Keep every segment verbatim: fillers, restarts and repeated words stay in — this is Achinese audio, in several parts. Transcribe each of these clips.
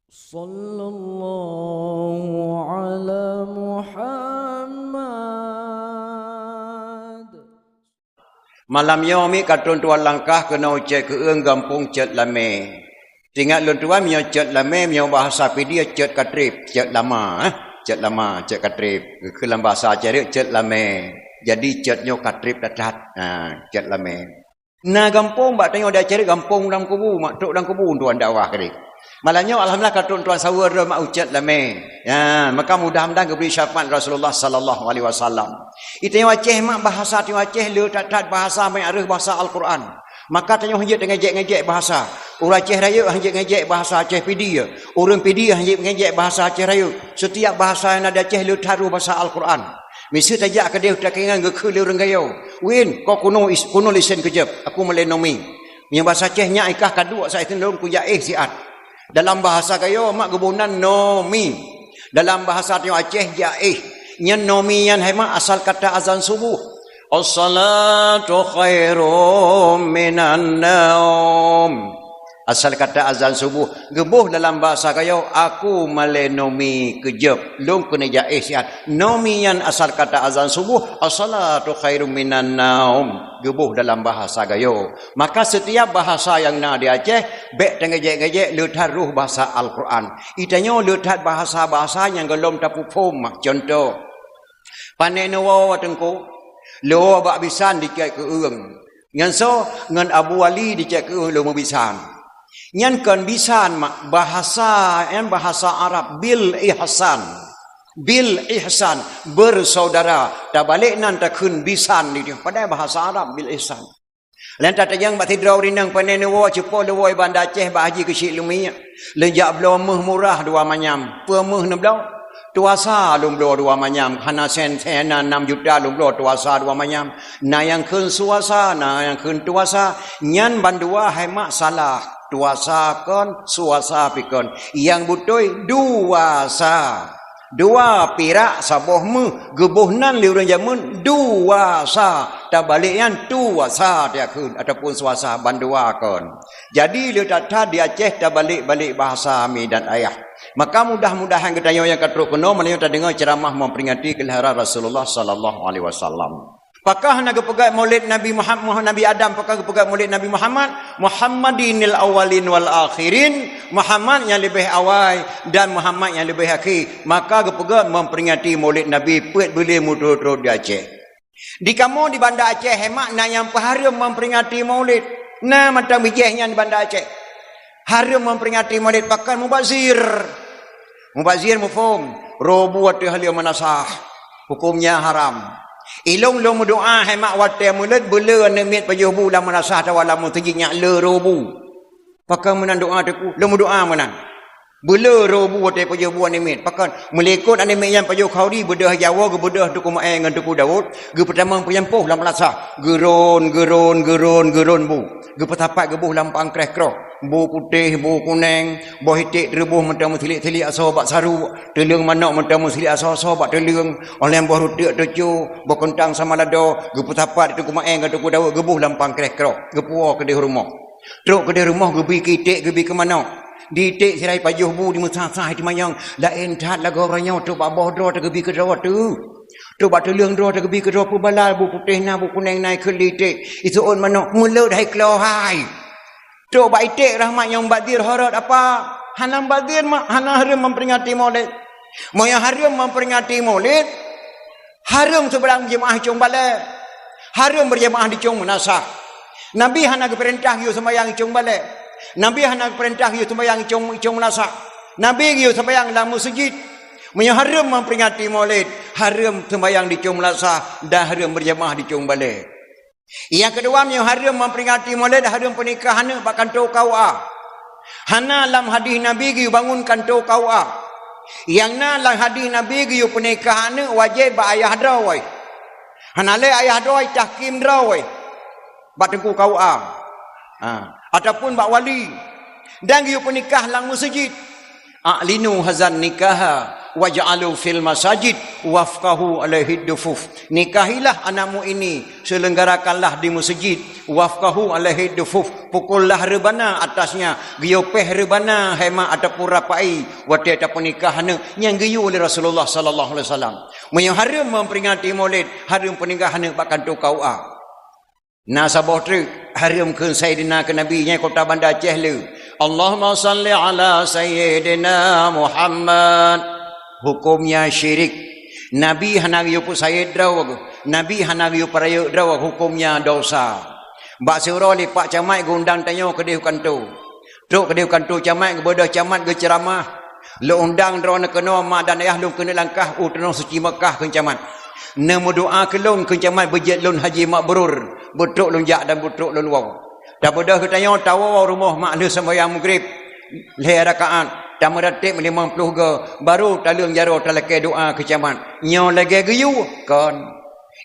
Sallallahu ala Muhammad. Malam nyoe miet ka tuan-tuan langkah keunoe u Cot Keueung gampông Cot Lamé. Teuingat lôn tuan, meunyoe Cot Lamé, meunyoe bahasa Pidie Cot Katreb, Cot Lama, eh? Cot Lama, Cot Katreb. Keu lam bahasa Aceh Cot Lamé. Jadi Cot nyoe Katreb that-that. Ha, Cot Lamé. Na gampông bak tanyoe di Aceh gampông Lam Kubu, mak trok Lam Kubu tuan dakwah keudeh. Malam nyoe alhamdulillah ka trok tuan saweue droe mak u Cot Lamé. Ya, maka mudah-mudahan geubri syafaat Rasulullah sallallahu alaihi wasallam. Di tanyoe Aceh mak bahasa tanyoe Aceh le that-that bahasa meuhareuh bahasa Al-Quran. Maka tanyoe hanjeuet ngejek-ngejek bahasa. Ureueng Aceh Rayeuk hanjeuet ngejek bahasa Aceh Pidie. Ureueng Pidie hanjeuet ngejek bahasa Aceh Rayeuk. Setiap bahasa nyang na di Aceh le that rôh bahasa Al-Quran. Miseue tajak keudeh takingan geukheun lé ureueng Gayo. Win, ko kuno is-, kuno lisen keujeup, aku malée nomi. Meunyoe bahasa Aceh nyak ikah kaduek sa isen lôn kujak éh siat. Dalam bahasa Gayo mak geuboh nan nomi. Dalam bahasa tanyoe Aceh jak éh. Nyan nomi nyan hai mak asal kata azan subuh. As-salatu khairum minan naum. Asal kata azan subuh, geuboh dalam bahasa Gayo, aku malée nomi keujeup, lôn keuneuk jak éh siat. Nomi nyan asal kata azan subuh, as-salatu khairum minan naum. Geuboh dalam bahasa Gayo. Maka setiap bahasa nyang na di Aceh, bék tangejek-ngejek le that rôh bahasa Al-Quran. Di tanyoe le that bahasa-bahasa nyang gohlom tapeuphom. Contoh, pane neuwoe Teungku, leuwoe bak bisan di Cot Keueung. Ngon soe? Ngon Abu Wali di Cot Keueung leumoe bisan. Nyan kon bisan mak, bahasa, nyan bahasa Arab, bil ihsan. Bil ihsan, bersaudara. Tabalek nan takheun bisan di dieu. Padahai bahasa Arab bil ihsan. Lheueh nyan tatajang bak sidroe ureueng inong pane neuwoe, cupo leuwoe Banda Aceh bak Haji Keuchik Lumiek. Lheueh jak bloe méuh murah dua manyam. Peue méuh neubloe? Tuasa lôn bloe dua manyam. Hana sen, sen, hana nam juta lôn bloe tuasa dua manyam. Na nyang kheun suasa, na nyang kheun tuasa. Nyan bandua hai mak salah. Tuasa kon, suasa pi kon. Nyang beutôi duasa. Dua pirak saboh méuh, geuboh nan lé ureueng jameun duasa, tabalek nyan tuasa takheun ataupun suasa, bandua kon. Jadi le that-that di Aceh tabalek-balek bahasa mi dan ayah. Maka mudah-mudahan geutanyoe nyang ka trok keunoe meunyoe tadeungoe ceuramah memperingati kelahiran Rasulullah sallallahu alaihi wasallam. Pakon hana geupeugét Maulid Nabi Muhammad, Nabi Adam, pakon geupeugét Maulid Nabi Muhammad? Muhammadinil awwalin wal akhirin, Muhammad nyang leubeh awai dan Muhammad nyang leubeh akhé. Maka geupeugét memperingati Maulid Nabi, peuet buleuen meuturot-turot di Aceh. Di kamoe di Banda Aceh, hai mak, na nyang peuhareuem memperingati Maulid. Na mantong bijéh nyan di Banda Aceh. Hareuem memperingati Maulid pakon? Mubazir. Mubazir muphom, roh bu ateueh lheueh meunasah, hukömnya haram. Ilôn lôn meudoa hai mak watée Maulid, beule aneuk miet pajoh bu lam meunasah atawa lam meuseujid nyak le roh bu. Pakon meunan doa Teungku? Lôn meudoa meunan. Beule roh bu watée pajoh bu aneuk miet. Pakon? Meulikot aneuk miet nyan pajoh khauri, beudôh Jawoe, geubeudôh Teungku Maé ngon Teungku Daud, geupeutamong peunyampoh lam meunasah. Geuron, geuron, geuron, geuron bu. Geupeusapat geuboh lam pangkreh kroh. Bu putéh, bu kuneng, boh iték teureuboh mantong meusilik-silik asoe bak saru, teuleueng manok mantong meusilik asoe-asoe bak teuleueng, óh lheueh boh ruteuk teucue, boh keuntang sama lado, geupeusapat di Teungku Maé ngon Teungku Daud geuboh lam pangkreh kroh, geupuwoe keudeh rumoh. Trok keudeh rumoh geubi keu iték, geubi keu manok. Di iték sira pajoh bu di meusah-sah di manyong, laén that lagoe uroe nyoe trok bak boh droe teuh geubi keu droe teuh. Trok bak teuleueng droe teuh geubi keu droe, peue bala bu putéh na, bu kuneng na, ikheun lé iték, iseuôt manok, meulot hai klo hai. Trok bak iték rahmat nyang mubazir horot apa? Hana mubazir mak, hana hareuem memperingati Maulid. Meunyoe hareuem memperingati Maulid, hareuem seumbahyang jeumaáh di cong balée. Hareuem beujeumaáh di cong meunasah. Nabi hana geupeurintah geuyue seumbahyang di cong balée. Nabi hana geupeurintah geuyue seumbahyang di cong, di cong meunasah. Nabi geuyue seumbahyang lam meuseujid. Meunyoe hareuem memperingati Maulid, hareuem seumbahyang di cong meunasah dan hareuem beujeumaáh di cong balée. Nyang keudua, meunyoe hareuem memperingati Maulid, hareuem peunikah aneuk bak kantô K U A. Hana lam hadih Nabi geuyue bangun kantô K U A. Nyang na lam hadih Nabi geuyue peunikah aneuk wajéb bak ayah droe. Hana lé ayah droe, tahkim droe. Bak teungku K U A. Ha. Ataupun bak wali. Dan geuyue peunikah lam meuseujid. A'linu hazan nikaha Waj'alu fil masajid wafqahu alaihi dufuf. Nikahilah anakmu ini, selenggarakanlah di masjid, wafqahu alaihi dufuf. Pukullah reubana atasnya, geuyue péh reubana hai mak ataupun rapai watée tapeunikah aneuk nyang geuyue lé Rasulullah sallallahu alaihi wasallam. Meunyoe hareuem memperingati Maulid, hareuem peunikah aneuk bak kantô K U A. Na saboh treuk hareuem kheun Saidina keu Nabi nyang kota Banda Aceh le. Allahumma salli ala Sayyidina Muhammad. Hukumnya syirik. Nabi hana geuyue peusayeut droe, Nabi hana geuyue peurayeuk droe, hukumnya dosa. Bak siuroe lé pak camat geuundang tanyoe keudeh u kantô. Trok keudeh u kantô camat, geubeudôh camat geuceuramah. Lôn undang droeneuh keunoe mak dan ayah lôn keuneuk langkah u Tanoh Suci Mekah kheun camat. Neumeudoa keu lôn kheun camat beujeuet lôn haji mabrur, beutrok lôn jak dan beutrok lôn woe. Tabeudôh geutanyoe tawoe rumoh mak lheueh seumbahyang Maghrib lhée rakaat, tameuratéb limong ploh goe, barô taleueng jaroe talakée doa keu camat. Nyoe lagée geuyue kon.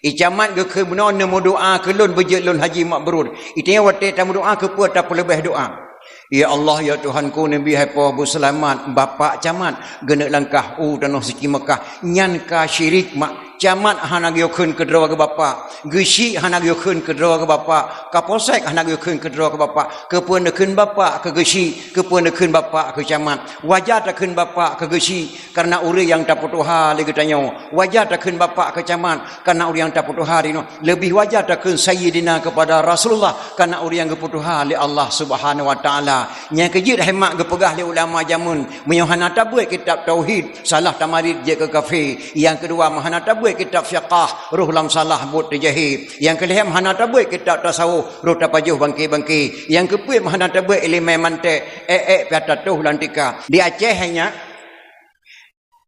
I camat geukheun bunoe neumeudoa keu lôn beujeuet lôn haji mabrur. Itanyoe watée tameudoa keupeue tapeuleubeh doa? Ya Allah, ya Tuhanku, neubi hai po beuseulamat bapak camat geuneuk langkah u Tanoh Suci Mekah. Nyan ka syirik mak. Camat hana geuyue kheun keudroe geuh bapak, geuchik hana geuyue kheun keudroe geuh bapak, kapolsek hana geuyue kheun keudroe geuh bapak. Keupeue neukheun bapak keu geuchik, keupeue neukheun bapak keu camat? Wajar takheun bapak keu geuchik, kareuna ureuëng nyang tapeutuha lé geutanyoe. Wajar takheun bapak keu camat, kareuna ureuëng nyang tapeutuha di nyoe. Leubeh wajar takheun Sayyidina keupada Rasulullah, kareuna ureuëng nyang geupeutuha lé Allah Subhanahu wa Taala. Nyang keujeuet hai mak geupeugah lé ulama jameun, meunyoe hana tabeuet kitab tauhid, salah tamarit jeuet keu kafé. Nyang keudua, meuhana tabeuet kitab fiqah, roh lam salah buet teujahé. Nyang keulhée, meuhana tabeuet kitab tasawuf, roh tapajoh bangke-bangke. Nyang keupeuet, meuhana tabeuet iéleumé mantek, ék-ék pih tatoh lam tika. Di Aceh hai nyak,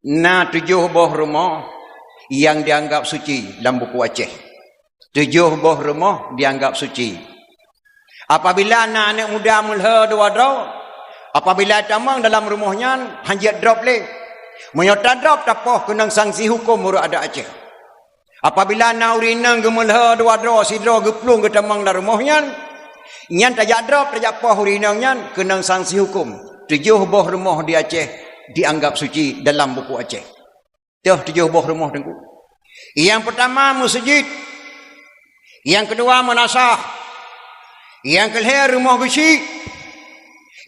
na tujoh boh rumoh nyang dianggap suci lam buku Aceh. Tujoh boh rumoh dianggap suci. Apabila na aneuëk muda meulhö dua droe, apabila tamong dalam rumoh nyan, hanjeuet drob lé. Meunyoe tadrob tapoh keunong sanksi huköm meunurot adat Aceh. Apabila na ureuëng inong geumeulhö dua droe, sidroe geuplueng geutamong lam rumoh nyan, nyan tajak drob, tajak poh ureuëng inong nyan keunong sanksi huköm. Tujoh boh rumoh di Aceh dianggap suci dalam buku Aceh. Toh tujoh boh rumoh Teungku. Nyang peutama meuseujid, nyang keudua meunasah, nyang keulhée rumoh geuchik,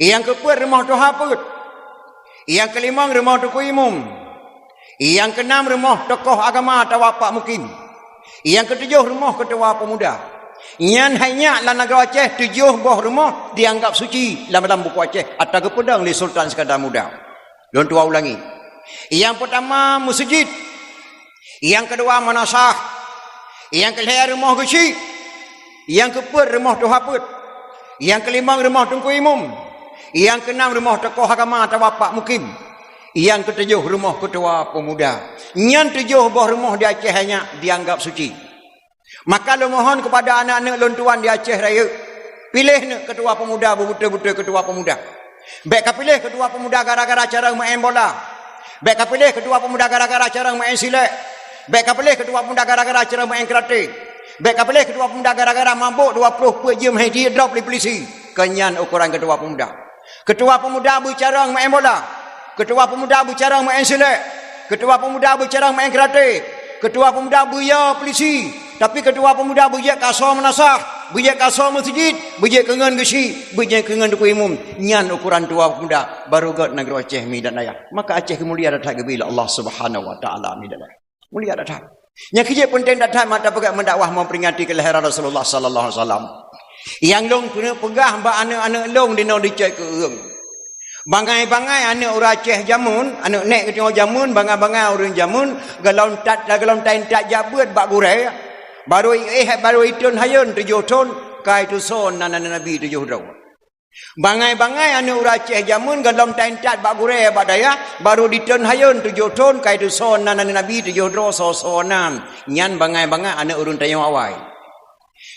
nyang keupeuet rumoh tuha peuet, nyang keulimong rumoh teungku imum, nyang keunam rumoh tokoh agama atawa pak mukim, nyang keutujôh rumoh keutua peumuda. Nyan hai nyak lam nanggroe Aceh tujoh boh rumoh dianggap suci lam, lam buku Aceh atra geupeudong lé Sultan Iskandar Muda. Lôn tuwoe ulangi. Nyang peutama meuseujid, nyang keudua meunasah, nyang keulhée rumoh geuchik, nyang keupeuet rumoh tuha peuet, nyang keulimong rumoh teungku imum, nyang keunam rumoh tokoh agama atawa pak mukim, nyang keutujôh rumoh keutua peumuda. Nyan tujoh boh rumoh di Aceh hai nyak dianggap suci. Maka lôn mohon keupada aneuëk-aneuëk lôn tuan di Aceh Rayeuk, piléh neuh keutua peumuda beubeutôi-beutôi keutua peumuda. Bék kapiléh keutua peumuda gara-gara carông meu'en bola. Bék kapiléh keutua peumuda gara-gara carông meu'en silék. Bék kapiléh keutua peumuda gara-gara carông meu'en karate. Bék kapiléh keutua peumuda gara-gara mabök dua ploh peuet jeuem hai jidrob lé pulisi. Kon nyan ukoran keutua peumuda. Keutua peumuda beucarông meu'en bola, keutua peumuda beucarông meu'en silék, keutua peumuda beucarông meu'en karate, keutua peumuda beuyo pulisi, tapi keutua peumuda beujeuet kasoe meunasah, beujeuet kasoe meuseujid, beujeuet keungon geuchik, beujeuet keungon teungku imum. Nyan ukoran tua peumuda, barô gét nanggroe Aceh mi dan ayah. Maka Aceh keumulia that-that geubri lé Allah Subhanahu wa Taala mi dan ayah. Mulia that-that. Nyang keujeuet peunteng that-that mata peugah meudakwah memperingati keulahiran Rasulullah sallallahu alaihi wasallam. Nyang lôn keuneuk peugah bak aneuëk-aneuëk lôn dinoe di cot keu ureuëng. Bangai-bangai aneuëk ureuëng Aceh jameun, aneuëk nèk geutanyoe jameun, bangai-bangai ureuëng jameun, golom that, golom that-that jak beuet bak gurée, barô iéh, barô iton hayeuen tujoh thon, ka itusoe nan aneuëk Nabi tujoh droe. Bangai-bangai aneuëk ureuëng Aceh jameun golom that-that bak gurée bak dayah, barô diton hayeuen tujoh thon ka itusoe nan aneuëk Nabi tujoh droe soe-soe nan. Nyan bangai-bangai aneuëk ureuëng tanyoe awai.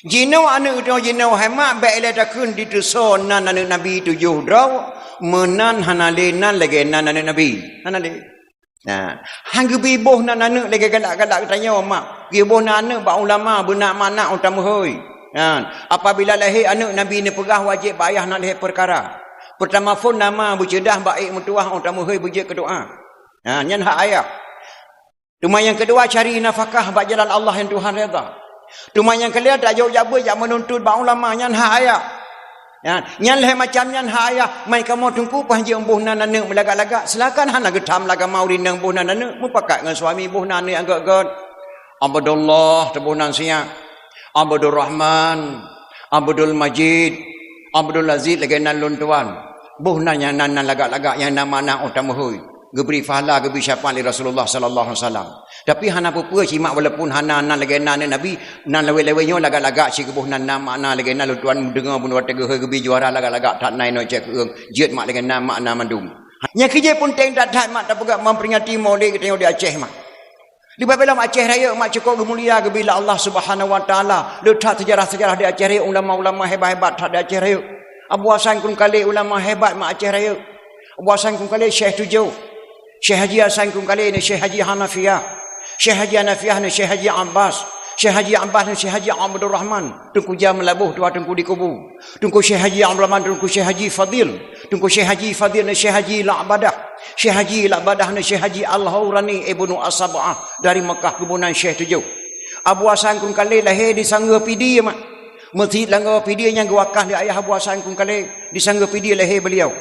Jinoe aneuëk tanyoe jinoe hai mak bék ilée takheun ditusoe nan aneuëk Nabi tujoh droe, meunan hana lé nan lagée nan aneuëk Nabi. Hana lé. Nah, han geubri boh nan aneuëk lagée galak-galak geutanyoe mak. Geubri boh nan aneuëk bak ulama beunak makna ôn tameuhôi. Nah, apabila lahé aneuëk Nabi neupeugah wajéb bak ayah na lhée peukara. Peutama phon nama beuceudah bak ék meutuwah ôn tameuhôi beujeuet keu doá. Ha, nyan hak ayah. Teuma nyang keudua, cari nafakah bak jalan Allah nyang Tuhan redha. Teuma nyang keulhèe, tajok jak beuet, jak meununtut bak ulama, nyan hak ayah. Ya, nyan lhèe macam nyan hak ayah. Mai kamoe teungku, paih jeuet boh nan aneuk meulagak-lagak. Silakan, hana geutham lam agama ureueng inong boh nan aneuk, mupakat ngon suami boh nan aneuk agak-agak. Abdullah teuboh nan siat. Abdul Rahman, Abdul Majid, Abdul Aziz lagèe nan lôn tuan. Boh nan nyang nan, nan lagak-lagak nyang na makna ôh tameuhôi. Geubri pahala, geubri syafaat lé Rasulullah sallallahu alaihi wasallam. Tapi hana peue-peue simak, walaupun hana nan lagèe nan Nabi, nan lawét-lawét nyoe lagak-lagak, si geuboh nan na makna lagèe nan lôn tuan, meudeungoe bunoe watèe geuhôi geubri juara lagak-lagak that, na inoe cèk keueung, jeuet mak lagèe nan makna mandum. Nyang keujeuet peunteng that-that mak, tapeugah memperingati Maulid geutanyoe di Aceh mak. Di babelom Aceh Rayeuk mak cukôp geumulia, geubri lé Allah Subhanahu wa Taala. Le that seujarah-seujarah di Aceh Rayeuk, ulama-ulama hebat-hebat that di Aceh Rayeuk. Abu Hasan Krueng Kalé ulama hebat mak Aceh Rayeuk. Abu Hasan Krueng Kalé Syekh Tujoh. Syekh Haji Hasan Krueng Kalé neu Syekh Haji Hanafiah. Syekh Haji Hanafiah neu Syekh Haji Abbas. Syekh Haji Abbas neu Syekh Haji Abdul Rahman. Teungku Jam Laboh, tuha Teungku di Kubu. Teungku Syekh Haji Abdul Rahman, Teungku Syekh Haji Fadil. Teungku Syekh Haji Fadil neu Syekh Haji La'badah. Syekh Haji La'badah neu Syekh Haji Al-Haurani Ibnu As-Sab'ah dari Mekah, geuboh nan Syekh Tujoh. Abu Hasan Krueng Kalé lahé di Sanggeue Pidie mak. Meuseujid Langgeue Pidie nyang geuwakah lé ayah Abu Hasan Krueng Kalé, di Sanggeue Pidie lahé beuliau.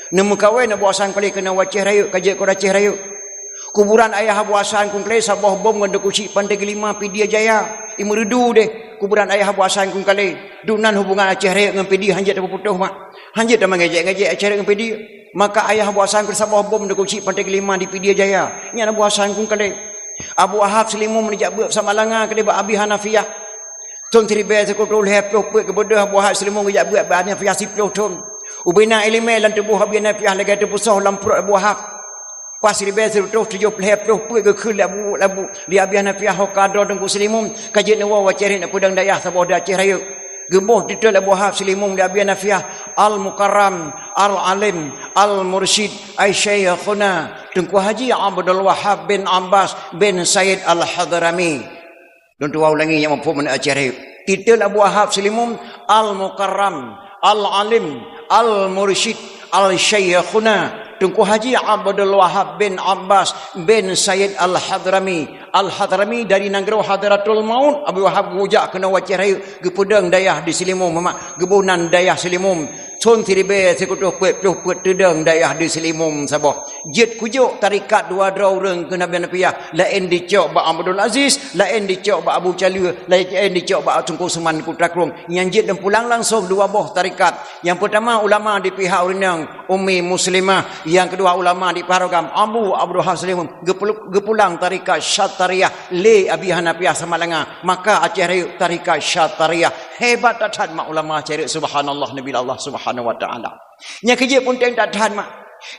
Neumeukawen Abu Hasan Krueng Kalé keunoe u Aceh Rayeuk, ka jeuet keu Aceh Rayeuk. Kuburan ayah Abu Hasan Krueng Kalé saboh bom ngon Teungku Chik Panté Geulima Pidie Jaya. I Meureudu deh kuburan ayah Abu Hasan Krueng Kalé. Dum nan hubungan Aceh Rayeuk ngon Pidie hanjeuet tapeuputoh mak. Hanjeuet tameugeujek-geujek Aceh Rayeuk ngon Pidie. Maka ayah Abu Hasan Krueng saboh bom Teungku Chik Panté Geulima di Pidie Jaya. Nyan Abu Hasan Krueng Kalé. Abu Wahab Seulimeum neujak beuet Samalanga keudeh bak Abi Hanafiah. Thon siribèe sikureueng reutôh lhèe ploh peuet geubeudôh Abu Wahab Seulimeum geujak beuet bak Abi Hanafiah siplôh thon. Ubena ileumèe lam tuboh Abi Hanafiah lagèe teupeusoh lam pruet Abu Wahab. Pas siribèe sikureueng reutôh tujoh lhèe ploh peuet geukheun lé Abu, Abu, lé Abi Hanafiah ho ka droe Teungku Seulimeum, ka jeuet neuwoe u Aceh Rayeuk neupeuduek dayah saboh di Aceh Rayeuk. Geuboh titel Abu Wahab Seulimeum lé Abi Hanafiah, Al-Mukarram, Al-Alim, Al-Mursyid, ai Syaikhuna Teungku Haji Abdul Wahab bin Abbas bin Said Al-Hadrami. Lôn tuwoe ulangi nyang muphom aneuk Aceh Rayeuk. Titel Abu Wahab Seulimeum, Al-Mukarram, Al-Alim, Al-Mursyid, Al-Syaikhuna Teungku Haji Abdul Wahab bin Abbas bin Said Al-Hadrami. Al-Hadrami dari nanggroe Hadratul Maut, Abu Wahab geujak keunoe u Aceh Rayeuk, geupeudong dayah di Seulimeum mak, geuboh nan dayah Seulimeum. Thon siribèe sikureueng reutôh peuet ploh peuet teudong dayah di Seulimeum saboh. Jeuet kujok tarekat dua droe ureueng keu Abi Hanafiah, laén dicok bak Abdul Aziz, laén dicok bak Abu Caleue, laén dicok bak Teungku Usman Putra Krueng. Nyang jeuet lôn pulang langsong dua boh tarekat. Nyang peutama ulama di pihak ureueng inong Ummi Muslimah, nyang keudua ulama di pihak agam Abu Abdul Wahab Seulimeum. Geupul-, geupulang tarekat Syatariah lé Abi Hanafiah Samalanga. Maka Aceh Rayeuk tarekat Syatariah. Hebat that-that mak ulama Aceh Rayeuk, subhanallah, neubi lé Allah Subhanahu wa Taala. Nyang keujeuet peunteng that-that mak.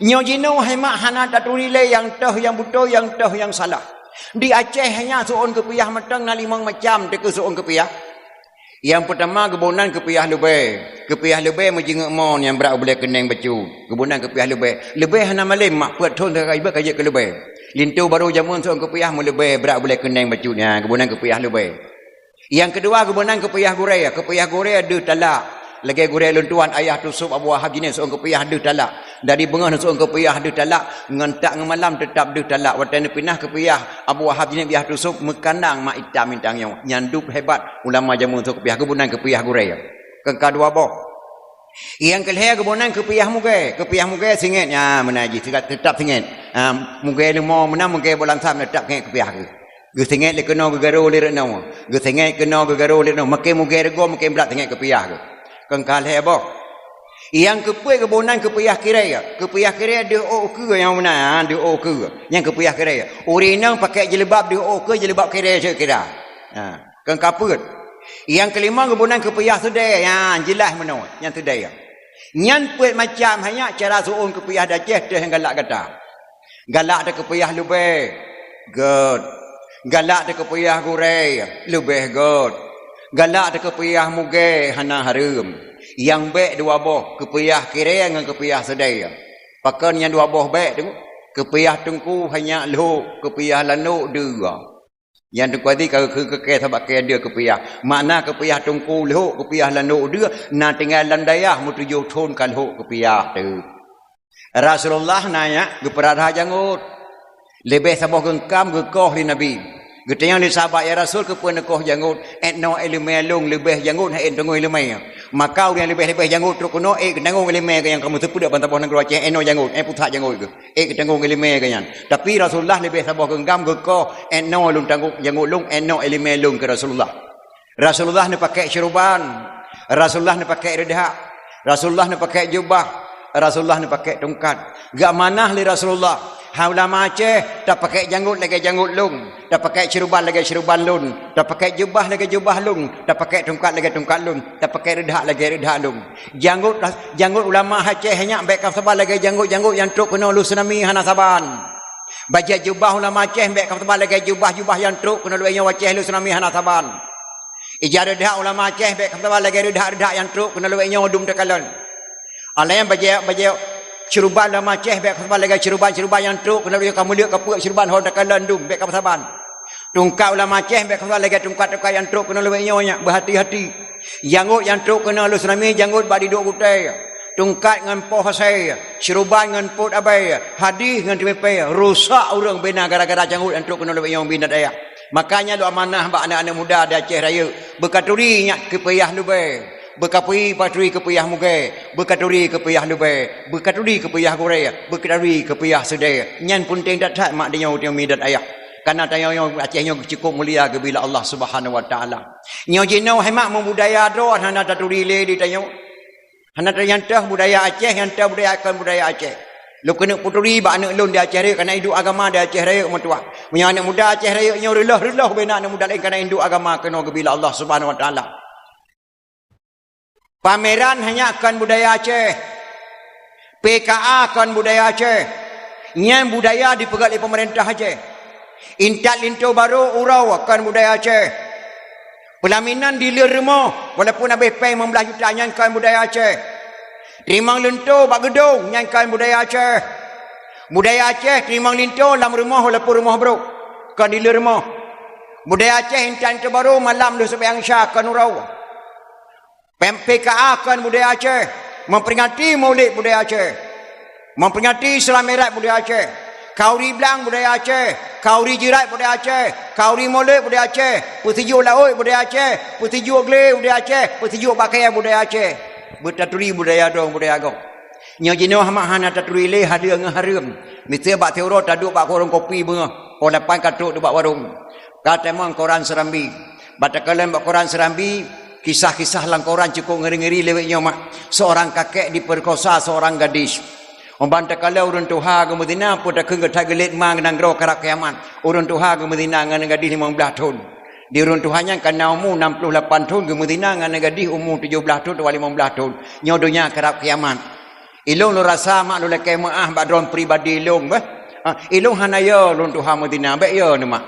Nyoe jinoe hai mak hana taturi lé nyang toh nyang beutôi, nyang toh nyang salah. Di Aceh nyan seuôn keupiah mantong na limong macam teuh keu seuôn keupiah. Nyang peutama geuboh nan keupiah leubèe. Keupiah leubèe meujeungeuk mon nyang brat u bulèe keuneng bacut. Geuboh nan keupiah leubèe. Leubèe hana malém mak, peuet thon teuka iba ka jeuet keu leubèe. Linto barô jameun seuôn keupiah meuleubèe brat u bulèe keuneng bacut nyan, geuboh nan keupiah leubèe. Nyang keudua geuboh nan keupiah gurèe. Keupiah gurèe deuh talak. Lagèe gurèe lôn tuan Ayah Tusop Abu Wahab Jeunieb seuôn keupiah deuh talak. Dari beungoh neuseuôn keupiah deuh talak, ngon tak ngon malam teutap deuh talak. Watèe neupinah keupiah Abu Wahab Jeunieb Ayah Tusop meukanang mak itam-itam nyoe. Nyan dum hebat ulama jameun seuôn keupiah, geuboh nan keupiah gurèe. Keu ka dua boh. Nyang keulhèe geuboh nan keupiah mugèe. Keupiah mugèe singèt. Nyan meunan jih, teutap singèt. Ha, mugèe leumo meunan, mugèe bolangsam teutap singèt keupiah geuh. Geusingèt lé keunoe geugaro lé reunoe. Geusingèt keunoe geugaro lé reunoe. Makin mugèe reugoe, makin brat singèt keupiah geuh. Keu ka lhèe boh. Nyang keupeuet geuboh nan keupiah kirèe. Keupiah kirèe deuh ôk keue nyang meunan, ha, deuh ôk keue. Nyan keupiah kirèe. Ureueng inong pakèk jilbab deuh ôk keue, jilbab kirèe seukira. Ha, keu ka peuet. Nyang keulima geuboh nan keupiah seudèe. Ha, jeulaih meunoe. Nyan seudèe. Nyan peuet macam hai nyak cara seuôn keupiah di Aceh teuh nyang galak gata. Galak takeupiah leubèe, gèt. Galak takeupiah gurèe, leubèh gèt. Galak takeupiah mugèe, hana hareuem. Nyang bèk dua boh, keupiah kirèe ngon keupiah seudèe. Pakon nyang dua boh bèk tu? Keupiah teungku hai nyak lhok, keupiah lanok deuh. Nyang teungku Aziz ka geukheun keu kèe sabab kèe deuh keupiah. Makna keupiah teungku lhok, keupiah lanok deuh, na tinggai lam dayah meutujoh thon ka lhok keupiah teuh. Rasulullah na nyak geupeurara jangôt. Leubeh saboh geungkam geukoh lé Nabi. Geutanyong lé sahabat, "Ya Rasul, keupeue neukoh jangôt?" "Ék noe iéleumé lôn leubeh jangôt, han ék tanggong iéleumé." Maka ureuëng nyang leubeh-leubeh jangôt trok keunoe, ék geutanggong iéleumé geuh nyang ka meuteupeuduek ban saboh nanggroe Aceh, ék noe jangôt, ék pusak jangôt geuh, ék geutanggong iéleumé geuh nyan. Tapi Rasulullah leubeh saboh geungkam geukoh, "Ék noe lôn tanggong jangôt lôn, ék noe iéleumé lôn," kheun Rasulullah. Rasulullah neupakèk syeuruban, Rasulullah neupakèk reudhak, Rasulullah neupakèk jubah, Rasulullah neupakèk tungkat. Geuamanah lé Rasulullah, hai ulama Aceh, tapakèk jangôt lagèe jangôt lôn, tapakèk syeuruban lagèe syeuruban lôn, tapakèk jubah lagèe jubah lôn, tapakèk tungkat lagèe tungkat lôn, tapakèk reudhak lagèe reudhak lôn. Jangôt, jangôt ulama Aceh nyan bèk ka saban lagèe jangôt-jangôt nyang trok keunoe lôn seunami hana saban. Bajèe jubah ulama Aceh bèk ka saban lagèe jubah-jubah nyang trok keunoe lôn nyoe Aceh lôn seunami hana saban. Ija reudhak ulama Aceh bèk ka saban lagèe reudhak-reudhak nyang trok keunoe lôn nyoe dum takalon. Alèh bajèe, bajèe syeuruban ulama Aceh bèk ka saban lagèe syeuruban-syeuruban nyang trok keunoe lôn nyoe ka meuleuek ka peuet syeuruban ho takalon dum bèk ka saban. Tungkat ulama Aceh bèk ka saban lagèe tungkat-tungkat nyang trok keunoe lôn nyoe nyan, beuhati-hati. Jangôt nyang trok keunoe lôn seunami jangôt bak diduek gutèe. Tungkat ngon poh asèe, syeuruban ngon pôt abèe, hadih ngon teumipèe, rusak ureuëng bina gara-gara jangôt nyang trok keunoe lôn nyoe bina dayah. Makanya lôn amanah bak aneuk-aneuk muda di Aceh Rayeuk, beukaturi nyak keupeuyah lubèe, beukapui paturi keupeuyah mugèe, beukaturi keupeuyah lubèe, beukaturi keupeuyah gurèe, beukaturi keupeuyah seudèe. Nyan peunteng that-that mak di nyoe tanyoe midat ayah. Karena tanyoe nyoe Aceh nyoe cukup mulia geubila Allah Subhanahu Wa Taala. Nyoe jinoe hai mak meubudaya droe hana taturi lé di tanyoe. Hana teunyantah budaya Aceh, nyantah budaya kon budaya Aceh. Lôn keuneuk peuturi bak aneuk lôn di Aceh Rayeuk, kana iduek agama di Aceh Rayeuk meutuah. Meunyoe aneuk muda Aceh Rayeuk nyoe reuloh-reuloh beu na aneuk muda laén kana iduek agama keunoe geubila Allah Subhanahu Wa Taala. Pameran hanya kon budaya Aceh. P K A kon budaya Aceh. Nyan budaya dipeugöt lé peumeurintah Aceh. Intat linto barô uroe kon budaya Aceh. Peulaminan di leueh rumoh, walaupun habéh péng limong blaih juta nyan kon budaya Aceh. Teurimong linto bak geudong nyan kon budaya Aceh. Budaya Aceh teurimong linto lam rumoh walaupun rumoh brok, kon di leueh rumoh. Budaya Aceh intat linto barô malam lheueh seumayang Isya kon uroe. P K A kon budaya Aceh, memperingati Maulid budaya Aceh, memperingati Isra Mi'raj budaya Aceh, kauri blang budaya Aceh, kauri jeurat budaya Aceh, kauri Maulid budaya Aceh, peusijuek laôt budaya Aceh, peusijuek glé budaya Aceh, peusijuek bak kayèe budaya Aceh. Beutaturi budaya droe budaya gob. Nyoe jinoe mak hana taturi lé hadeueng ngon hareuem. Miseue bak siuroe taduek bak warong kopi beungoh, poh lapan ka trok bak warong. Ka tamong koran Serambi. Bak takalon bak koran Serambi, kisah-kisah lam koran cukup ngeri-ngeri lé awak nyoe mak. Seorang kakek diperkosa seorang gadis. Uban takalon ureuëng tuha geumeuzina, peue takheun geutat geulet ma nanggroe karab kiamat. Ureuëng tuha geumeuzina ngon gadis limong blaih thon. Di ureuëng tuha nyan kana umu enam puluh lapan thon geumeuzina ngon gadis umu tujoh blaih thon atawa limong blaih thon. Nyoe donya karab kiamat. Ilôn lôn rasa mak lôn lakèe meu'ah bak droe pribadi ilôn beh. Ha, ilôn hana yo lôn tuha meuzina, bèk yo neuh mak.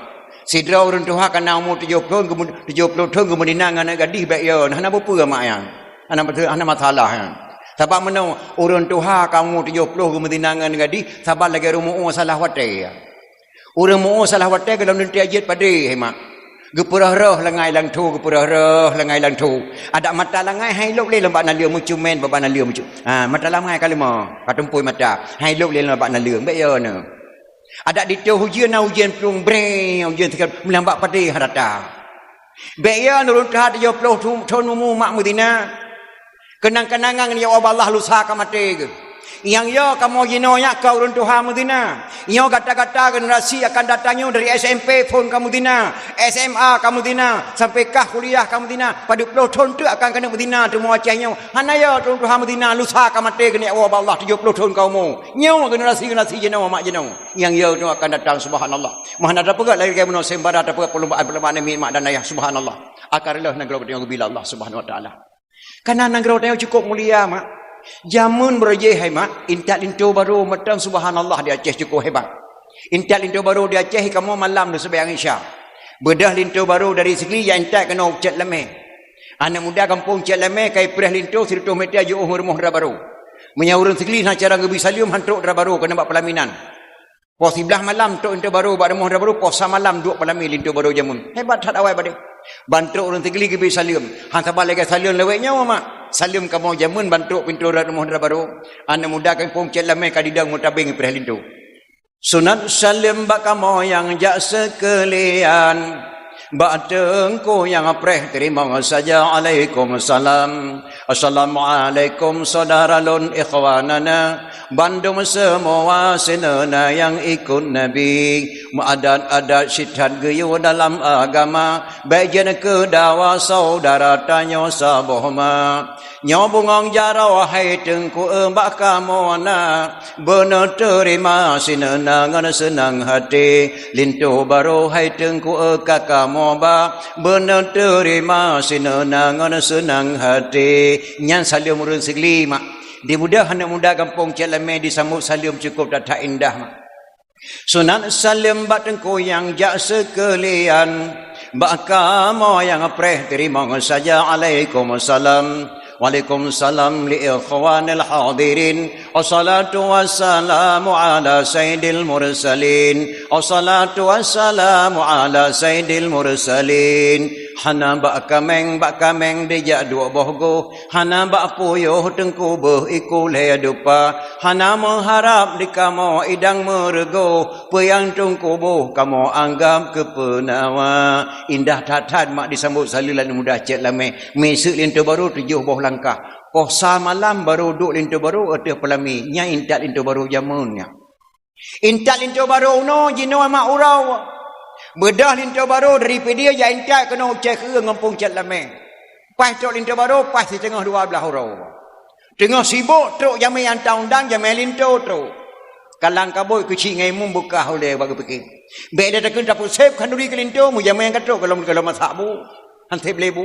Sidroe ureuëng tuha kana umu tujoh ploh, tujoh ploh thon geumeuzina ngon aneuk gadih, bèk yo neuh, hana peue-peue mak nyan. Hana, hana masalah nyan. Sabab meunoe ureuëng tuha ka umu tujoh ploh geumeuzina ngon gadih, saban lagèe ureuëng meu-ue salah watèe. Ureuëng meu-ue salah watèe gohlom lôn teuh jeuet padé hai mak. Geupeurôh-rôh langai lam tho, geupeurôh-rôh langai lam tho. Adak mata langai hai lôb lé lam bak naleueng meucue mèn bak naleueng meucue. Ha, mata langai ka leumo, ka tumpôi mata. Hai lôb lé lam bak naleueng, bèk yo neuh. Adak di tho ujeuen na ujeuen plueng breng, ujeuen sikap meulam bak padé ha rata. Bèk yo neuh ureuëng tuha tujoh ploh thon umu mak meuzina. Keunang-keunangan ngon ya Allah lusa ka maté geuh. Nyang yo kamoe jinoe nyak ka ureuëng tuha meuzina. Nyoe gata-gata generasi akan datang nyoe dari S M P phon ka meuzina, S M A ka meuzina, sampai kah kuliah ka meuzina, padub ploh thon teuk akan keuneuk meuzina teuma Aceh nyoe. Hana yo ureuëng tuha meuzina, lusa ka maté keuneuk woe bak Allah tujoh ploh thon ka umu. Nyoe generasi-generasi jinoe mak jinoe. Nyang yo nyoe akan datang subhanallah. Meuhana tapeugah lagèe meunoe sembara tapeugah peulumbaan-peulumbaan miet mak dan ayah subhanallah. Akan reuloh nanggroe geutanyoe geubila Allah Subhanahu Wa Taala. Karena nanggroe tanyoe cukup mulia mak. Jameun beurajih hai mak, intat linto barô mantong subhanallah di Aceh cukup hebat. Intat linto barô di Aceh kamoe malam lheueh seumayang Isya. Beudôh linto barô dari Sigli jak intat keunoe Cot Lamé. Aneuk muda gampông Cot Lamé ka ipreh linto sireutôh meter jiôh u rumoh dara barô. Meunyoe ureuëng Sigli na cara geubri saleuem han trok dara barô keunan bak peulaminan. Poh siblaih malam trok linto barô bak rumoh dara barô, poh sa malam duek peulami linto barô jameun. Hebat that awai badeh. Ban trok ureuëng Sigli geubri saleuem. Han saban lagèe saleuem lawét nyoe mak. Saleuem kamoe jameun ban trok pintoe rumoh dara barô. Aneuk muda gampông Cot Lamé ka didong meutabeng ipreh linto. Sunat saleuem bak kamoe nyang jak seukeulian. Bak teungku nyang preh teurimong saja, alaikum salam. Assalamualaikum saudara lôn ikhwanana, bandum seumua sineuna nyang ikut Nabi. Meuadat-adat sit that geuyue dalam agama, bèk jeuet keu dawa saudara tanyoe saboh ma. Nyoe bungong jaroe hai teungku bak kamoe na, beuneuteurima sineuna ngon seunang hati. Linto barô hai teungku ka kamoe ba, beuneuteurima sineuna ngon seunang hati. Nyan saleuem ureueng Sigli mak. Di muda aneuk muda gampông Cot Lamé disambot saleuem cukôp that-that indah mak. Sunat saleuem bak teungku nyang jak seukeulian. Bak kamoe nyang preh teurimong saja, alaikum salam. Waalaikum salam li ikhwanil hadirin. Wassalatu wassalamu ala sayyidil mursalin. Wassalatu wassalamu ala sayyidil mursalin. Hana bak kaméng, bak kaméng dijak duek boh goh. Hana bak puyoh teungku beuh iku lhèe dupa. Hana meuharab di kamoe idang meureugoh. Peue nyang teungku beuh kamoe anggab keu peunawa. Indah that-that mak disambot saleuem aneuk muda Cot Lamé. Miseuk linto barô tujoh boh langkah. Poh sa malam barô duek linto barô ateueh peulami. Nyan intat linto barô jameun nyan. Intat linto barô unoe jinoe mak uroe. Beudôh linto barô dari Pidie jak intat keunoe u Cot Lamé. Paih trok linto barô, paih siteungoh dua blaih uroe. Teungoh sibok trok jamèe nyang ta undang, jamèe linto trok. Kalang kabot keuchik ngon imum beukah ulèe bak geupike. Bèk lé takheun tapeusép khanduri keu linto, meujamèe ka trok golom, golom masak bu. Han sép lé bu.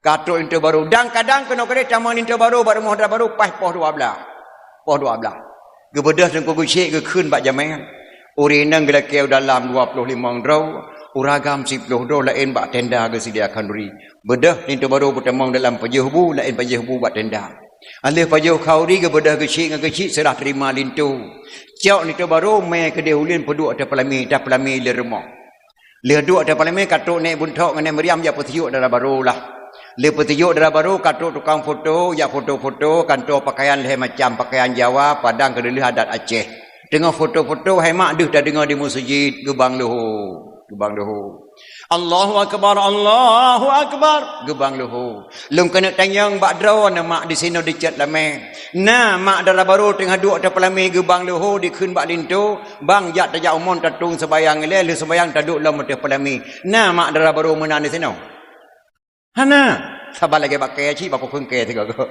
Ka trok linto barô. Dan kadang keunoe keudéh tamong linto barô bak rumoh dara barô paih poh dua blaih. Poh dua blaih. Geubeudôh teungku geuchik geukheun bak jamèe. Ureueng inong geulakèe u dalam dua ploh limong droe, ureueng agam siploh droe laén bak tenda geuseudia khanduri. Beudôh linto barô beutamong dalam pajoh bu, laén pajoh bu bak tenda. Alheuh pajoh khanduri geubeudôh geuchik ngon geuchik seurah teurima linto. Cok linto barô mè keudéh ulèe peuduek ateueh peulami, ateueh peulami lé rumoh. Lheueh duek ateueh peulami ka trok nèk Buntok ngon nèk Mariam jak peusiok dara barô lah. Lheueh peusiok dara barô ka trok tukang foto, jak foto-foto, kanto pakaian lhèe macam, pakaian Jawa, Padang, keu lheueh adat Aceh. Teungoh foto-foto hai mak deuh tadeungoe di meuseujid, geubang leuhô, geubang leuhô. Allahu akbar, Allahu akbar, geubang leuhô. Lôn keuneuk tanyong bak droeneuh mak disinoe di Cot Lamé. Na mak dara barô teungoh duek ateueh peulami geubang leuhô dikheun bak linto, bang jak tajak u mon tatueng seumayang ilèe, lheueh seumayang taduek lom ateueh peulami. Na mak dara barô meunan disinoe? Hana. Saban lagèe bak kèe cit, bak pakon kèe sigoe-goe.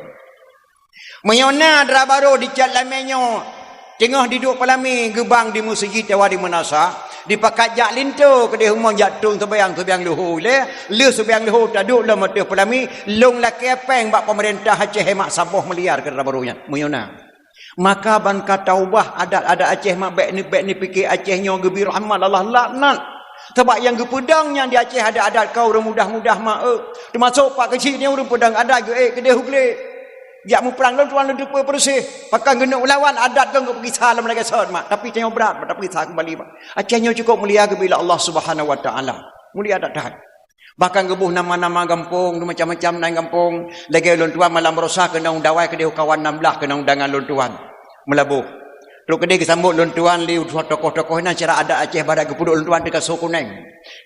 Meunyoe na dara barô di Cot Lamé nyoe, teungoh diduek peulami geubang di meuseujid atawa di meunasah, dipakat jak linto keudéh u mon jak tueng seumayang, seumayang leuhô ilèe, lheueh seumayang leuhô taduek lom ateueh peulami, lôn lakèe pèng bak peumeurintah Aceh mak saboh miliar keu dara barô nyan, meunyoe na. Maka ban ka taubah adat-adat Aceh mak bèk ni, bèk ni pike Aceh nyoe geubri rahmat Allah laknat. Sabab nyang geupeudong nyan di Aceh adat-adat ka ureueng mudah-mudah mak, eh. Teumasok pak keuchik nyan ureueng peudong adat geuék keudéh u glé. Jak muprang lôn tuan lôn teupeu peureuseh. Pakon geuneuk lawan adat lôn geupeugisah lom lagèe sot mak. Tapi tanyoe brat mak, tapi sa keumbali mak. Aceh nyoe cukôp mulia geubri lé Allah Subhanahu wa Taala. Mulia that-that. Bahkan geuboh nama-nama gampông, macam-macam nan gampông. Lagèe lôn tuan malam baroesa keunong dawai keudéh u kawan nam blaih keunong dangan lôn tuan. Meulaboh. Trok keudéh geusambot lôn tuan lé u tokoh-tokoh inan syedara adat Aceh Barat geupeuduek lôn tuan di kasô kunèng.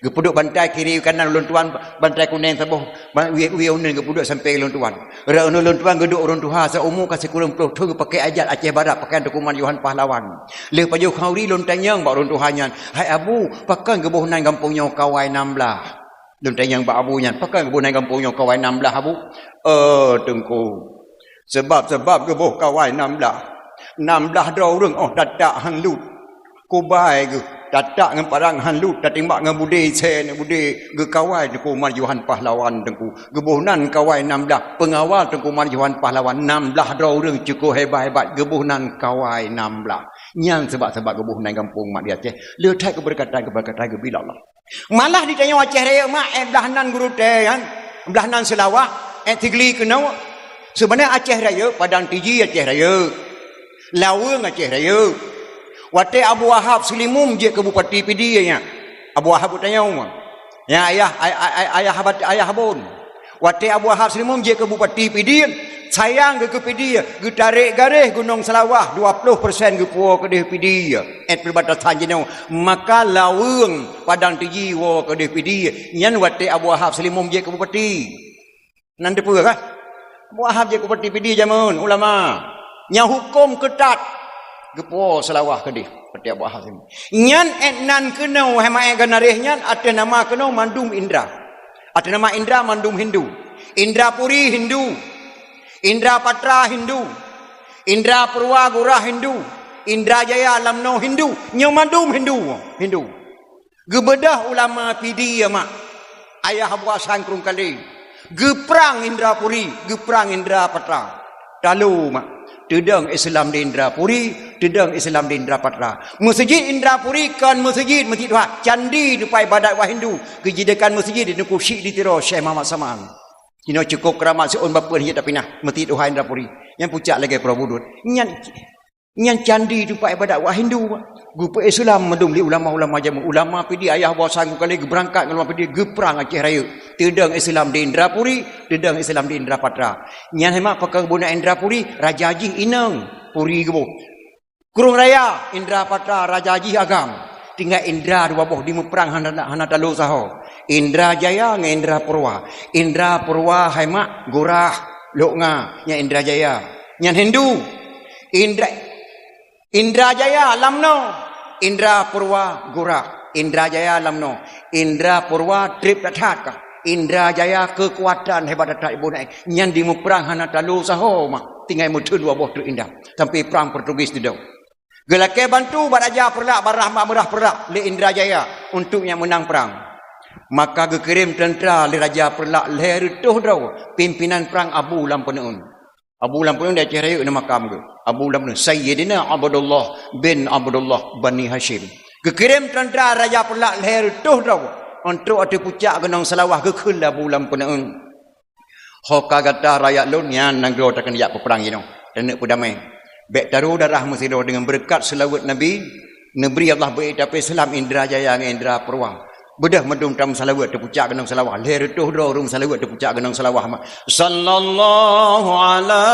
Geupeuduek bantai kiri kanan lôn tuan bantai kunèng saboh ba-, wie, wie uneuen geupeuduek sampéng lôn tuan. Rot uneuen lôn tuan geuduek ureueng tuha seuumu ka sikureueng ploh thon geupakèk adat Aceh Barat pakaian Teuku Marjohan Pahlawan. Lheueh pajoh khanduri lôn tanyong bak ureueng tuha nyan, "Hai Abu, pakon geuboh nan gampông nyoe kawai nam blaih?" Lôn tanyong bak abu nyan, "Pakon geuboh nan gampông nyoe kawai nam blaih, Abu?" "Eh, Teungku, seubab-seubab geuboh kawai nam blaih. Nam blaih droe ureueng 'oh tatak han lut. Kubai geuh, tatak ngon parang han lut, tatimbak ngon budé, sè ngon budé, geukawai Teungku Marjohan Pahlawan, Teungku. Geuboh nan kawai nam blaih, peungawal Teungku Marjohan Pahlawan, nam blaih droe ureueng cukôp hebat-hebat, geuboh nan kawai nam blaih. Nyan seubab-seubab geuboh nan gampông mak di Aceh." Lheueh that keubeureukatan-keubeureukatan geubri lé Allah. Malah di tanyoe Aceh Rayeuk mak, eh, blaih nan Geurutèe nyan, blaih nan Seulawah, eh, Sigli keunoe. Seubeuna Aceh Rayeuk, Padang Tiji Aceh Rayeuk, Laweueng Aceh Rayeuk. Watèe Abu Wahab Seulimum jeuet keu Bupati Pidie nyan, Abu Wahab geutanyoe, nyan ayah, ay-, ay-, ay-, ayah Abat-, ayah Abon. Watèe Abu Wahab Seulimum jeuet keu Bupati Pidie, Sayang geuh keu Pidie, geutarek garéh Gunong Seulawah, dua ploh persen geupuwoe keudeh Pidie. Ét peubatasan jinoe, maka laweueng Padang Tiji woe keudeh Pidie. Nyan watée Abu Wahab Seulimum jeuet keu bupati. Nan teupeue kah? Abu Wahab jeuet keu bupati Pidie jameun ulama. Nyang huköm keutat geupuwoe Seulawah keudeh, bupati Abu Wahab Seulimum. Nyan ét nan keunoe, hai ma-, ét geunaréh nyan ateueh nama keunoe mandum Indra. Ateueh nama Indra mandum Hindu. Indra Puri Hindu. Indra Patra Hindu. Indra Purwa Gurah Hindu. Indra Jaya Lamno Hindu. Nyoe mandum Hindu, Hindu. Geubeudôh ulama Pidie mak. Ayah Abu Hasan Krueng Kalé. Geuprang Indra Puri, geuprang Indra Patra. Talo mak. Teudong Islam di Indra Puri, teudong Islam di Indra Patra. Meuseujid Indra Puri kon meuseujid, meuseujid tuha, candi teumpat ibadat wah Hindu, geujadikan meuseujid di Teungku Chik di Tiro Syekh Muhammad Saman. Jinoe cukôp keuramat siôn bapeue hana tapinah, meuseujid tuha Indra Puri. Nyan pucak lagée Pura Budut. Nyan, nyan candi teumpat ibadat wah Hindu. Geupeu-Islam mandum lé ulama-ulama jameun. Ulama Pidie, Ayah Abu Hasan Krueng Kalé geubeurangkat ngon ulama Pidie geuprang Aceh Rayeuk. Teudong Islam di Indra Puri, teudong Islam di Indra Patra. Nyan hai mak pakon geuboh nan Indra Puri, raja jih inong Puri geuboh. Krueng Raya, Indra Patra, raja jih agam. Tinggai Indra dua boh dimeuprang hana, hana talo saho. Indra Jaya ngon Indra Purwa. Indra Purwa hai mak Gurah, Lhok Nga, nyan Indra Jaya. Nyan Hindu. Indra, Indra Jaya Lamno, Indra Purwa Gurah, Indra Jaya Lamno, Indra Purwa treb that-that kah. Indra Jaya keukuatan hebat that-that iboh nyan. Nyan dimeuprang hana talo saho mak, tinggai meutheun dua boh treuk indah. Sampai prang Portugis teudong. Geulakée bantu bak Raja Peureulak, bak Rahmat Meurah Peureulak lé Indra Jaya untuk nyan meunang prang. Maka geukirém teuntra lé Raja Peureulak lhée reutôh droe, pimpinan prang Abu Lam Peuneuen. Abu Lam Peuneuen di Aceh Rayeuk na makam geuh. Abu Lam Peuneuen, Sayyidina Abdullah bin Abdullah Bani Hasyim. Geukirém teuntra Raja Peureulak lhée reutôh droe untuk ateueh pucak Gunong Seulawah geukheun lé Abu Lam Peuneuen. Ho ka gata rakyat lôn nyan nanggroe takheun jak peuprang jinoe, taneuk peudamé. Bék taru darah meusidroe deungon beureukat seulaweuet Nabi, neubri Allah beu-ék tapeu Islam Indra Jaya ngon Indra Purwa. Beudôh mandum tameuseulaweuet teupucak Gunong Seulawah. Lhée reutôh droe ureuëng seulaweuet teupucak Gunong Seulawah mak. Sallallahu ala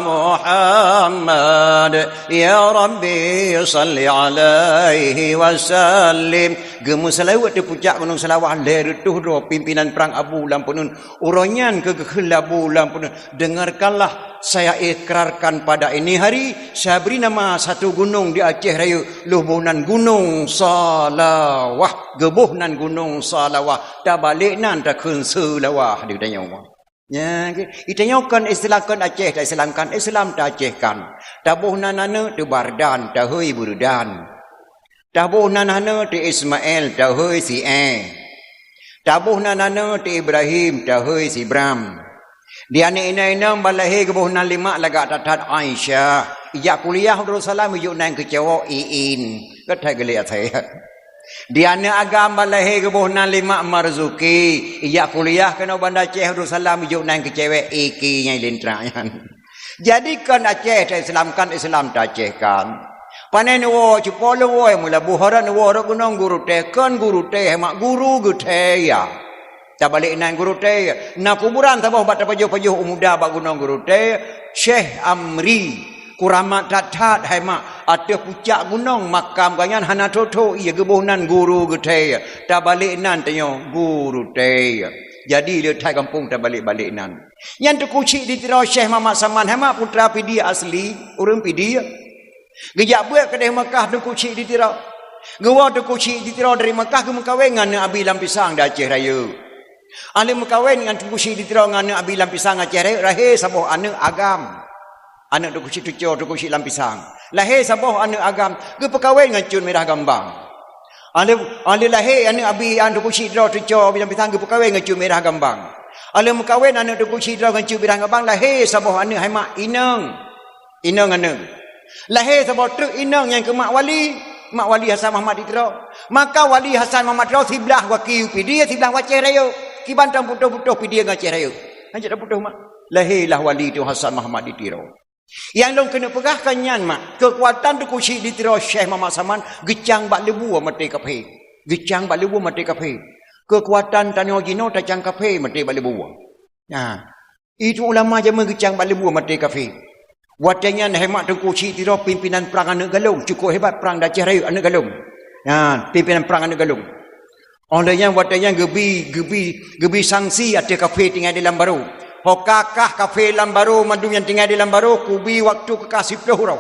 Muhammad, ya Rabbi salli alaihi wasallim. Geumeuseulaweuet teupucak Gunong Seulawah lhée reutôh droe pimpinan prang Abu Lam Peuneuen. Uroe nyan keuh geukheun lé Abu Lam Peuneuen, "Dengarkanlah, saya ikrarkan pada ini hari, saya beri nama satu gunung di Aceh Rayeuk, lôn boh nan Gunong Seulawah." Geuboh nan Gunong Seulawah, tabalek nan takheun Seulawah di tanyoe. Nya, geutanyoe kon Islam kon Aceh, ta-Islamkan, Islam ta-Acehkan. Taboh nan aneuk teuh Bardan, tahôi Beureudan. Taboh nan aneuk teuh Ismail, tahôi si eh. Taboh nan aneuk teuh Ibrahim, tahôi si Bram. Di aneuk inong-inong ban lahé geuboh nan lé mak lagak that-that Aisyah. Ijak kuliah Darussalam ijok nan keu cowok Iin. Ka that geulée asai. Di aneuk agam ban lahé geuboh nan lé mak Marzuki. Ijak kuliah keunoe Banda Aceh Darussalam ijok nan keu cewek Iki nyang lintrak nyan. Jadi kon Aceh ta-Islamkan, Islam ta-Acehkan. Panen woe, cupo lôn woe, mula buharan woe rot gunong guru teh, kon guru teh, mak guru geuthée ya. Tabalek nan guru teh, na kuburan saboh bak tapajoh-pajoh u muda bak gunong guru teh, Syekh Amri. Kuramat that-that hai mak, ateueh pucak gunong makam gobnyan hana thô-thô, iya geuboh nan guru geuthée. Tabalek nan tanyoe guru teh. Jadi le that gampông tabalek-balek nan. Nyan Teungku Chik di Tiro Syekh Muhammad Saman hai mak putra Pidie asli, ureuëng Pidie. Geujak beuet keudeh Mekah Teungku Chik di Tiro. Geuwoe Teungku Chik di Tiro dari Mekah geumeukawen ngon aneuk Abi Lam Pisang di Aceh Rayeuk. Alheuh meukawen ngon Teungku Chik di Tiro ngon aneuk Abi Lam Pisang Aceh Rayeuk, lahé saboh aneuk agam. Aneuk Teungku Chik Tuco, Teungku Chik Lam Pisang. Lahé saboh aneuk agam, geupeukawen ngon Cut Mirah Gambang. Alheuh, alheuh lahé aneuk Abi, an Teungku Chik Tiro Tuco Abi Lam Pisang geupeukawen ngon Cut Mirah Gambang. Alheuh meukawen aneuk Teungku Chik Tiro ngon Cut Mirah Gambang, lahé saboh aneuk hai mak inong. Inong aneuk. Lahé saboh treuk inong nyang keu Mak Wali, Mak Wali Hasan Muhammad di Tiro. Maka Wali Hasan Muhammad Tiro siblah waki u Pidie, siblah u Aceh Rayeuk. Kiban tan putôh-putôh Pidie ngon Aceh Rayeuk. Hanjeuet tan putôh mak. Lahé lah Wali Tuan Hasan Muhammad di Tiro. Nyang lôn keuneuk peugah ka nyan mak, keukuatan Teungku Chik di Tiro Syekh Muhammad Saman geucang bak leubue maté kaphé. Geucang bak leubue maté kaphé. Keukuatan tanyoe jinoe tacang kaphé maté bak leubue. Nah. Itu ulama jameun geucang bak leubue maté kafé. Watée nyan hai mak Teungku Chik Tiro pimpinan prang aneuëk galong, cukup hebat prang di Aceh Rayeuk aneuëk galong. Nyan, pimpinan prang aneuëk galong. Óh lheueh nyan watée nyan geubi, geubi, geubi sanksi ateueh kafé tinggai di lam barô. Ho ka kah kafé lam barô mandum nyang tinggai di lam barô, kubi waktu keu kah siplôh uroe.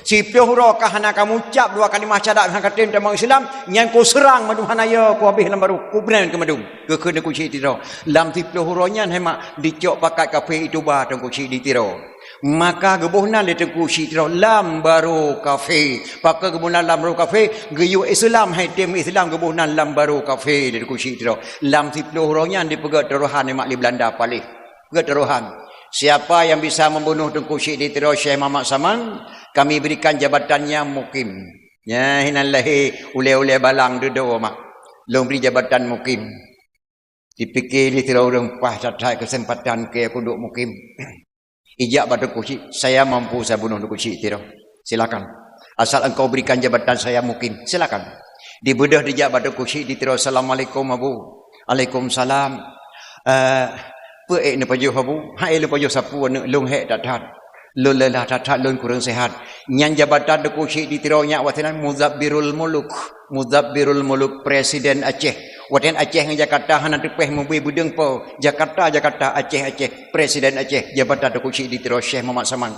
Siplôh uroe kah hana kamucab dua kalimah syahadat hana katem tamong Islam, nyan kuseurang mandum hana yo kuhabéh lam barô, kubreun keu mandum. Geukheun Teungku Chik Tiro. Lam siplôh uroe nyan hai mak dicok pakat kafé ituba Teungku Chik di Tiro. Maka geuboh nan lé Teungku Chik Tiro lam barô kafé. Pakon geuboh nan lam barô kafé, geuyue Islam hai tem Islam geuboh nan lam barô kafé lé Teungku Chik Tiro. Lam siplôh uroe nyan dipeugét turohan hai mak lé Beulanda paléh. Peugét turohan. Siapa yang bisa membunuh Teungku Chik di Tiro Syekh Muhammad Saman, kami berikan jabatannya mukim. Nyan hinan lahé ulée-ulée balang dudoe mak. Lôn bri jabatan mukim. Dipike lé sidroe ureuëng paih that-that keuseumpatan keu kudok mukim. Ijak bak Teungku Chik, "Saya mampu saya bunuh Teungku Chik Tiro." "Silakan. Asal engkau berikan jabatan saya mukim." "Silakan." Dibeudôh dijak bak Teungku Chik di Tiro, "Assalamualaikum Abu." "Alaikumsalam." "Eh, peue ék neupajoh Abu?" "Hai lôn pajoh sapeue aneuëk lôn hék that-that. Lôn lelah that-that lôn kureueng sehat." Nyan jabatan Teungku Chik di Tiro nyak watée nan Mudabbirul Muluk. Mudabbirul Muluk, Presiden Aceh. Watée Aceh ngon Jakarta hana teupéh meubi beudeueng po. Jakarta, Jakarta, Aceh, Aceh. Presiden Aceh, jabatan Teungku Chik di Tiro Syekh Muhammad Saman.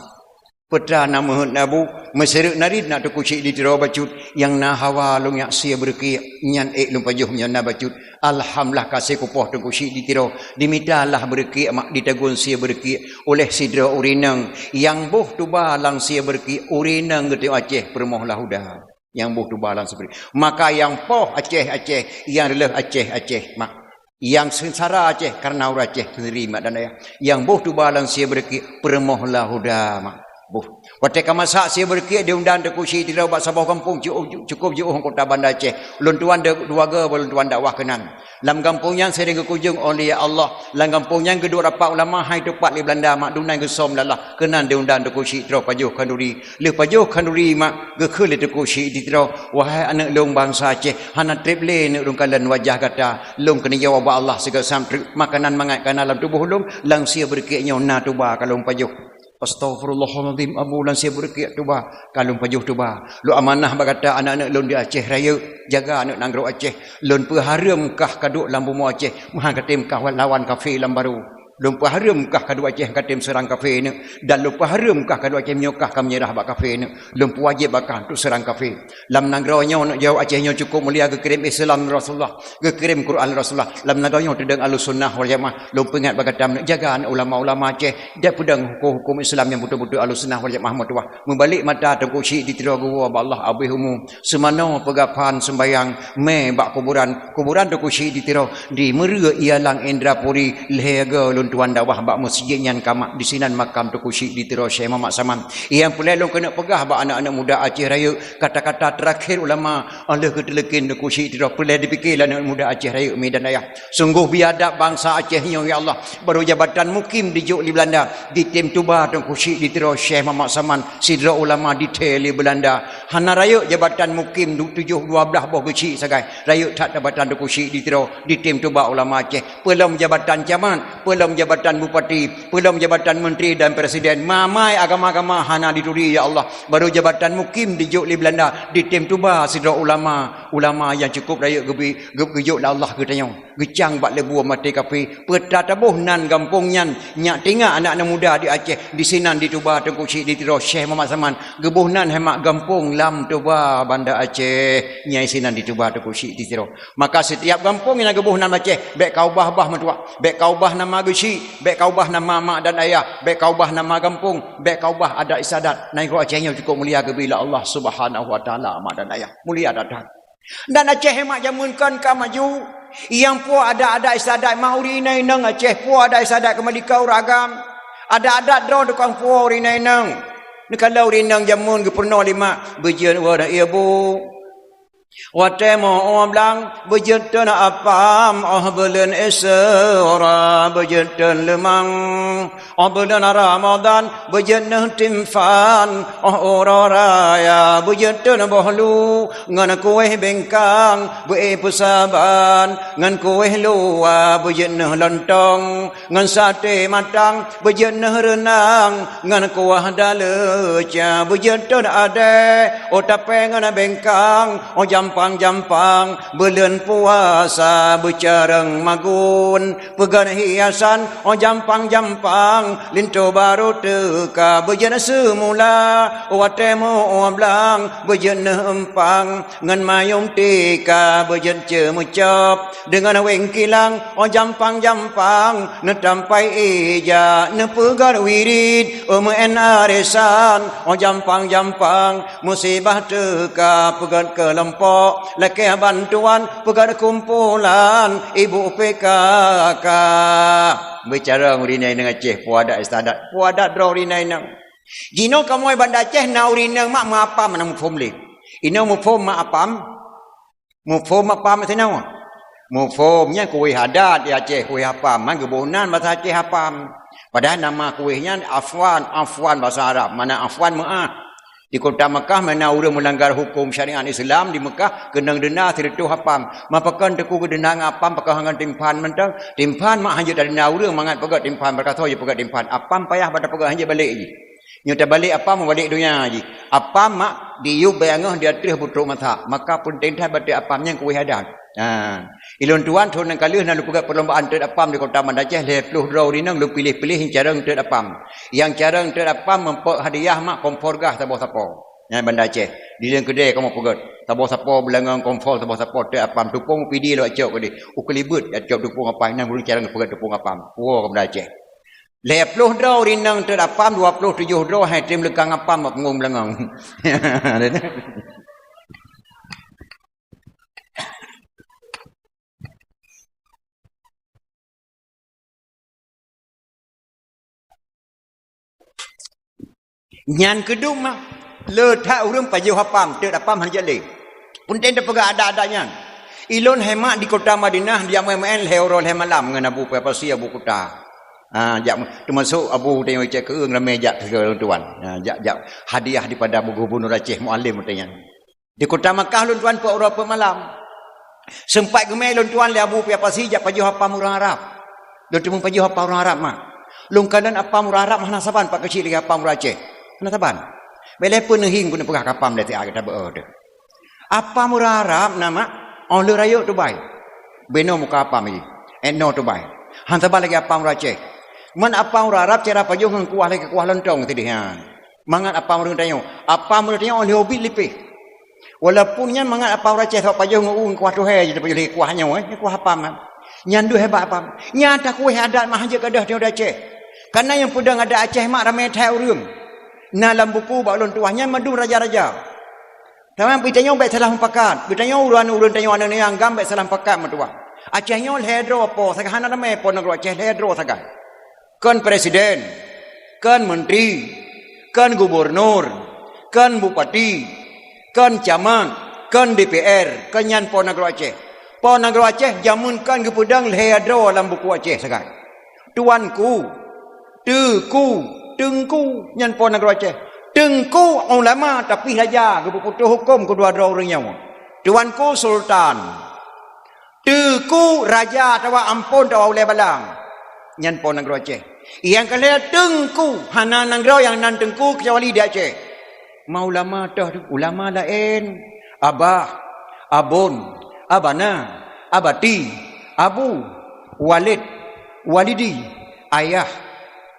Peue teuma na meuheuét na bu, meuseureuk narit na Teungku Chik di Tiro bacut, nyang na hawa lôn nyak sie beureukiek, nyan ék lôn pajoh meunyoe na bacut. Alhamdulillah ka sie kupoh Teungku Chik di Tiro, dimita lah beureukiek mak ditagun sie beureukiek oleh sidroe ureuëng inong, nyang boh tuba lam sie beureukiek ureuëng inong geutanyoe Aceh peurumoh Lahuda. Nyang boh tuba lam seubri. Maka nyang poh Aceh-Aceh, nyang reuloh Aceh-Aceh, mak. Nyang seungsara Aceh, kareuna ureuëng Aceh seundiri, mak dan ayah. Nyang boh tuba lam sie beureukiek, peurumoh Lahuda, mak. Boh. Watée ka masak sie beureukiek diundang Teungku Chik di Tiro bak saboh gampông, cu-, cu-, cukup jiôh kota Banda Aceh. Lôn tuan de-, dua goe lôn tuan dakwah keunan. Lam gampông nyan sering geukunjong aulia Allah. Lam gampông nyan geuduek rapat ulama hai teupat lé Beulanda, mak, dum nan geusöm lé Allah. Keunan diundang Teungku Chik Tiro pajoh khanduri. Lheueh pajoh khanduri mak, geukheun lé Teungku Chik di Tiro, "Wahai aneuëk lôn bansa Aceh, hana treb lé aneuëk lôn kalon wajah gata. Lôn keuneuk jaweueb bak Allah sigoe sam treuk. Makanan mangat ka na lam tuboh lôn, lam sie beureukiek nyoe na tuba ka lôn pajoh." "Astaghfirullahalazim, Abu, lam sie beureukiek tuba ka lôn pajoh tuba. Lôn amanah bak gata aneuëk-aneuëk lôn di Aceh Rayeuk, jaga aneuëk nanggroe Aceh. Lôn peuhareuem kah kaduek lam bumoe Aceh, meuhan katem kah lawan kafé lam barô. Lôn peuhareuem kah kaduek Aceh katem seurang kafé nyoe, dan lôn peuhareuem kah kaduek Aceh nyoe kah ka meunyeurah bak kafé nyoe. Lôn peuwajéb bak kah untuk seurang kafé. Lam nanggroe nyoe, neuk jaweueb Aceh nyoe cukup mulia, geukirém Islam Rasulullah, geukirém Quran Rasulullah. Lam nanggroe nyoe teudong Ahlussunnah wal Jamaah. Lôn peuingat bak gata, neuk jaga aneuëk ulama-ulama Aceh, dan peudong huköm-huköm Islam nyang beutôi-beutôi Ahlussunnah wal Jamaah meutuwah." Meubalek mata Teungku Chik di Tiro geuwoe bak Allah habéh umu. Seumanoe peugah phan seumbayang, mé bak kuburan, kuburan Teungku Chik di Tiro. Di Meureu Ialang Indrapuri, lhée goe lôn tuan dakwah bak meuseujid nyan ka mak, disinan makam Teungku Chik di Tiro Syekh Muhammad Saman. Nyang peureulée lôn keuneuk peugah bak aneuëk-aneuëk muda Aceh Rayeuk, kata-kata teurakhé ulama, óh lheueh geuteuleukin Teungku Chik di Tiro, peureulée dipike lé aneuëk muda Aceh Rayeuk, mi dan ayah. Sunggoh biadab bansa Aceh nyoe, ya Allah. Barô jabatan mukim dijok lé Beulanda, ditem tuba Teungku Chik di Tiro Syekh Muhammad Saman, sidroe ulama dithée lé Beulanda. Hana rayeuk jabatan mukim du-, tujoh dua blaih boh geuchik sagai. Rayeuk that jabatan Teungku Chik di Tiro, ditem tuba ulama Aceh. Peulom jabatan camat, peulom jabatan bupati, peulom jabatan menteri dan presiden. Mamai agama-agama hana dituri, ya Allah. Barô jabatan mukim dijok lé Beulanda, ditem tuba sidroe ulama, ulama nyang cukup rayeuk geubi-, geu-, geujok lé Allah geutanyoe. Geucang bak leubue maté kafé, peue teuma taboh nan gampông nyan, nyak tinggai aneuëk-aneuëk muda di Aceh, disinan dituba Teungku Chik di Tiro Syekh Muhammad Saman, geuboh nan hai mak gampông lam tuba Banda Aceh, nyang sinan dituba Teungku Chik di Tiro. Maka setiap gampông nyang geuboh nan Aceh, bék ka ubah-ubah meutuwah, bék ka ubah nama geuchik, bék ka ubah nama mak dan ayah, bék ka ubah nama gampông, bék ka ubah adat istiadat. Nanggroe Aceh nyoe cukup mulia geubi lé Allah Subhanahu wa Taala, mak dan ayah. Mulia that-that. Dan Aceh mak jameun kon ka maju. Nyang po adat-adat istiadat mak ureuëng inong-inong Aceh, po adat istiadat keumalika ureuëng agam. Adat-adat droe tukang po ureuëng inong-inong. Neukalon ureuëng inong jameun geupeurunoe lé mak, beujeuet woe dak ié bu. Watée meu-ueh blang beujeuet teun apam, óh buleuen Isra beujeuet teun leumang, óh buleuen Ramadhan beujeuet neuh timphan, óh uroe raya beujeuet teun boh lu, ngon kueh bengkang beu-éh peusaban, ngon kueh luwa beujeuet neuh lontong, ngon saté matang beujeuet neuh reunang, ngon kuah daleuca beujeuet teun adée, óh tapée ngon bengkang, óh jampang-jampang, buleuen puasa beucareueng magun, peugét hiasan, óh jampang-jampang, linto barô teuka beujeuet seumula, watée meu-ueh blang beujeuet neuh eumpang, ngon mayôm tika beujeuet ceumeucôb, deungon wéng kilang, óh jampang-jampang, neutampai ija, neupeugét wirid, óh meu'én arisan, óh jampang-jampang, musibah teuka peugét keulompok, lakée bantuan peugét kumpulan, ibu P K K. Beucareueng ureueng inong Aceh, peue adat istiadat, peue adat droe ureueng inong. Jinoe kamoe Banda Aceh na ureueng inong mak meuapam, na muphom lé. Inong muphom mak apam, muphom apam sinoe. Muphom nyan kueh adat di Aceh, kueh apam, man geuboh nan basa Aceh apam. Padahai nama kueh nyan afwan, afwan basa Arab, makna afwan meu'ah. Di kota Mekah, mana ureueng meulanggar huköm syariat Islam di Mekah, keunong deunda sireutôh apam. Ma pakon teuku geudeunda ngon apam, pakon ngon timphan mantong? Timphan mak hanjeuet tadeunda ureueng mangat peugét timphan, beukasoe jipeugét timphan. Apam payah bak tapeugét hanjeuet balek jih. Nyoe tabalek apam, balek donya jih. Apam mak diyueb bak angoh di ateueh beutrok masak. Maka peunteng that bak teuk apam nyan kueh adat. Ha. Ilôn tuan thon nyang ka lheueh na lôn peugét perlombaan teut apam di kota Banda Aceh, lhèe ploh droe ureueng inong lôn piléh-piléh nyang carông teut apam. Nyang carông teut apam muphom hadiah mak kompor gas saboh sapo. Nyan Banda Aceh. Di leuen keudè kamoe peugét. Saboh sapo beulangong kompor, saboh sapo teut apam. Tupông pidi lôn cok keudeh. U keulibeuet cok tupông apam. Nyan ureueng carông peugét tupông apam. Woe keu Banda Aceh. Lhèe ploh droe ureueng inong teut apam, dua ploh tujoh droe hai tem leukang apam bak punggong beulangong. Nyan keudum mah, le that ureueng pajoh apam, teut apam hana jeuet lé. Peunteng tapeugah adat-adat nyan. Ilôn hai mak di kota Madinah, jak meu'én-meu'én lhèe uroe lhèe malam ngon Abu Pasi, Abu Kuta. Ha, jak, teumasok Abu tanyoe cit keueung ramé jak keu lôn tuan. Ha, jak, jak hadiah daripada Abu Gubernur Aceh, Mualem watèe nyan. Di kota Makkah lôn tuan peuet uroe peuet malam. Seumpat geumè lôn tuan lé Abu Pasi jak pajoh apam ureueng Arab. Lôn teumeung pajoh apam ureueng Arab mak. Lôn kalon apam ureueng Arab hana saban pat keuchik lagèe apam ureueng Aceh. Hana saban. Bèk lé peuneuhieng keuneuk peugah keu apam lé siat gata beuo teuh. Apam ureueng Arab na mak, óh lheueh rayeuk tubai. Beunoe muka apam jih. Èt noe tubai. Han saban lagèe apam ureueng Aceh. Mon apam ureueng Arab cara pajoh ngon kuah lagèe kuah lontong sideh nyan. Mangat apam ureueng tanyoe. Apam ureueng tanyoe óh lheueh ubit lipéh. Walaupun nyan mangat apam ureueng Aceh, sabab pajoh ngon u ngon kuah tuhé jih, pajoh lé kuah nyoe, eh, kuah apam kan. Nyan deuh hebat apam. Nyan ata kueh adat mah hanjeuet gadôh tanyoe di Aceh. Kareuna nyang peudong adat Aceh mak ramé that ureueng. Na lam buku bak ulôn tuah nyan mandum raja-raja. Tamong geutanyoe bèk salah mupakat. Geutanyoe ureueng-ureueng tanyoe aneuk-aneuk agam bèk salah mupakat meutuah. Aceh nyoe lhèe droe po sagai hana ramé po nanggroe Aceh lhèe droe sagai. Kon presiden, kon menteri, kon gubernur, kon bupati, kon camat, kon D P R, kon nyan po nanggroe Aceh. Po nanggroe Aceh jameun kon geupeudong lhèe droe lam buku Aceh sagai. Tuanku, Teuku, Teungku, nyan po nanggroe Aceh. Teungku ulama tapi raja geupeuputôh huköm keudua droe ureueng nyoe. Tuanku sultan. Teuku raja atawa ampôn atawa ulèe balang. Nyan po nanggroe Aceh. Nyang keu lhèe teungku, hana nanggroe nyang nan teungku keucuali di Aceh. Ma ulama toh tu, ulama laén, abah, abon, abana, abati, abu, walid, walidi, ayah,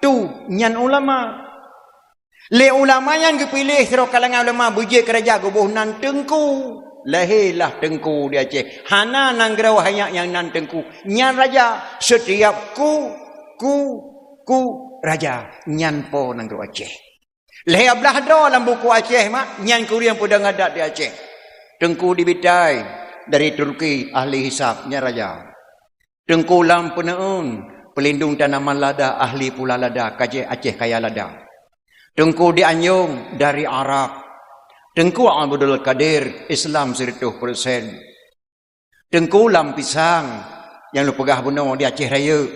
tu nyan ulama. Lé ulama nyan geupiléh sidroe kalangan ulama beujeuet keu raja geuboh nan teungku. Lahé lah teungku di Aceh. Hana nanggroe hana nyang nan teungku. Nyan raja. Setiap ku, ku, ku raja. Nyan po nanggroe Aceh. Lhèe blah droe lam buku Aceh mak, nyan kureueng peudong adat di Aceh. Teungku di Bitai dari Turki ahli hisab nyan raja. Teungku lam Peuneuen, pelindung tanaman lada, ahli pula lada, Aceh, Aceh kaya lada. Teungku di Anjong dari Arab, Teungku Abdul Kadir, Islam siratoh persen. Teungku Lam Pisang, nyang lôn peugah bunoe di Aceh Rayeuk,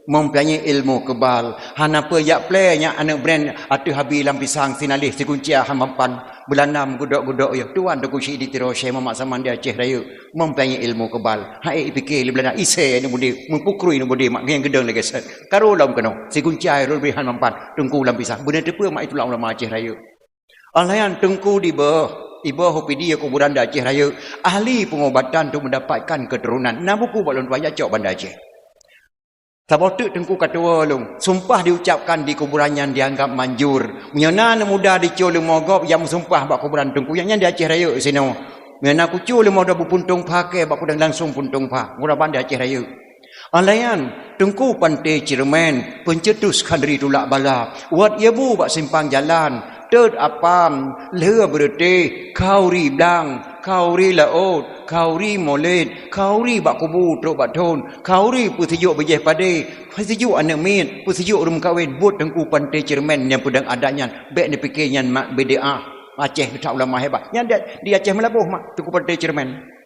mempunyai ilmu kebal. Hana peue jak plè nyan aneuk brand ateueh abi Lam Pisang, sinaléh, siguncia, hana mampan, beulandam gudok-gudok yoh. Tuan Teungku Syik di Tiro, Syekh Muhammad Saman di Aceh Rayeuk, mempunyai ilmu kebal. Hai pike lé beulandam, isé aneuk beudé, meupukrui aneuk beudé, mak ngieng geudong lagèe sét. Karo lom keunoe, siguncia, rot bri, hana mampan, Teungku Lam Pisang. Beuneuteupeu mak, itulah ulama Aceh Rayeuk. Alayan Teungku Dibeuh, Ibeuh Upidi, kuburan di Aceh Rayeuk, ahli pengobatan untuk mendapatkan keturunan. Na buku bak lôn tuan, jak cok Banda Aceh. Saboh teuk Teungku ka tuwo lôn, sumpah diucapkan di kuburan nyan dianggap manjur. Meunyoe na aneuk muda dicue leumo gob nyang meusumpah bak kuburan Teungku, nyan, nyan di Aceh Rayeuk sinoe. Meunyoe na kucue leumo droe beupuntông pha kèe bak kuburan, langsung puntông pha. Kuburan di Aceh Rayeuk. Alayan, Teungku Panté Ceureumèn, pencetus khanduri tulak bala, wat iebu bak simpang jalan, teut apam, lheueh beureutéh, khanduri blang, khanduri laôt, khanduri molét, khanduri bak kubu trok bak thon, khanduri peusijuek bijèh padé, peusijuek aneuk miet, peusijuek ureueng meukawen, buet Teungku Panté Ceureumèn nyang peudong adat nyan, bèk neupike nyan mak bid'ah. Aceh that ulama hebat. Nyan di, di Aceh Meulaboh mak, Teungku Panté Ceureumèn.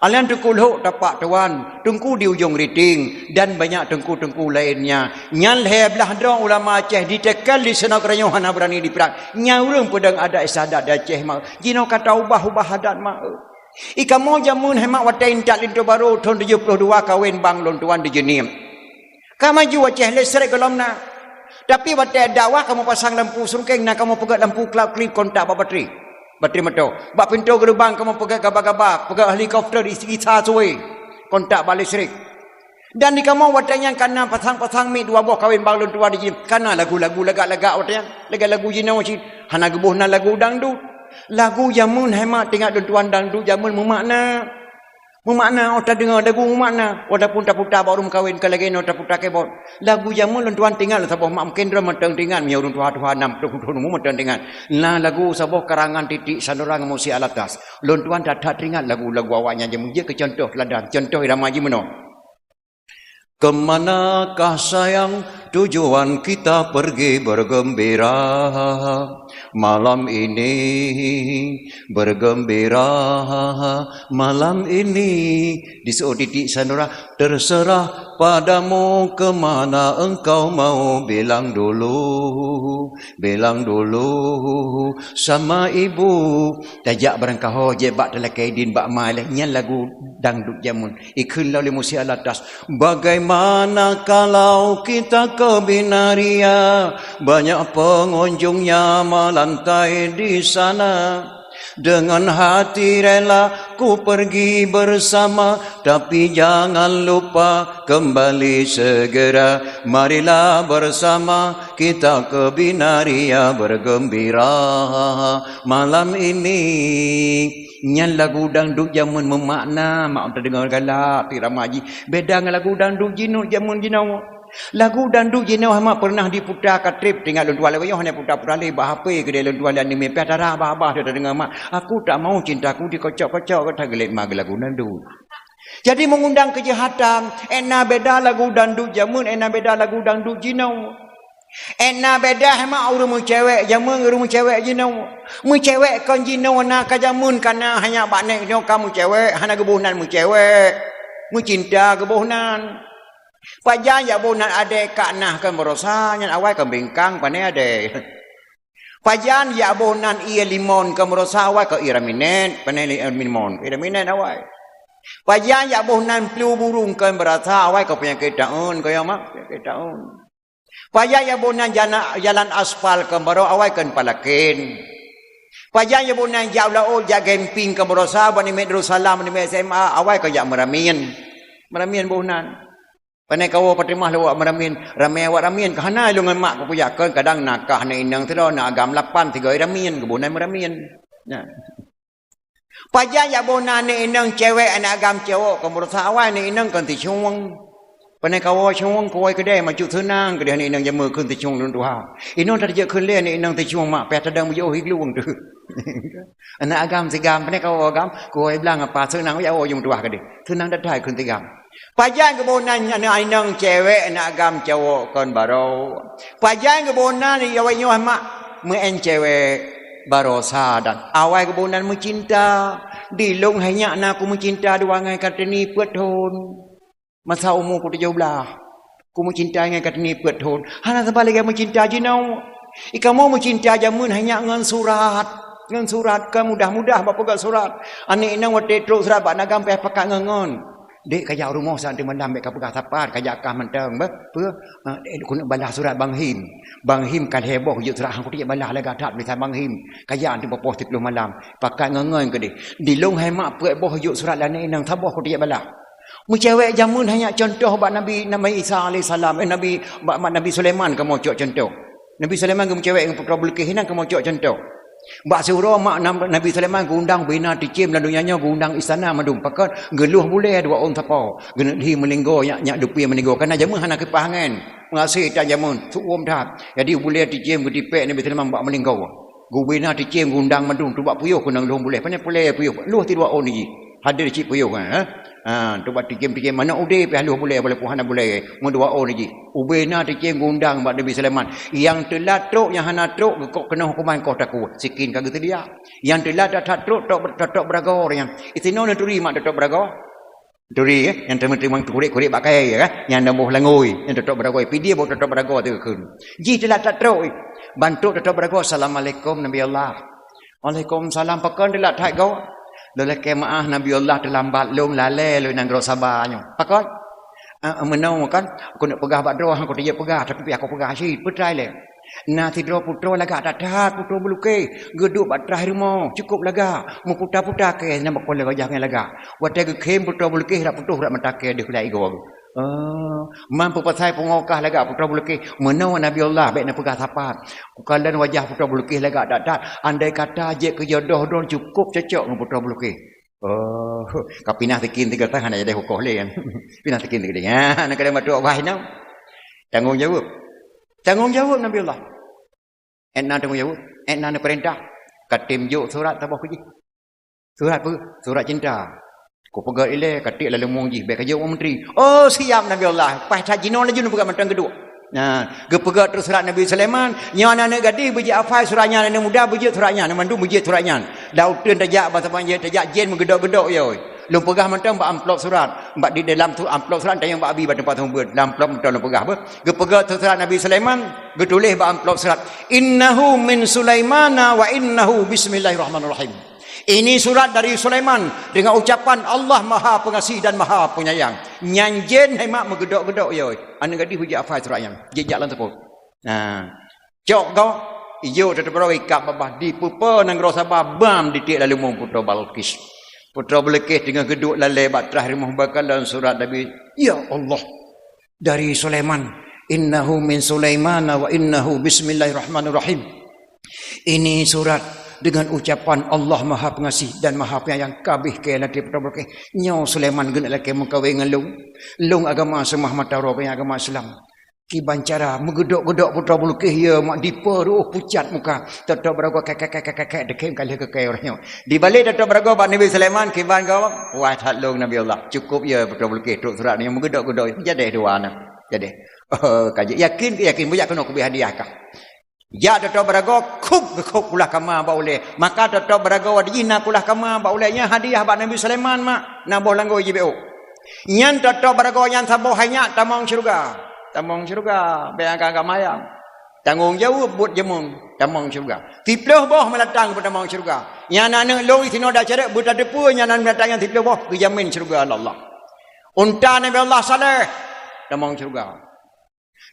Alayan Teungku Lhok Tapak Tuan, Teungku di Ujong Riting, dan banyak teungku-teungku lainnya. Nyan lhèe blaih droe ulama Aceh diteuka di sinoe, keureunyueng hana beurani diprang. Nyan ureueng peudong adat istiadat di Aceh mak. Jinoe ka taubah-ubah adat mak. I kamoe jameun hai mak, watèe intat linto barô thon tujoh ploh dua kawen bang lôn tuan di Jeunieb. Ka maju Aceh, listrik gohlom na. Tapi watèe dakwah kamoe pasang lampu sungkeng, na kamoe peugèt lampu klap-klip kontak bak batri. Batri moto. Bak pintoe geureubang kamoe peugèt gaba-gaba, peugèt helikopter isi gisa suwe. Kontak bak listrik. Dan di kamoe watèe nyan ka na pasang-pasang mik dua boh kawen bang lôn tuan di Jeunieb. Ka na lagu-lagu lagak-lagak watèe nyan. Lagèe lagu jinoe cit. Hana geuboh nan lagu dangdut. Lagu jameun hai mak, teuingat lôn tuan, dangdut jameun meumakna. Meumakna, oh tadeungoe lagu meumakna, walaupun taputa bak ureueng meukawen ka lagèe nyoe taputa keyboard. Lagu jameun lôn tuan teuingat lôn saboh mak, mungken droe mantong teuingat, meunyoe ureueng tuha-tuha nam ploh thon umu mantong teuingat. Na lagu saboh karangan Titik Sanura ngon Musi Alatas. Lôn tuan that-that teuingat lagu-lagu awak nyan jameun, jeuet keu contoh teuladan, contoh irama jih meunoe. Ke manakah sayang tujuan kita pergi bergembira? Malam ini bergembira, malam ini. Diseuôt Titik Sanura, terserah padamu ke mana engkau mau, bilang dulu, bilang dulu sama ibu. Tajak barangkaho jeuet bak talakèe idin bak ma lé, nyan lagu dangdut jameun. Ikheun lom lé Musi Alatas, bagaimana kalau kita ke Binaria? Banyak pengunjungnya melantai di sana. Dengan hati rela ku pergi bersama, tapi jangan lupa kembali segera. Marilah bersama kita ke Binaria bergembira malam ini. Nyan lagu dangdut jameun meumakna, mak tadeungoe galak, irama jih beda ngon lagu dangdut jinoe jameun jinoe. Lagu dangdut jinoe mak pernah diputa ka trép, teuingat lôn tuan lagèe nyoe hana puta-puta lé bak H P keudéh lôn tuan, dan ni meupiah tara bah-bah tadeungoe mak. Aku tak mau cintaku dikocok-kocok, ka that geulet mak lagu dangdut. Jadi mengundang kejahatan, ék na beda lagu dangdut jameun, ék na beda lagu dangdut jinoe. Ék na beda hai mak ureueng meucewek jameun, ureueng meucewek jinoe. Meucewek kon jinoe na ka jameun ka na, hanya bak nèk nyoe ka meucewek, hana geuboh nan meucewek. Meucinta geuboh nan. Pajan jak boh nan adèe ka na kon baroesa, nyan awai kon bingkang, pane adèe. Pajan jak boh nan ie limon kon baroesa, awai kon ie raminet, pane li-, limon, ie raminet awai. Pajan jak boh nan flu burung kon baroesa, awai kon peunyakét taun, kon ya mak, peunyakét taun. Pajan jak boh nan jana-, jalan aspal kon baroe, awai kon palaken. Pajan jak boh nan jak u laôt, jak camping kon baroesa, bak namiet Darussalam, namiet S M A, awai kon jak meuramien. Meuramien boh nan. Pane kawoe Fatimah lôn wak meuramien, ramé awak ramien, ka hana lôn ngon mak kupeujak, kon kadang na kah aneuk inong sidroe, aneuk agam lapan, sigoe ramien, geuboh nan meuramien. Nah. Pajan jak boh nan aneuk inong cewek, aneuk agam cowok, kon baroesa awai aneuk inong kon sicueng. Pane kawoe cueng, kuwoe keudè, macut seunang keudè aneuk inong jameun kheun sicueng lôn tuha. Inoe tajak kheun lé aneuk inong sicueng mak, payah tadong beujiôh iglung teuh. Aneuk agam sigam, pane kawoe agam, kuwoe blang apa seunang jak woe jeuem tuha keudè. Seunang that-that kheun sigam. Pajan geuboh nan aneuk inong cewek, aneuk agam cowok kon baroe. Pajan geuboh nan awai nyoe mak meu'en cewek. Barosa dan awai geuboh nan meucinta. Di lôn hai nyak na kumeucinta dua ngai ka teuni peuet thon. Masa umu ku tujoh blaih, kumeucinta ngai ka teuni peuet thon. Hana saban lagée meucinta jinoe. I kamoe meucinta jameun hai nyak ngon surat. Ngon surat ka mudah-mudah bak peugah surat. Aneuk inong watée trok surat bak nagam payah pakat ngon-ngon. Dek, kajak rumoh saat malam, bek kapeugah sapat, kajak kah mantong, bah. Peue? Ah, dek, keuneuk balah surat Bang Him. Bang Him ka lhée boh jeuet surat, hang kuteuk balah lagak that tulisan Bang Him. Kajak anteuk bak poh siplôh malam. Pakat ngon-ngon keudeh. Di lôn hai mak peuet boh jeuet surat lagak nyan, saboh kuteuk balah. Meucewek jameun hai nyak contoh bak Nabi, Nabi Isa alaihissalam, eh, Nabi, bak, bak Nabi Sulaiman kamoe cok contoh. Nabi Sulaiman geumeucewek ngon putroe Bilqis, inan kamoe cok contoh. Bak siuroe mak Nam-, Nabi Sulaiman geuundang bina teucém lam donya nyoe, geuundang istana mandum. Pakon? Geulôh bulée dua ôn sapo. Geuneuk lhi meulinggoe, nyak, nyak dupie meulinggoe. Kana jameun hana kipaih angén. Meuhasé that jameun, su'uem that. Jadi bulée teucém geutipék Nabi Sulaiman bak meulinggoe. Geubina teucém geuundang mandum, tubak puyôh keunong lheueh bulée. Pane peureulée puyôh, lheueh ti dua ôn jih. Hadé cit puyôh, ha? Ha, tubak teucém-teucém, manök udeb pih lheueh bulée, walaupun hana bulée. Meudua ôn jih. Ubena teucém geuundang bak Nabi Sulaiman. Nyang teulat trok, nyang hana trok, geukok keunong huköman koh takue. Sikin ka geuseudia. Nyang teulat that-that trok, tok, tok, tok beuragoe nyan. Itinoe neuturi mak tok, tok beuragoe. Turi, eh, nyang teumeuteumang kurek-kurek bak kayée, eh, nyang na boh langôi, nyang tok, tok beuragoe, pidie boh tok, tok beuragoe teukeun. Jih teulat that trok, eh. Ban trok tok, tok beuragoe, "Assalamualaikum, Nabi Allah." "Waalaikumsalam, pakon teulat that goe?" "Lôn lakée meuáh, Nabi Allah, teulambat lôn, lalée lôn nanggroe Saba nyoe." "Pakon?" "Ah, meunoe kan, keuneuk peugah bak droe, hang kuteujeuet peugah, tapi pih aku peugah cit, peutrai lé." Na sidroe putroe lagak that-that, putroe Bilqis, geuduek bak traih rumoh, cukôp lagak, meuputa-puta kée, na bak polée wajah nyan lagak. Watée geukhém putroe Bilqis, rab putôh rab mata kée deuh lam igoe. Oh, man peupasai pungo kah lagak putroe Bilqis, meunoe Nabi Allah, bék neupeugah sapat. Kukalon wajah putroe Bilqis lagak that-that, andai kata jeuet keu jodoh droe cukôp cocok ngon putroe Bilqis. Oh, ka pinah sikin tiga tangan, hana jadi hukoh lé kan. Pinah sikin tiga tangan. Ha, na kadang batuk bah inong. Tanggong jaweueb. Tanggong jaweueb Nabi Allah. Ék na tanggong jaweueb, ék na neupeurintah. Katem jok surat saboh keu jih. Surat peue? Surat cinta. Kupeugét ilée, katik lam leumong jih, bék kajok u menteri. Oh, siap Nabi Allah. Paih that jinoe laju neupeugét mantong geuduek. Nah, geupeugét trok surat Nabi Sulaiman, nyoe aneuk gadih beujeuet hafai surat nyan, aneuk muda beujeuet surat nyan, mandum beujeuet surat nyan. Lam uteuen tajak, basa panjang tajak, jén meugeudok-geudok, yoi. Lôn peugah mantong bak amplop surat. Bak di dalam tu amplop surat, tanyong bak abi bak teumpat sumbeuen. Lam amplop mantong lôn peugah, beuh. Geupeugét trok surat Nabi Sulaiman, geutuléh bak amplop surat, "Innahu min Sulaimana wa innahu bismillahirrahmanirrahim." Ini surat dari Sulaiman dengan ucapan Allah Maha Pengasih dan Maha Penyayang. Nyan jén hai mak meugeudok-geudok, yoi. Aneuk gadih beujeuet hafai surat nyan. Jijak lam teupeu. Nah, cok goe, ijok tok, tok beuragoe ikab babah, dipeupo nanggroe Saba, bam ditiek lam leumong putroe Balqis. Putroe Balqis teungoh geuduek lalée bak traih rumoh, beukalon surat Nabi, "Ya Allah, dari Sulaiman, innahu min Sulaimana wa innahu bismillahirrahmanirrahim." Ini surat dengan ucapan Allah Maha Pengasih dan Maha Penyayang, ka abéh kée lam até putroe Balqis. Nyoe Sulaiman geuneuk lakée meukawen ngon lôn. Lôn agama seumah mata uroe, agama Islam. Kiban cara meugeudok-geudok putroe Balqis, ya mak, dipeuruoh pucat muka. Tok-tok beuragoe kek-kek-kek-kek-kek, deukem ka lheueh keu kée uroe nyoe. Dibalek tok-tok beuragoe bak Nabi Sulaiman, kiban goe, wah that lôn Nabi Allah. Cukôp ya putroe Balqis trok surat nyoe meugeudok-geudok, jadeh dua na. Jadeh. Oh, ka jeuet yakin, yakin, bujak keunoe kubri hadiah kah. Jak tok-tok beuragoe, khup geukhôb kulah kama bak ulée. Maka tok-tok beuragoe di jih na kulah kama bak ulée, nyan hadiah bak Nabi Sulaiman mak, na boh langôi jibeuôk. Nyan tok-tok beuragoe nyan saboh hai nyak tamong syeuruga. Tamong syeuruga, bék agam-agam ayam. Tanggong jaweueb buet jameun, tamong syeuruga. Siplôh boh meulatang beutamong syeuruga. Nyan aneuk lôn sinoe dak carek beutateupeu nyan aneuk meulatang nyan siplôh boh geujamin syeuruga lé Allah. Unta Nabi Allah Saleh, tamong syeuruga.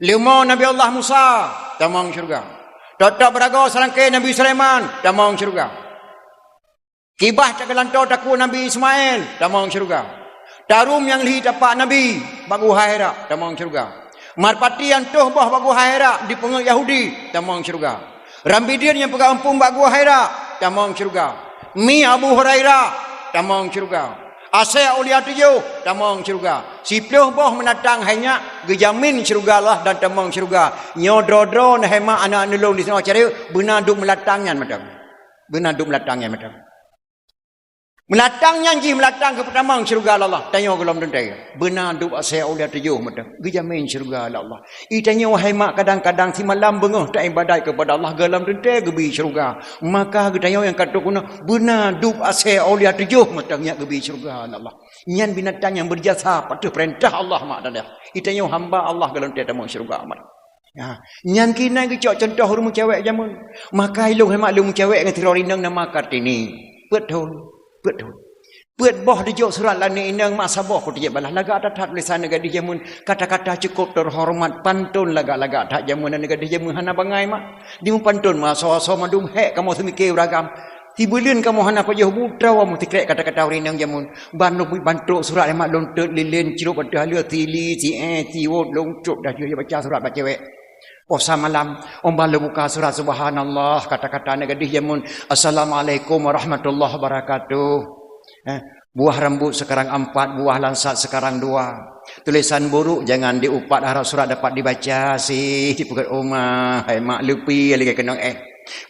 Leumô Nabi Allah Musa, tamong syeuruga. Tok-tok beuragoe seulangké Nabi Sulaiman, tamong syeuruga. Kibah cakeulantoe takue Nabi Ismail, tamong syeuruga. Tarum nyang lhi tapak Nabi bak Guha Hira, tamong syeuruga. Marpati nyang tujoh boh bak Guha Hira dipeungét Yahudi, tamong syeuruga. Rambidin nyang peugah eumpung bak Guha Hira, tamong syeuruga. Mi Abu Hurairah, tamong syeuruga. Asée aulia tujoh, tamong syeuruga. Siplôh boh meunatang hai nyak geujamin syeuruga Allah dan tamong syeuruga. Nyoe droe-droe neuh hai mak aneuk-aneuk lôn disinoe carek beuna duek meulatang nyan mantong. Beuna duek meulatang nyan mantong. Meulatang nyan jih meulatang keu peutamong syeuruga lé Allah, tanyoe gohlom teuntèe. Beuna dub asèe aulia tujoh meuteun, geujamin syeuruga lé Allah. I tanyoe wahai mak, kadang-kadang simalam beungoh taibadat keupada Allah gohlom teuntèe geubi syeuruga. Maka geutanyoe nyang ka trok keunoe beuna dub asèe aulia tujoh meuteun nyan geubi syeuruga lé Allah. Nyan binatang nyang beujasa patuh peurintah Allah mak dan ayah. I tanyoe hamba Allah gohlom teuntèe tamong syeuruga mak. Ya, nyan keunan geucok cuntoh ureueng meucewek jameun. Maka ilôn hai mak lôn meucewek ngon sidroe inong nama Kartini. Peuet thon, peuet thon. Peuet boh dijok surat lé aneuk inong mak, saboh ku tijak balah. Lagak that-that tulisan aneuk gadih jameun, kata-kata cukup teuhoreumat, pantôn lagak-lagak that jameun aneuk gadih jameun hana bangai mak. Di mupantôn meuasoe-asoe mandum hék kamoe seumike ureueng agam. Sibuleuen kamoe hana pajoh bu troe meusikrek kata-kata ureueng inong jameun. Ban lôn ban trok surat hai mak lôn teut lilén crok ateueh aleue sili, sié, siwot lôn cok dah jeuet baca surat bak cewek. Poh sa malam, óh ban lôn buka surat, subhanallah, kata-kata aneuk gadih jameun, "Assalamualaikum warahmatullahi wabarakatuh." Eh, buah rambut sekarang empat, buah langsat sekarang dua. Tulisan buruk jangan diupat, harap surat dapat dibaca, sih, dipeugét oma, hai mak leupi lagèe keunong éh.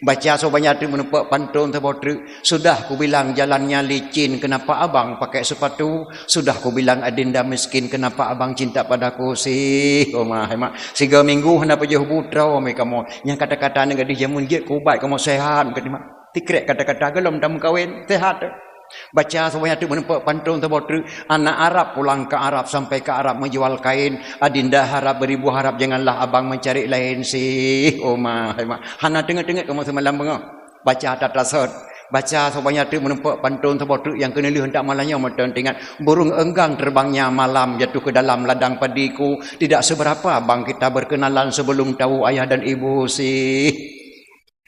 Baca soe banyak teuk meuneupok pantôn saboh treuk. Sudah kubilang jalannya licin, kenapa abang pakai sepatu? Sudah kubilang adinda miskin, kenapa abang cinta padaku? Sih, oma, hai mak. Siga minggu hana pajoh bu troe mi kamoe. Nyang kata-kata aneuk gadih jameun jeuet keu ubat kamoe sehat, kata mak. Sikrek kata-kata gohlom tameukawen, sehat. Baca soe banyak teuk meuneupok pantôn saboh treuk. Anak Arab pulang ke Arab, sampai ke Arab menjual kain. Adinda harap beribu harap, janganlah abang mencari lain, sih, oma, hai mak. Hana teungeut-teungeut kamoe simalam beungoh. Baca tata sot. Baca soe banyak teuk meuneupok pantôn saboh treuk nyang keuneulheueh, tak malam nyoe meuteun teuingat. Burung enggang terbangnya malam jatuh ke dalam ladang padiku. Tidak seberapa abang kita berkenalan sebelum tahu ayah dan ibu, sih.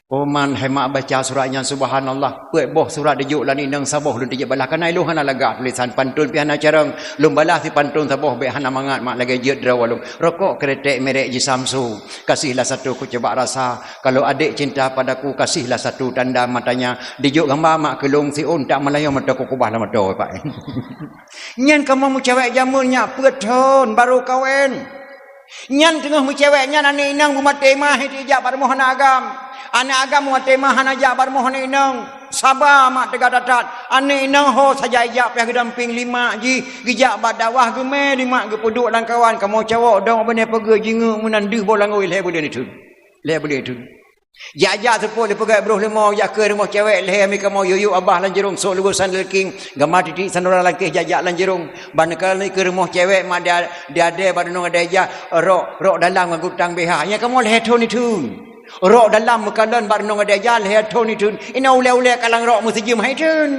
Oma, hai mak, baca surat nyan, subhanallah. Peuet boh surat dijok lé aneuk inong, saboh lôn tijak balah. Kana ilôn hana lagak tulisan, pantôn pih hana carông. Lôn balah sipantôn saboh bèk hana mangat mak, lagèe jeuet droe lôn. Rokok kretek merek Jisamsu. Kasihlah satu ku coba rasa. Kalau adik cinta padaku, kasihlah satu tanda matanya. Dijok gamba mak keu lôn, siôn tak malam nyoe meuteun ku keubah lam atô, Pak. Nyan kamoe meucewek jameun nyak peuet thon baru kawen. Nyan teungoh meucewek nyan aneuk inong beumaté mah, han ijak bak rumoh aneuk agam. Aneuk agam beumaté mah, hana jak bak rumoh aneuk inong. Saba mak teuga that-that. Aneuk inong ho saja ijak pih geudampéng lé mak jih, geujak bak dakwah geumè lé mak, geupeuduek lam kawan, kamoe cawök dong bak binéh pageue, jingeuk meunan deuh boh langôi lhèe buleuen diteun. Lhèe buleuen diteun. Jak-jak seupôt lé peugét broh leumo, jak keu rumoh cewek lhèe mi kamoe yuyuk abah lam jurông, sôk luweue sandal king, gama titik sanura langkéh jak-jak lam jurông. Ban ka lheueh keu rumoh cewek mak dia, dia adèe bak deunong adèe ja, rok, rok dalam ngon gutang B H. Nyang kamoe lhèe thon iteun. Rok dalam meukalon bak deunong adèe ja lhèe thon iteun. Inoe ulèe-ulèe kalang rok meusijeuem hai iteun.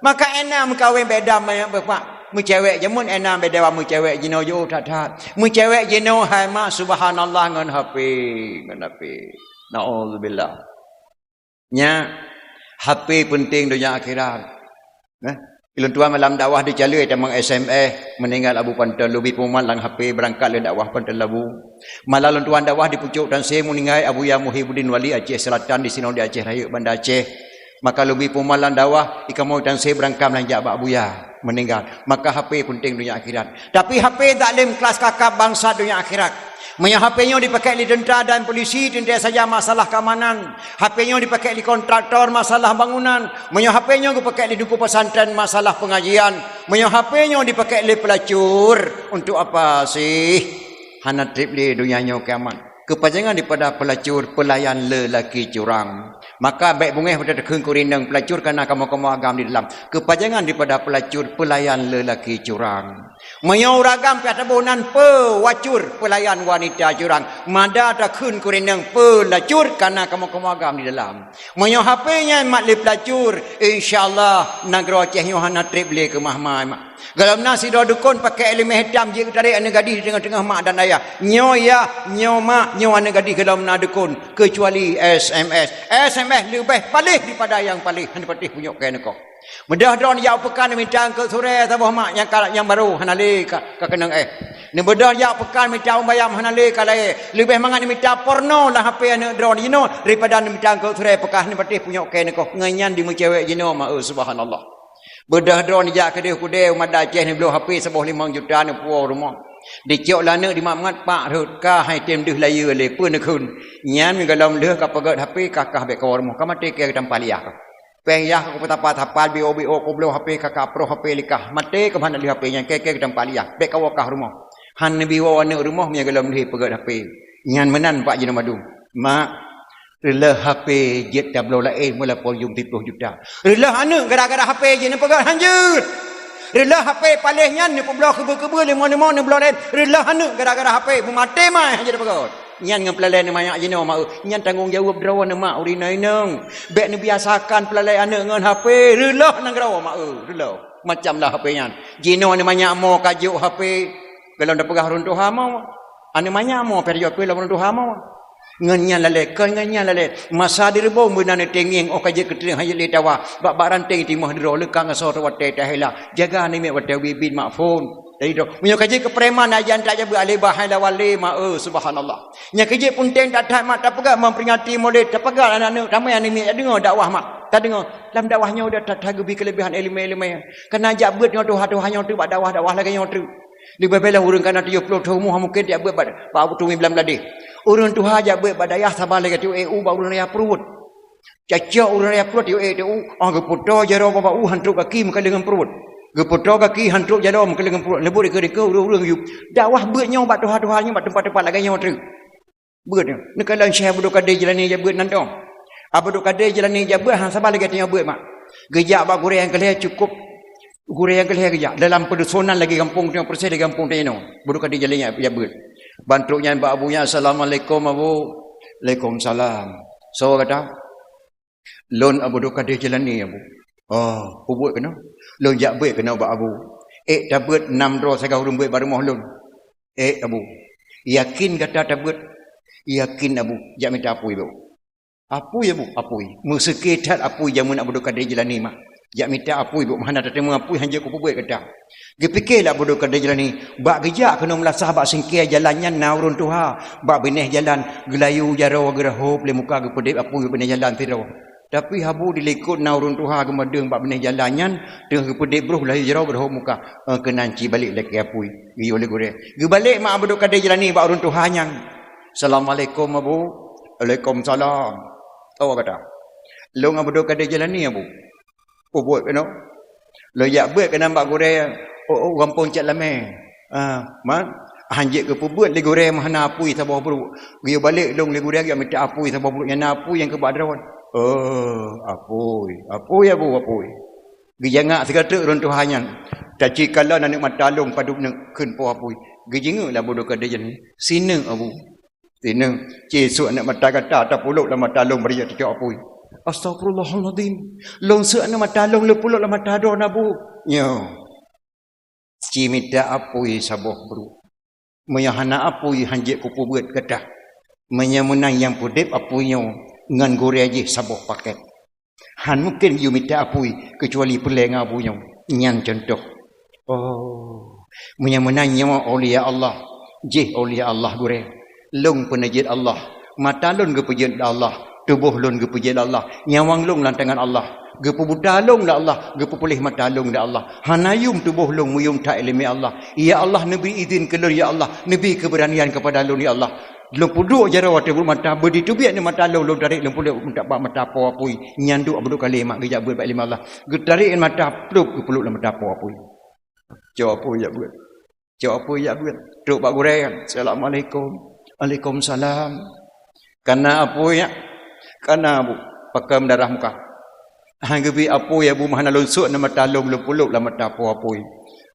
Maka ena meukawen beda ma-, bapak. Meucewek jameun ena beda wa meucewek jinoe jiôh that-that. Meucewek jinoe hai mak subhanallah ngon H P, ngon H P. Naudzubillah. Nya, H P peunteng donya akhirat. Nah, ulôn tuan malam dakwah di Calui tamong S M S, meuninggal Abu Panton, lôn bi peumat lam H P, beurangkat lé dakwah Panton Labu. Malam lôn tuan dakwah di Pucôk Tansé, meuninggai Abuya Muhibuddin Wali Aceh Selatan, di sinoe di Aceh Rayeuk, Banda Aceh. Maka lôn bi peumat lam dakwah, i kamoe Tansé beurangkat meulanjak bak Abuya, meuninggal. Maka H P peunteng donya akhirat. Tapi H P zalim kelas kakap bangsat donya akhirat. Meunyoe H P nyoe dipakék lé teuntra dan polisi, teuntèe saja masalah keamanan. H P nyoe dipakék lé kontraktor, masalah bangunan. Meunyoe H P nyoe geupakék lé teungku pesantren, masalah pengajian. Meunyoe H P nyoe dipakék lé pelacur, untuk apa sih? Hana treb lé donya nyoe kiamat. Keupanjangan daripada pelacur, pelayan lelaki curang. Maka bèk beungèh bak takheun keu ureueng inong pelacur, kana kamoe-kamoe agam di dalam. Keupanjangan daripada pelacur, pelayan lelaki curang. Meunyoe ureueng agam pih taboh nan pelacur, pelayan wanita curang. Mada takheun keu ureueng inong pelacur, kana kamoe-kamoe agam di dalam. Meunyoe H P nyan mat lé pelacur, insya Allah nanggroe Aceh nyoe hana treb lé keumah-mah. Gohlom na sidroe dukon pakék ileumèe hitam jeuet geutarek aneuk gadih di teungoh-teungoh mak dan ayah. Nyoe yah, nyoe mak, nyoe aneuk gadih gohlom na dukon, keucuali S M S. S M S leubeh paléh daripada nyang paléh, hana patéh punyok kèe neukoh. Beudôh droeneuh jak u peukan mita eungkôt surèe saboh mak nyang ka, nyang barô hana lé ka, ka keunong éh. Neubeudôh jak peukan mita ueng bayam hana lé ka laén. Leubeh mangat neumita porno lam H P aneuk droeneuh jinoe daripada neumita eungkôt surèe peukan hana patéh punyok kèe neukoh. Ngon nyan dimeucewek jinoe mak, eu, subhanallah. Beudôh droeneuh jak keudéh u keudè u Banda Aceh neubloe H P saboh limong juta neupuwoe u rumoh. Dicok lé aneuk dimat-mat pak rhot ka hai tem deuh layeue lé peue neukheun. Nyan meugohlom lheueh ka peugöt H P ka kah bèk kawoe rumoh ka maté kèe geutampa liah ka. Péng yah ka kupeusapat-sapat, B O B O kubloe H P, ka kaproh H P likah. Maté keuh hana lé H P nyan, kèe-kèe keu tampat lé yah. Bèk kawoe kah rumoh. Han neubi woe aneuk rumoh meunyo gohlom lheueh peugöt H P. Nyan meunan Pak jinoe mandum. Mak, reuloh H P jeuet tabloe laén meulaphon yum siploh juta. Reuloh aneuk gara-gara H P jeuet neupeugöt, han jeuet. Reuloh H P paléh nyan neupeubloe keubeu-keubeu, leumo-leumo neubloe laén. Reuloh aneuk gara-gara H P, meumaté mai han jeuet neupeugöt. Nyan ngon peulalai aneuk manyak jinoe, mak, eh. Nyan tanggong jaweueb droeneuh, mak, ureueng inong. Bèk neubiasakan peulalai aneuk ngon H P. Reuloh nanggroe, mak, eh, reuloh. Macam lah H P nyan. Jinoe aneuk manyak mo ka jok H P. Gohlom tapeugah ureueng tuha mo. Aneuk manyak mo, pèriod peue lom ureueng tuha mo. Ngon nyan lalè, kon ngon nyan lalè. Masa di reubông beuna neuteungieng, 'oh ka jeuet keu treuk han jeuet lé tawa. Bak-bak ranté timoh droe, leuka ngon soe watèe tahela. Jaga aneuk miet watèe ubit-ubit mak phôn. Jadi droe, meunyoe ka jeuet keu preman, ajan tajak beualèh bahai lawan lé, mak, eh, subhanallah. Nyang ka jeuet peunteng that-that mak tapeugah, memperingati Maulid, tapeugah aneuk-aneuk, ramè aneuk miet, tadeungoe dakwah mak. Tadeungoe, lam dakwah nyoe that-that geubri keuleubehan ileumèe-ileumèe. Kana jak beuet ngon tuha-tuha nyoe teuk bak dakwah-dakwah lagèe nyoe teuk. Leubeh bèlèh ureueng kana tujoh ploh thôn umuh han mungken jak beuet bak, bak Teungku Imam Blamladeh. Ureueng tuha jak beuet bak dayah saban lagèe tiep ék u bak ureueng raya pruet. Cacok ureueng raya pruet tiep ék u, 'oh geupeutoe jaroe bak u han trok gaki meukaleng ngon pruet. Geupeutoe gaki han trok jaroe meukaleng ngon pruet. Leubeh dikeue-dikeue ureueng-ureueng yub. Dakwah beuet nyoe bak tuha-tuha nyoe bak teumpat-teumpat lagèe nyoe teuk. Beuet nyoe. Neukalon Syekh Abdul Qadir Jilani jak beuet nan toh. Abdul Qadir Jilani jak beuet han saban lagèe tanyoe beuet mak. Geujak bak gurèe nyang keu lhèe cukôp. Gurèe nyang keu lhèe geujak. Dalam peudusonan lagèe gampông tanyoe, persis lagèe gampông tanyoe. Abdul Qadir Jilani jak, jak beuet. Ban trok nyan bak abu nyan, "Assalamualaikum, Abu." "Waalaikumsalam." "Soe gata?" "Lôn Abdul Qadir Jilani, Abu." "Oh, peue beuet keunoe?" "Lôn jak beuet keunoe bak Abu." "Ék tabeuet nam droe sagai ureueng beuet bak rumoh lôn?" "Ék, Abu." "Yakin gata tabeuet?" "Yakin, Abu." "Jak mita apui, Abu." "Apui, Abu?" "Apui." Meuseuké that apui jameun Abdul Qadir Jilani mak. "Jak mita apui, Abu, meuhana tateumé apui han jeuet kupeubeuet gata." Geupike lé Abdul Qadir Jilani, bak geujak keunoe meulasah bak singkée jalan nyan na ureueng tuha, bak binéh jalan geulayu jaroe geureuhôb lé muka geupeudeb apui bak binéh jalan sidroe. Tapi habu di likot na ureueng tuha geumeudeueng bak binéh jalan nyan teungoh geupeudeb broh geulayu jaroe geureuhôb muka, eh, keunan ci balek lakée apui geuyue lé gurée. Geubalek mak Abdul Qadir Jilani bak ureueng tuha nyan. "Assalamualaikum, Abu." "Waalaikumsalam." "Soe gata?" "Lôn Abdul Qadir Jilani, Abu." "Peue beuet keunoe?" "Lôn jak beuet keunan bak gurée, oh, oh, gampông Cot Lamé." "Ah, man?" "Han jeuet geupeubeuet lé gurée meuhana apui saboh brôk. Geuyue balek lôn lé gurée geujak mita apui saboh brôk, nyan na apui nyang keu bak droe." "Oh, apui. Apui, Abu, apui." Geujangak sigoe teuk ureueng tuha nyan. Taci kalon aneuk mata lôn padub neuk kheun po apui. Geujingeuk lé Abdul Qadir Jilani. "Sineuk, Abu." "Sineuk, ci sôk aneuk mata gata tapulôk lam mata lôn bri tacok apui." "Astagfirullahalazim. Lôn sôk aneuk mata lôn, lôn pulôk lam mata droeneuh, Abu." "Nyoe. Ci mita apui saboh brôk. Meunyoe hana apui han jeuet kupeubeuet gata. Meunyoe meunan nyang peudeb apui nyoe ngon gurée jih saboh pakét. Han mungken geuyue mita apui keucuali peureulée ngon apui nyoe." Nyan cuntoh. Oh, meunyoe meunan nyoe aulia Allah, jih aulia Allah gurée. Lôn peuneujeuet Allah, mata lôn geupeujeuet lé Allah, tuboh lôn geupeujeuet lé Allah, nyawöng lôn lam tangan Allah, geupeubuta lôn lé Allah, geupeupuléh mata lôn lé Allah. Hana yum tuboh lôn meuyum that ileumèe Allah. Ya Allah, neubri idhin keu lôn, ya Allah, neubri keubeuranian keupada lôn, ya Allah. Lôn peuduek jaroe ateueh buet mata, beuditeubiet ngon mata lôn, lôn tarek lôn pulôk bak mata po apui. Nyan duek Abdul Qadir mak geujak beuet bak ileumèe Allah. Geutarek ngon mata plup geupulôk lam mata po apui. "Cok apui jak beuet. Cok apui jak beuet." Trok bak gurée, "Assalamualaikum." "Waalaikumsalam." "Kana apui nyak?" "Kana, Bu." "Pakon meudarah muka?" "Han geubri apui, Abu, meuhana lôn sôk aneuk mata lôn, lôn pulôk lam mata po apui."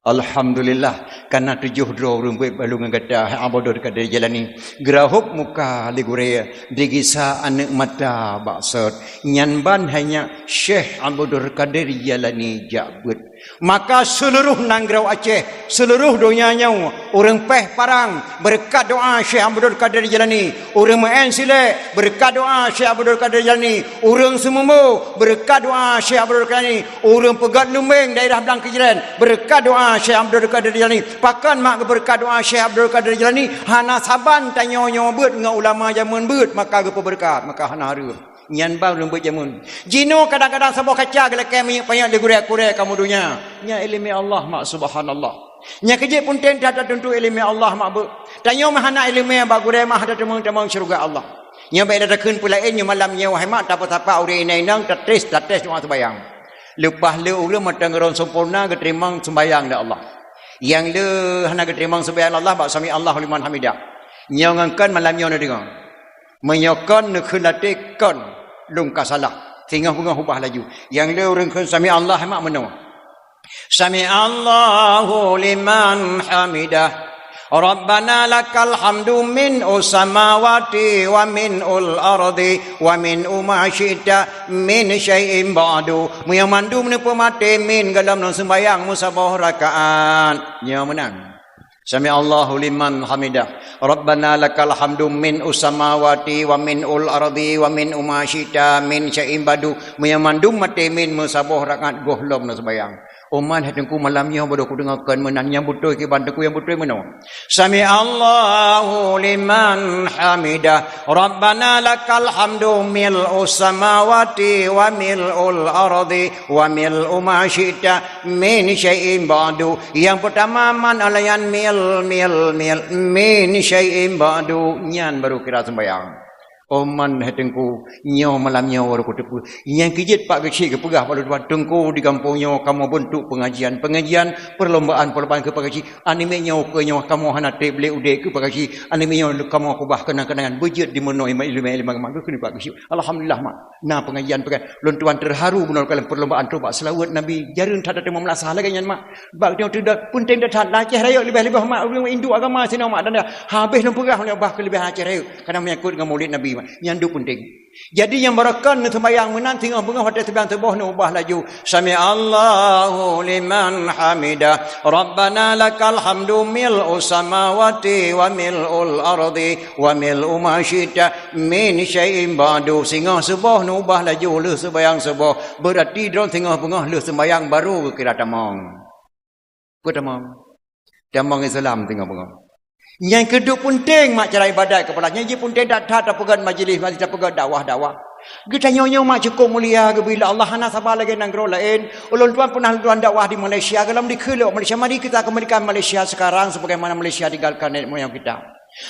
"Alhamdulillah, kana tujoh droe ureueng beuet bak lôn ngon gata, hai Abdul Qadir Jilani." Geurahôb muka lé gurée, digisa aneuk mata bak sot. Nyan ban hai nyak Syekh Abdul Qadir Jilani jak beuet. Maka seuluruh nanggroe Aceh, seuluruh donya nyoe, ureueng péh parang, beureukat doa Syekh Abdul Qadir Jilani. Ureueng meu'en silek, beureukat doa Syekh Abdul Qadir Jilani. Ureueng seumeumo, beureukat doa Syekh Abdul Qadir Jilani. Ureueng peugöt lumbeng daerah Blang Kejren, beureukat doa Syekh Abdul Qadir Jilani. Pakon mak geubeureukat doa Syekh Abdul Qadir Jilani? Hana saban tanyoe nyoe beuet ngon ulama jameun beuet, maka geupeubeureukat, maka hana hareuem. Nyan ban ureueng beuet jameun. Jinoe kadang-kadang saboh kaca geulakée minyeuk panyöt lé gurée-gurée kamoe donya. Nyan ileumèe Allah mak, subhanallah. Nyang keujeuet peunteng that tatuntut ileumèe Allah mak beuet. Tanyoe meuhana ileumèe bak gurée mah hana tamong-tamong syeuruga Allah. Nyoe bèk takheun peulaén nyoe malam nyoe hai mak tapeusapat ureueng inong-inong tates, tates doa sembahyang. Leupah le ureueng mantong rhom sempurna geuteurimong sembahyang lé Allah. Nyang le hana geuteurimong sembahyang lé Allah bak sami Allahu liman hamidah. Nyoe ngon kon malam nyoe neudeungoe. Meunyoe kon neukheun até kon lôn ka salah. Singoh beungoh ubah laju. Nyang le ureueng kheun sami Allah hai mak meunoe. Sami Allahu liman hamidah. Rabbana lakal hamdu min usamawati wa min ul ardi wa min uma syi'ta min syai'in ba'du. Meunyoe mandum neupeumaté min golom lôn sembahyang meusaboh rakaat. Nyoe meunan. Sami Allahu liman hamidah. Rabbana lakal hamdu min usamawati wa min ul ardi wa min uma syi'ta min syai'in ba'du. Meunyoe mandum maté min meusaboh rakaat gohlom na sembahyang. Umat hai Teungku malam nyoe bodoh kudeungoe kon meunan nyang beutôi kiban Teungku nyang beutôi meunoe. Sami Allahu liman hamidah. Rabbana lakal hamdu mil usamawati wa mil ul ardi wa mil uma syi'ta min syai'in ba'du. Nyang peutama man alayan mil, mil, mil, min syai'in ba'du. Nyan baru kira sembahyang. Oman hai Teungku, nyoe malam nyoe baru kuteupeue. Nyang keujeuet Pak Geuchik geupeugah bak lôn tuan, Teungku di gampông nyoe kamoe beuntuk pengajian, pengajian perlombaan, perlombaan keu Pak Geuchik. Aneuk miet nyoe keu nyoe kamoe hana treb lé udeb keu Pak Geuchik. Aneuk miet nyoe kamoe keubah keunang-keunangan beujeuet di meunoe ileumèe-ileumèe keu Pak Geuchik. Alhamdulillah mak. Na pengajian, pengajian. Lôn tuan terharu bunoe dalam perlombaan troh bak seulaweuet Nabi. Jareueng that tateumé meulasah lagèe nyan mak. Bak nyoe teudak peunteng that-that Aceh Rayeuk leubeh-leubeh mak ureueng induk agama sinoe mak dan habéh lôn peugah lé bah keuleubehan Aceh Rayeuk. Karena menyangkut dengan Maulid Nabi mak. Nyan duek peunteng. Jadi nyang baroekon neuseumbahyang meunan singoh beungoh watèe seublang suboh neuubah laju. Sami Allahu liman hamidah. Rabbana lakal hamdu mil'us samawati wa mil'ul ardi wa mil'u ma syi'ta min syai'in ba'du. Singoh suboh neuubah laju lheueh seumbahyang suboh. Beurati droe singoh beungoh lheueh seumbahyang baru geukira tamong. Peue tamong? Tamong Islam singoh beungoh. Nyang keuduek peunteng mak cara ibadat keupada nyan jih peunteng that-that tapeugöt majlis, majlis tapeugöt dakwah-dakwah. Geutanyoe nyoe mak cukôp mulia geubri lé Allah hana saba lagèe nanggroe laén. Ulôn tuan pernah lôn tuan dakwah di Malaysia, golom dikheun lé Malaysia, mari kita kembalikan Malaysia sekarang sebagaimana Malaysia tinggalkan nenek moyang kita.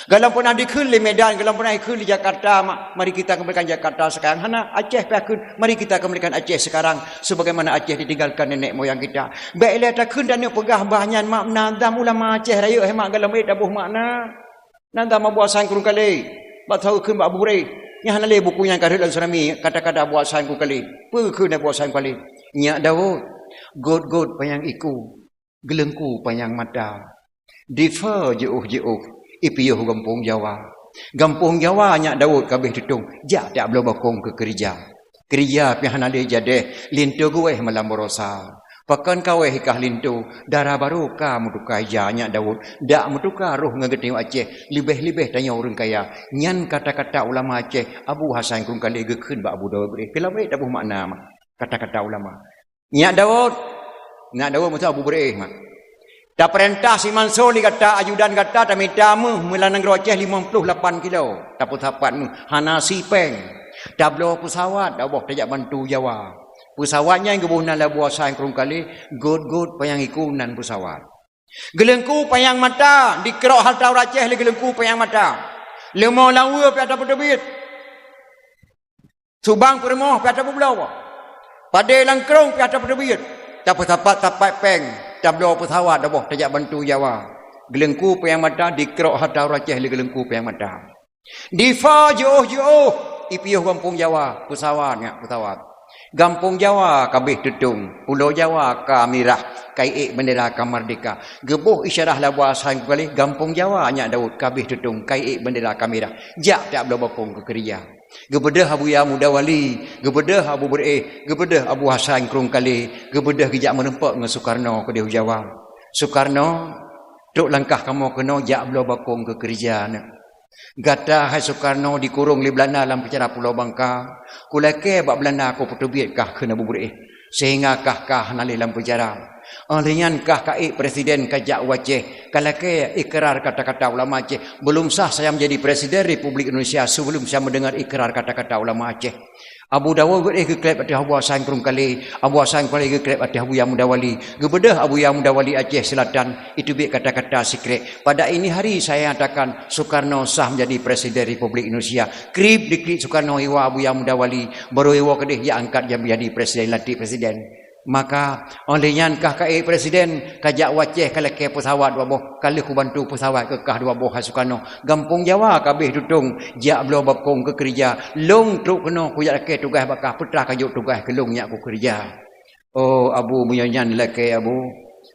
Golom pernah dikheun lé Medan, golom pernah dikheun lé Jakarta, ma-, mari kita kembalikan Jakarta sekarang. Hana, Aceh pih kheun, mari kita kembalikan Aceh sekarang sebagaimana Aceh ditinggalkan nenek moyang kita. Bèk lé takheun dan neuk peugah bah nyan mak nazam ulama Aceh Rayeuk hai mak golom ék taboh makna. Nazam Abu Hasan Krueng Kalé, bak tau kheun bak Abu Beuréh. Nyan hana lé buku nyang ka rhot lam Tsunami, kata-kata Abu Hasan Krueng Kalé. Peue kheun Abu Hasan Krueng Kalé? Nyak Daud, gôt-gôt panyang iku, geuleungku panyang mata. Difa jiôh-jiôh, ipiôh gampông Jawa. Gampông Jawa Nyak Daud ka abéh tutong, jak dak bloe bakong keu keurija. Keurija pih hana lé jadeh, linto geuwéh malam baroesa. Pakon kawéh i kah linto, dara barô ka meutuka ija Nyak Daud. Dak meutuka roh ngon geutanyoe Aceh, leubeh-leubeh tanyoe ureueng kaya. Nyan kata-kata ulama Aceh, Abu Hasan Krueng Kalé geukheun bak Abu Daud Beuréh. Keu lam ayat taboh makna mak, kata-kata ulama. Nyak Daud, Nyak Daud maksud Abu Beuréh mak. Tapeurintah si Mansur lé gata, ajudan gata, tamita méuh meunan nanggroe Aceh limong ploh lapan kilo. Tapeusapat méuh, hana si péng. Tabloe peusawat, dak boh tajak bantu Jawa. Peusawat nyan geuboh nan lé Abu Hasan Krueng Kalé, gôt-gôt panyang iku nan peusawat. Geuleungku panyang mata, dikrok hareuta ureueng Aceh lé geuleungku panyang mata. Leumô laweue pih tapeuteubiet. Subang peurumoh pih tapeubloe. Padé langkrong pih tapeuteubiet. Tapeusapat-sapat péng, tabloe peusawat dak boh tajak bantu Jawa. Geuleungku panyang mata dikrok hareuta ureueng Aceh lé geuleungku panyang mata. Difa jiôh-jiôh, ipiôh gampông Jawa, peusawat nyak peusawat. Gampông Jawa ka abéh tutong, pulo Jawa ka mirah, ka iék bendera ka merdeka. Geuboh isyarah lé Abu Hasan Krueng Kalé, gampông Jawa Nyak Daud ka abéh tutong, ka iék bendera ka mirah. Jak dak bloe bakong keu keurija. Geubeudôh Abuya Muda Wali, geubeudôh Abu Beuréh, geubeudôh Abu Hasan Krueng Kalé, geubeudôh geujak meurumpok ngon Sukarno keudéh u Jawa. Sukarno, trok langkah kamoe keunoe jak bloe bakong keu keurija neuh. Gata hai Sukarno dikurong lé Beulanda lam peucara Pulo Bangka, kulakée bak Beulanda kupeuteubiet kah kheun Abu Beuréh, seuhingga kah ka hana lé lam peucara. Óh lheueh nyan kah ka ék presiden ka jak u Aceh, ka lakée ikrar kata-kata ulama Aceh. Belum sah saya menjadi presiden Republik Indonesia sebelum saya mendengar ikrar kata-kata ulama Aceh. Abu Dawa geuréh geukleb ateueh Abu Hasan Krueng Kalé, Abu Hasan Krueng Kalé geukleb ateueh Abuya Muda Wali. Geubeudôh Abuya Muda Wali Aceh Selatan, itu biet kata-kata sikrek. Pada ini hari saya nyatakan Soekarno sah menjadi presiden Republik Indonesia. Krib diklik Soekarno iwa Abuya Muda Wali, baru iwa keudeh ia angkat jadi presiden, lantik presiden. Maka, óh lheueh nyan kah ka ék presiden, ka jak u Aceh ka lakée pesawat dua boh, ka lheueh kubantu pesawat keu kah dua boh hai Soekarno. Gampông Jawa ka abéh tutông, jak bloe bakong keu keureuja. Lôn trok keunoe kujak lakée tugaih bak kah, peutra ka jok tugaih keu lôn nyak kukeureuja. Oh, Abu, meunyoe nyan lakée, Abu.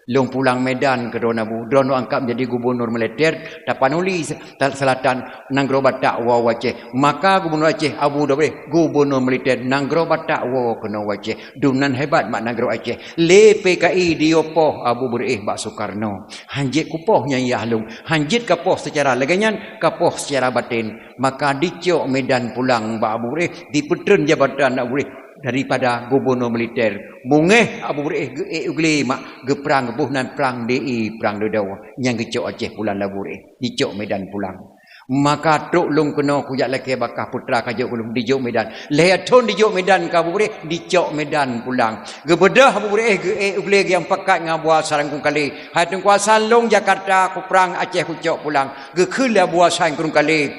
Lôn pulang Medan keudroe, Abu. Droeneuh angkat menjadi gubunur militer, tapanuli ta-, selatan nanggroe Batak woe u Aceh. Maka gubunur Aceh, Abu Daud, gubunur militer nanggroe Batak woe keunoe u Aceh. Dumnan hebat mak nanggroe Aceh. Lé P K I diyoe poh Abu Beureueh bak Soekarno. Hanjeuet kupoh nyang yah lôn. Hanjeuet kapoh seucara lagée nyan, kapoh seucara baten. Maka dicok Medan pulang bak Abu Beureueh, dipeutreun jabatan Abu Beureueh daripada gubunur militer. Beungéh Abu Beureueh geuék u glé mak geuprang, geuboh nan prang D I, prang Deudau. Nyang geucok Aceh pulang lé Abu Beureueh, dicok Medan pulang. Maka trok lôn keunoe kujak lakée bak kah, peutra ka jok keu lôn, dijok Medan. Lhée thon dijok Medan keu Abu Beureueh, dicok Medan pulang. Geubeudôh Abu Beureueh geuék u glé geuyang pakat ngon Abu Hasan Krueng Kalé. Hai Teungku Hasan, lôn Jakarta, kuprang Aceh kucok pulang. Geukheun lé Abu Hasan Krueng Kalé,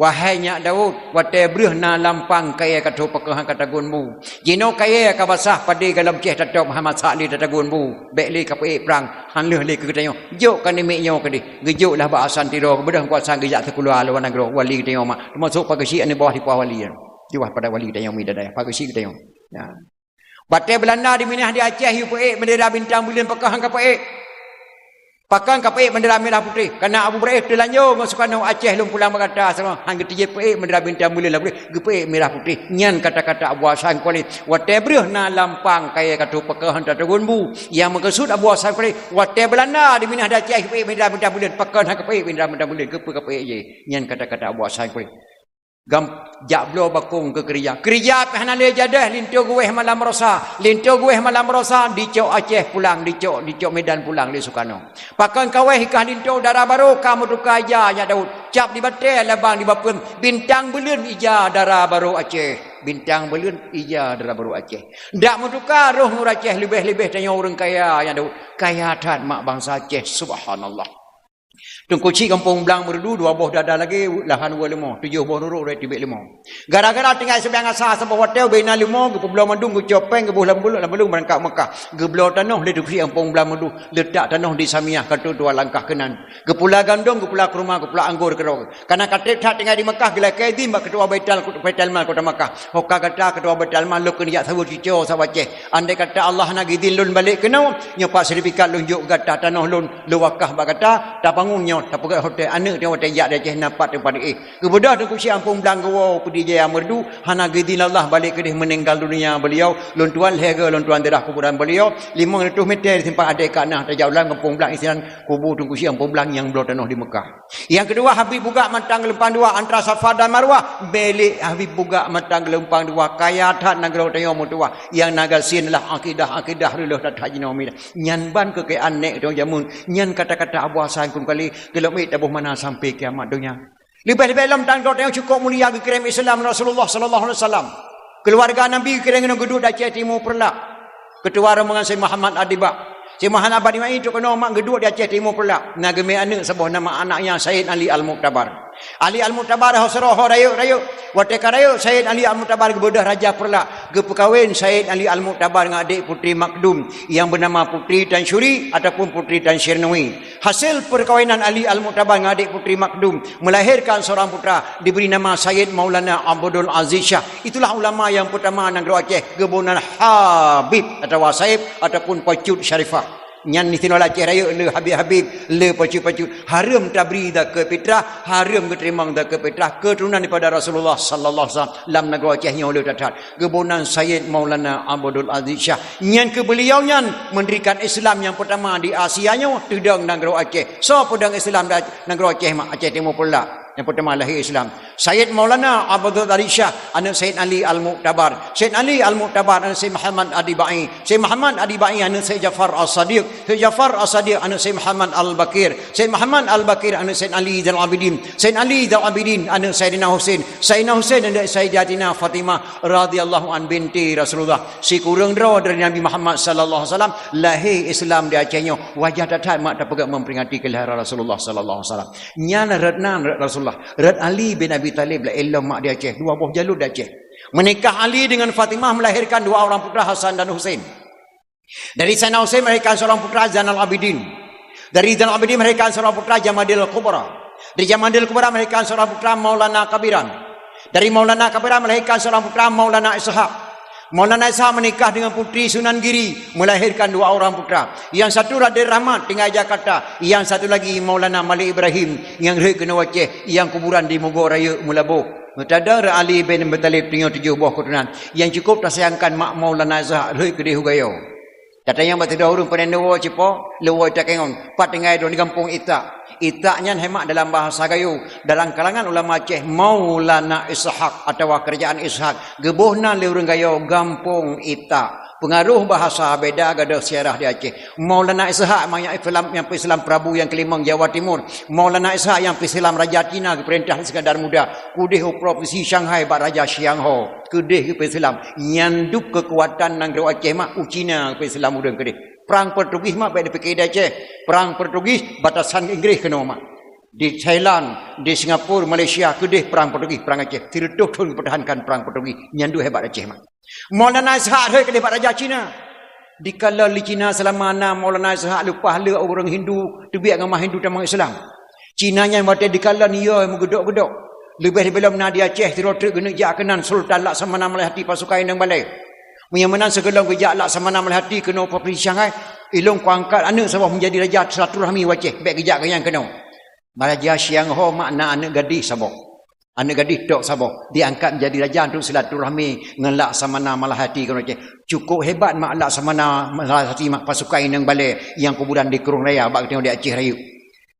"Wahai nyak Daud, watée breueh na lampang kayée ka troh pakon han ka tagun bu. Jinoe kayée ka basah, padé golom ceh tatôb, han masak lé tatagun bu. Bék lé kapeuék prang, han lheueh lé keu geutanyoe. Jok ka namiet nyoe keudeh." Geujok lah bak Hasan Tiro, geubeudôh Teungku Hasan geujak sikeula luwa nanggroe, wali geutanyoe mak. Teumasok Pak Geuchik nibak di Puah Wali. Di Puah pada wali geutanyoe mi dadai, Pak Geuchik geutanyoe. Nah. Watée Beulanda diminah di Aceh, yue peuék bendera bintang buleuen, pakon han kapeuék. Pakon kapeuék bendera mirah putéh. Kana Abu Beureueh teulanjô ngon Soekarno, "Aceh lôn pulang bak gata." Soekarno han geuteujeuet peuék bendera bintang buleuen, Abu Beureueh geupeuék mirah putéh. Nyan kata-kata Abu Hasan Krueng Kalé, "Watée breueh na lampang kayée ka troh pakon han tatagun bu." Nyang meukeusut Abu Hasan Krueng Kalé, watée Beulanda diminah di Aceh, peuék bendera bintang buleuen, pakon han kapeuék bendera bintang buleuen, keupeue kapeuék jih. Nyan kata-kata Abu Hasan Krueng Kalé. Gam-, jak bloe bakong keu keureuja. Keureuja pih hana lé jadeh, linto geuwéh malam rosa. Linto geuwéh malam rosa, dicok Aceh pulang, dicok, dicok Medan pulang lé Soekarno. Pakon kawéh ikah linto dara barô, ka meutuka ija nyak Daud. Cap di batée, labang di bapeuen, bintang buleuen ija dara barô Aceh. Bintang buleuen ija dara barô Aceh. Dak meutuka roh ngon Aceh, leubeh-leubeh tanyoe ureuëng kaya nyak Daud. Kaya that mak bansa Aceh, subhanallah. Teungku Chik Gampông Blang Meureudu, dua boh dada lagée lahan wue leumo, tujoh boh rurok rot tibek leumo. Gara-gara tinggai sibiang asa saboh watée ubena leumo, geupeubloe mandum, geucok péng, geuboh lam buluk, lam buluk meurangkak Mekah. Geubloe tanoh lé Teungku Chik Gampông Blang Meureudu, leutak tanoh di Samiah, ka trok dua langkah keunan. Geupula gandong, geupula kurma, geupula anggô keudroe. Kana ka treb that tinggai di Mekah, geulakée idhin bak keutua Baital, Baitalmal kota Mekah. Ho ka gata keutua Baitalmal, lôn keuneuk jak saweue cucoe saboh Aceh. Andai kata Allah hana geuidhin lôn balek keunoe, nyoe pat sertifikat lôn jok gata tanoh lôn, lôn wakah bak gata, tabangun nyoe, tapeugét hotel, aneuëk tanyoe watée jak di Aceh na pat teumpat éh. Geubeudôh Teungku Chik Gampông Blang geuwoe u Pidie Jaya Meureudu, hana geuidhin Allah balek keudeh, meuninggal dunia beliau, lôn tuan lhée goe lôn tuan daerah kuburan beliau, limong reutôh meter di teumpat adék kak na, tajak u dalam Gampông Blang isinan kubu Teungku Chik Gampông Blang nyang bloe tanoh di Mekah. Nyang keudua, Habib Bugak Mantang Geulumpang Dua, antara Safa dan Marwah, milék Habib Bugak Mantang Geulumpang Dua, kaya that nanggroe tanyoe meutuwah. Nyang na gasien lah akidah-akidah reuloh that-that jinoe milék. Nyan ban keu keunan nèk tanyoe jameun. Nyan kata-kata Abu Hasan Krueng Kalé, geulom ék taboh makna sampai kiamat donya. Leubeh-leubeh lom tan droe tanyoe cukôp mulia geukirém Islam Rasulullah sallallahu alaihi wasallam. Keuluwarga Nabi geukirém ngon geuduek di Aceh Timu Peureulak. Keutua rombongan Syekh Muhammad Adibak. Syekh Muhammad Adibak nyan trok keunoe mak geuduek di Aceh Timu Peureulak. Na geumè aneuk saboh nama aneuk nyan Said Ali Al-Muktabar. Ali Al-Muktabar ho sidroe ho rayeuk-rayeuk. Watèe ka rayeuk, Said Ali Al-Muktabar geubeudôh Raja Peureulak. Geupeukawen Said Ali Al-Muktabar ngon adék Putri Makdum nyang beunama Putri Tansyuri ataupun Putri Tansyirnui. Hasil peukawinan Ali Al-Muktabar ngon adék Putri Makdum melahirkan seorang putra, diberi nama Sayyid Maulana Abdul Aziz Syah. Itulah ulama nyang peutama nanggroe Aceh, geuboh nan Habib atawa Saib ataupun Pacut Syarifah. Nyan di sinoe Aceh Rayeuk le Habib-Habib, le Pacut-Pacut. Hareuem tabri zakat fitrah, hareuem geuteurimong zakat fitrah keuturonan daripada Rasulullah sallallahu alaihi wasallam lam nanggroe Aceh nyoe le that-that. Geuboh nan Sayyid Maulana Abdul Aziz Syah. Nyan keuh beuliau nyan meundirikan Islam nyang peutama di Asia nyoe, teudong nanggroe Aceh. Soe peudong Islam di nanggroe Aceh mak, Aceh Timu Peureulak? Nyang peutama lahé Islam. Sayyid Maulana Abdul Qadir Syah, aneuk Sayyid Ali Al-Mu'tabar. Sayyid Ali Al-Mu'tabar, aneuk Sayyid Muhammad Adibai. Sayyid Muhammad Adibai, aneuk Sayyid Jafar As-Sadiq. Sayyid Jafar As-Sadiq, aneuk Sayyid Muhammad Al-Baqir. Sayyid Muhammad Al-Baqir, aneuk Sayyid Ali Zainal Abidin. Sayyid Ali Zainal Abidin, aneuk Sayyidina Husain. Sayyidina Husain, aneuk Sayyidatina Fatimah radhiyallahu an binti Rasulullah. Sikureueng droe dari Nabi Muhammad sallallahu alaihi wasallam, lahé Islam di Aceh nyoe. Wajah that-that mak tapeugah memperingati kelahiran Rasulullah sallallahu alaihi wasallam. Nyan rot nan rot Rasulullah. Rot Ali bin Abi Thalib lah ilom mak di Aceh. Dua boh jalur di Aceh. Menikah Ali dengan Fatimah melahirkan dua orang putra Hasan dan Husain. Dari Sayyidina Husain melahirkan seorang putra Zainal Abidin. Dari Zainal Abidin melahirkan seorang putra Jamadil Kubra. Dari Jamadil Kubra melahirkan seorang putra Maulana Kabiran. Dari Maulana Kabiran melahirkan seorang putra Maulana Ishak. Maulana Ishak menikah dengan putri Sunan Giri, melahirkan dua orang putra. Yang satu Raden Rahmat tinggal Jakarta, yang satu lagi Maulana Malik Ibrahim yang rhot keunoe Aceh, yang kuburan di Mugo Rayeuk Meulaboh. Meutada Ali bin Abi Thalib tinggai tujoh boh keuturonan. Yang cukup tasayangkan mak Maulana Ishak rhot keudeh u Gayo. Tatanyong bak sidroe ureueng peunan neuwoe cipo, leuwoe takengon, pat tinggai droe di gampông Itak. Itak nyan hemat dalam bahasa Gayo, dalam kalangan ulama Aceh Maulana Ishak atawa Kerajaan Ishak. Geuboh nan lé ureueng Gayo gampông Itak. Peungaroh bahasa beda gadoh siarah di Aceh. Maulana Ishak ma nyang Islam, nyang peuislam Prabu nyang keulimong Jawa Timur. Maulana Ishak nyang peuislam Raja Cina geupeurintah Iskandar Muda. Keudeh u provinsi Shanghai bak Raja Xiang Ho. Keudeh geupeuislam. Nyan dub keukuatan nanggroe Aceh mak u Cina geupeuislam ureueng keudeh. Prang Portugis mak bék dipike di Aceh. Prang Portugis batasan Inggris keunoe mak. Di Thailand, di Singapura, Malaysia keudeh prang Portugis, prang Aceh. Sireutôh thon geupeutahankan prang Portugis. Nyan dub hebat Aceh mak. Maulana Ishak rhot keudeh bak Raja Cina. Dikalon lé Cina seulama na Maulana Ishak leupah lé ureueng Hindu teubiet agama Hindu tamong Islam. Cina nyan watée dikalon yo meugeudok-geudok. Leubeh di belom na di Aceh sidroe treuk geuneuk jak keunan Sultan Laksamana Malayhati pasukan inong balée. Meunyoe meunan sigohlom geujak Laksamana Malayhati keunoe provinsi Shanghai, ilong kuangkat aneuk saboh menjadi raja silaturahmi u Aceh, bék geujak geuh nyan keunoe. Raja Xiang Ho mak na aneuk gadih saboh. Aneuk gadih tok saboh diangkat menjadi raja untuk silaturahmi ngon Laksamana Malayhati keunoe Aceh. Cukup hebat mak Laksamana Malayhati mak pasukan inong balée nyang kuburan di Krueng Raya bak geutanyoe di Aceh Rayeuk.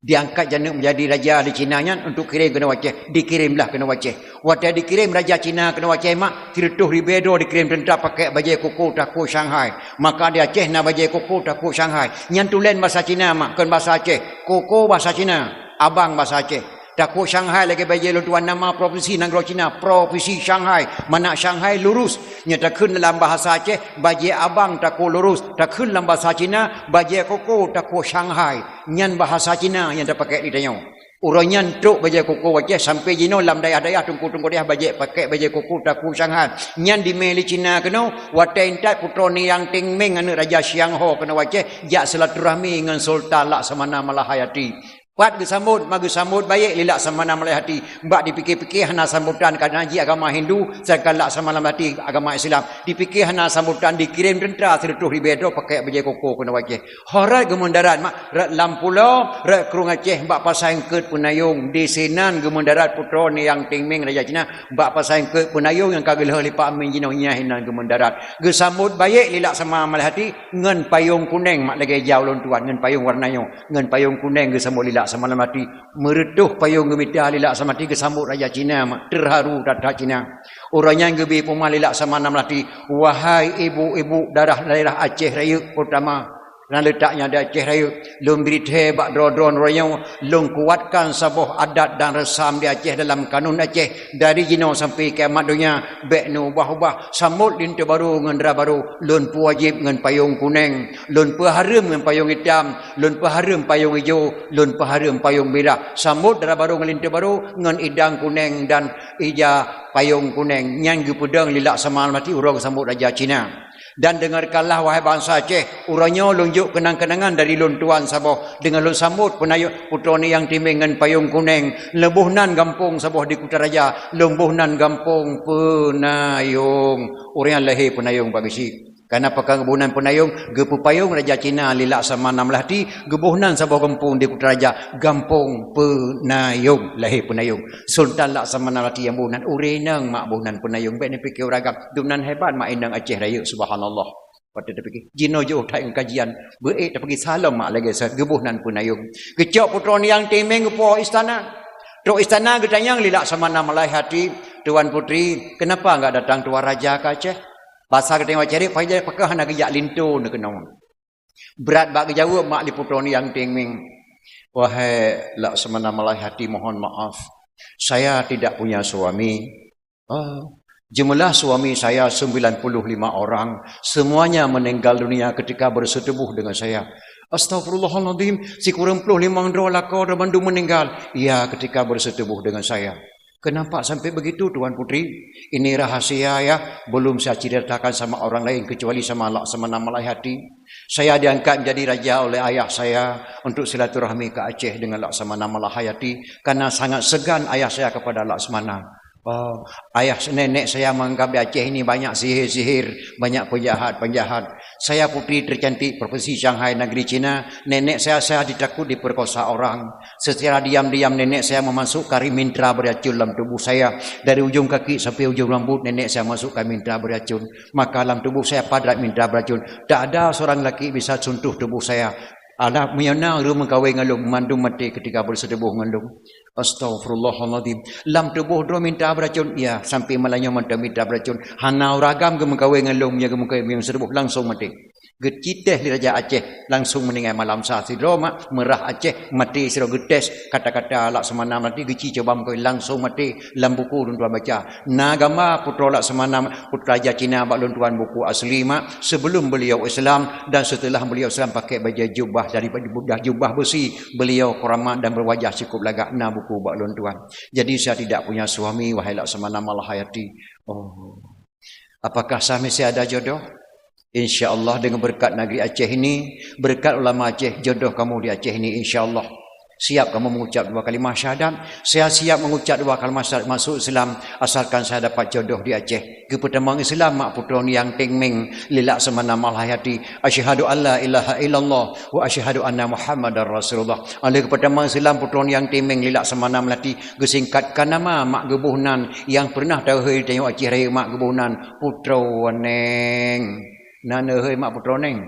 Diangkat janeuk menjadi raja di Cina nyan untuk kirém keunoe Aceh, dikirémlah keunoe Aceh. Watée dikirémlah Raja Cina keunoe Aceh mak, sireutôh ribée droe dikirémlah teuntra pakék bajée koko takue Shanghai. Maka di Aceh na bajée koko takue Shanghai. Nyan tulen basa Cina mak, kon basa Aceh. Koko basa Cina, abang basa Aceh. Takue Shanghai lagée bajée lôn tuan nama provinsi nanggroe Cina, provinsi Shanghai. Mana Shanghai lurus. Nyoe takheun dalam bahasa Aceh, bajée abang takue lurus. Takheun lam bahasa Cina, bajée koko takue Shanghai. Nyan bahasa Cina nyang tapakék di tanyoe. Uroe nyan trok bajée koko u Aceh sampoe jinoe lam dayah-dayah teungku-teungku dayah bajée pakék bajée koko takue Shanghai. Nyan dimé lé Cina keunoe, watée intat putroe Niang Ting Meng aneuk Raja Xiang Ho keunoe u Aceh jak silaturahmi ngon Sultan Laksamana Malayhati. Pat geusambot, ma geusambot baék lé Laksamana Malayhati. Bak dipike-pike hana sambotan kareuna jih agama Hindu, sedangkan Laksamana Malayhati agama Islam. Dipike hana sambotan dikirém teuntra sireutôh ribée droe pakék bajée koko keunoe u Aceh. Ho rot geumeudarat mak, rot lam pulo, rot Krueng Aceh bak Pasai Eungkeut Peunayong. Disinan geumeudarat putroe Niang Ting Meng Raja Cina bak Pasai Eungkeut Peunayong nyang ka geulheueh lé Pak Amin jinoe nyan hinan geumeudarat. Geusambot baék lé Laksamana Malayhati ngon payong kuneng mak lagée jaweueb lôn tuan ngon payong warna nyoe. Ngon payong kuneng geusambot lé Laksamana Malayhati. Meureutôh payong geumita lé Laksamana Malayhati geusambot Raja Cina mak, teuharu that-that Cina. Uroe nyan geubri peumah lé Laksamana Malayhati, wahai ibu-ibu daerah-daerah Aceh Rayeuk peutama, na leutak nyan di Aceh Rayeuk, lôn bri thée bak droe-droe uroe nyoe, lôn kuatkan saboh adat dan reusam di Aceh dalam kanun Aceh, dari jinoe sampoe kiamat donya, bék neuubah-ubah, sambot linto barô ngon dara barô, lôn peuwajéb ngon payong kuneng, lôn peuhareuem ngon payong itam, lôn peuhareuem payong ijo, lôn peuhareuem payong mirah. Sambot dara barô ngon linto barô ngon idang kuneng dan ija payong kuneng. Nyan geupeudong lé Laksamana Malayhati uroe geusambot Raja Cina. Dan deungarkanlah, wahai bansa Aceh, uroe nyoe lôn jok keunang-keunangan dari lôn tuan saboh deungon lôn sambot peunayong putroe Niang Ting Meng ngon payong kuneng. Leuboh nan gampông saboh di Kuta Raja, leuboh nan gampông Peunayong. Ureuëng nyang lahé Peunayong bak geuchik. Kareuna pakon geuboh nan Peunayong, geupeupayong Raja Cina lé Laksamana Malayhati, geuboh nan saboh gampông di Kuta Raja, gampông Peunayong, lahé Peunayong. Sultan Laksamana Malayhati nyang boh nan, ureuëng inong mak boh nan Peunayong, bék neupike ureuëng agam. Dum nan hebat mak inong Aceh Rayeuk, subhanallah. Watée tapike, jinoe jiôh that ngon kajian, beuék tapike salom mak lagée sat geuboh nan Peunayong. Geucok putroe Niang Ting Meng geupo istana. Trok istana geutanyong lé Laksamana Malai Hati, "Tuan Putri, kenapa enggak datang Tuan Raja ke Aceh?" Basa geutanyoe Aceh, "Pakon hana geujak linto neuh keunoe?" Brat bak geujaweueb mak lé Putroe Nyang Ting Meng. "Wahai Laksamana Malai Hati, mohon maaf. Saya tidak punya suami. Ah, jumlah suami saya sembilan puluh lima orang, semuanya meninggal dunia ketika bersetubuh dengan saya." "Astagfirullahaladzim, sikureueng ploh limong droe lakoe droe bandum meninggal?" "Ya, ketika bersetubuh dengan saya." "Kenapa sampai begitu, Tuan Putri?" "Ini rahasia ya, belum saya ceritakan sama orang lain kecuali sama Laksamana Malai Hati. Saya diangkat menjadi raja oleh ayah saya untuk silaturahmi ke Aceh dengan Laksamana Malai Hati karena sangat segan ayah saya kepada Laksamana. Oh, ayah nenek saya menganggap di Aceh ini banyak sihir-sihir, banyak penjahat-penjahat. Saya putri tercantik provinsi Shanghai, negeri Cina. Nenek saya, saya ditakut diperkosa orang. Secara diam-diam nenek saya memasukkan mintra beracun dalam tubuh saya. Dari ujung kaki sampai ujung rambut nenek saya masukkan mintra beracun. Maka dalam tubuh saya padat mintra beracun. Tak ada seorang lelaki bisa sentuh tubuh saya. Alah, meunyoe na ureuëng meukawen ngon lôn, mandum maté ketika bersetubuh ngon lôn." "Astagfirullahaladzim. Lam tuboh droe mintra beuracon?" "Ya, sampai malam nyoe mantong mintra beuracon. Hana ureuëng agam geumeukawen ngon lôn, meunyoe geumeukawen, meunyoe bersetubuh langsung maté." Geucites lé Raja Aceh, langsung meuninggai malam sa sidroe mak, meurah Aceh, maté sidroe. Geutes kata-kata Laksamana Malai Hati, geuci cuba meukawen, langsung maté. Lam buku lôn tuan baca, na gamba putroe Laksamana, putroe Raja Cina bak lôn tuan buku asli mak, sebelum beliau Islam dan setelah beliau Islam pakai baju jubah dari jubah besi, beliau keramat dan berwajah cukup lagak, na buku bak lôn tuan. Jadi saya tidak punya suami, wahai Laksamana Malai Hati. Oh. Apakah saya masih ada jodoh? Insya Allah dengan berkat negeri Aceh ini, berkat ulama Aceh, jodoh kamu di Aceh ini insya Allah. Siap kamu mengucap dua kalimah syahadat? Saya siap mengucap dua kalimah syahadat masuk Islam asalkan saya dapat jodoh di Aceh. Geupeutamong Islam mak putroe Nyang Ting Meng lé Laksamana Malai Hati. Asyhadu an la ilaha illallah wa asyhadu anna Muhammadar Rasulullah. Aleh geupeutamong Islam putroe Nyang Ting Meng lé Laksamana Malai Hati, geusingkatkan nama mak geuboh nan nyang pernah teuhôi tanyoe Aceh Rayeuk mak geuboh nan Putroe Neng. Na neuhôi mak Putroe Neng.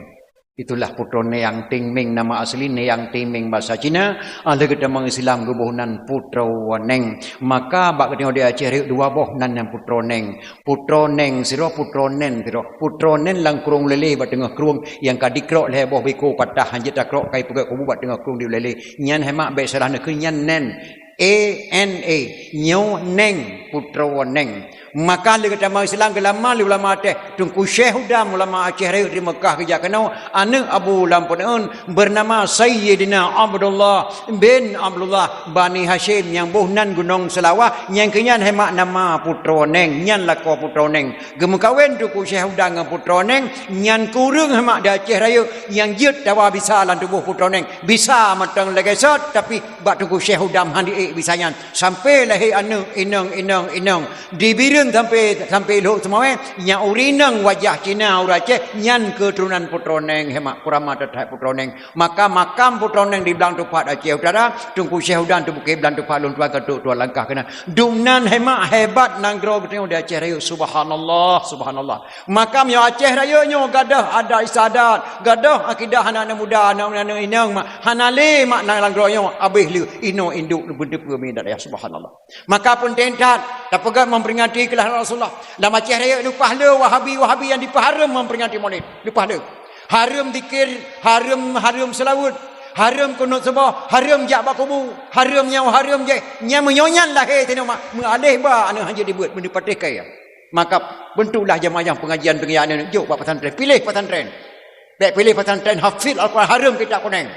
Itulah Putroe Nyang Ting Meng, nama asli Nyang Ting Meng bahasa Cina, aleh geutamong Islam geuboh nan Putroe Neng. Maka bak geutanyoe di Aceh Rayeuk dua boh nan nyang Putroe Neng. Putroe Neng sidroe, Putroe Nen sidroe. Putroe Nen lam krueng lé-lé bak teungoh krueng nyang ka dikrok lhée boh biko patah, hanjeuet takrok kai peugét kubu bak teungoh krueng di lé-lé. Nyan hai mak bék salah neukheun, nyan Nen. A N A, nyoe Neng, Putroe Neng. Maka lé geutamong Islam geulama lé ulama Aceh, Teungku Syekh Udam ulama Aceh Rayeuk di Meukah geujak keunoe, aneuëk Abu Lam Peuneuen, bernama Sayyidina Abdullah bin Abdullah Bani Hasyim nyang boh nan Gunong Seulawah, nyang keu nyan hai mak nama Putroe Neng, nyan lakoe Putroe Neng. Geumeukawen Teungku Syekh Udam ngon Putroe Neng, nyan kureueng hai mak di Aceh Rayeuk nyang jeuet tawa bisa lam tuboh Putroe Neng. Bisa mantong lagée sot, tapi bak Teungku Syekh Udam hana ék bisa nyan. Sampai lahé aneuëk inong, inong, inong. Di Bireuen sampai, sampai Lhok Seumawée, nyang ureuëng inong wajah Cina ureuëng Aceh, nyan keuturonan Putroe Neng, hai mak, kurama teuthai Putroe Neng. Maka makam Putroe Neng di Blang Tupat Aceh Utara, Teungku Syekh Udam teubukét Blang Tupat lôn tuan ka trok tuan langkah keunan. Dumnan hai mak hebat nanggroe geutanyoe di Aceh Rayeuk, subhanallah, subhanallah. Maka meunyoe Aceh Rayeuk nyoe gadôh adat istiadat, gadôh akidah aneuk-aneuk muda, aneuk-aneuk inong mak, hana lé mak nanggroe nyoe abéh lé inoe induk beuteupeue midat ya, subhanallah. Maka peunteng that tapeugah memperingati keulah Rasulullah. Lam Aceh Rayeuk leupah le Wahabi-Wahabi nyang dipeuhareuem memperingati Maulid, leupah le. Hareuem zikir, hareuem, hareuem seulaweuet, hareuem kunut suboh, hareuem jak bak kubu, hareuem nyoe, hareuem jih. Nyang meunyoe nyan lahé tinoe mak, meualeh ba aneuk hanjeuet dibeuet, meuneupatéh kaya. Maka bentuklah jamaah pengajian-pengajian nyoe jok bak pesantren. Piléh pesantren. Bék piléh pesantren hafiz Al-Quran, hareuem kitab kuneng.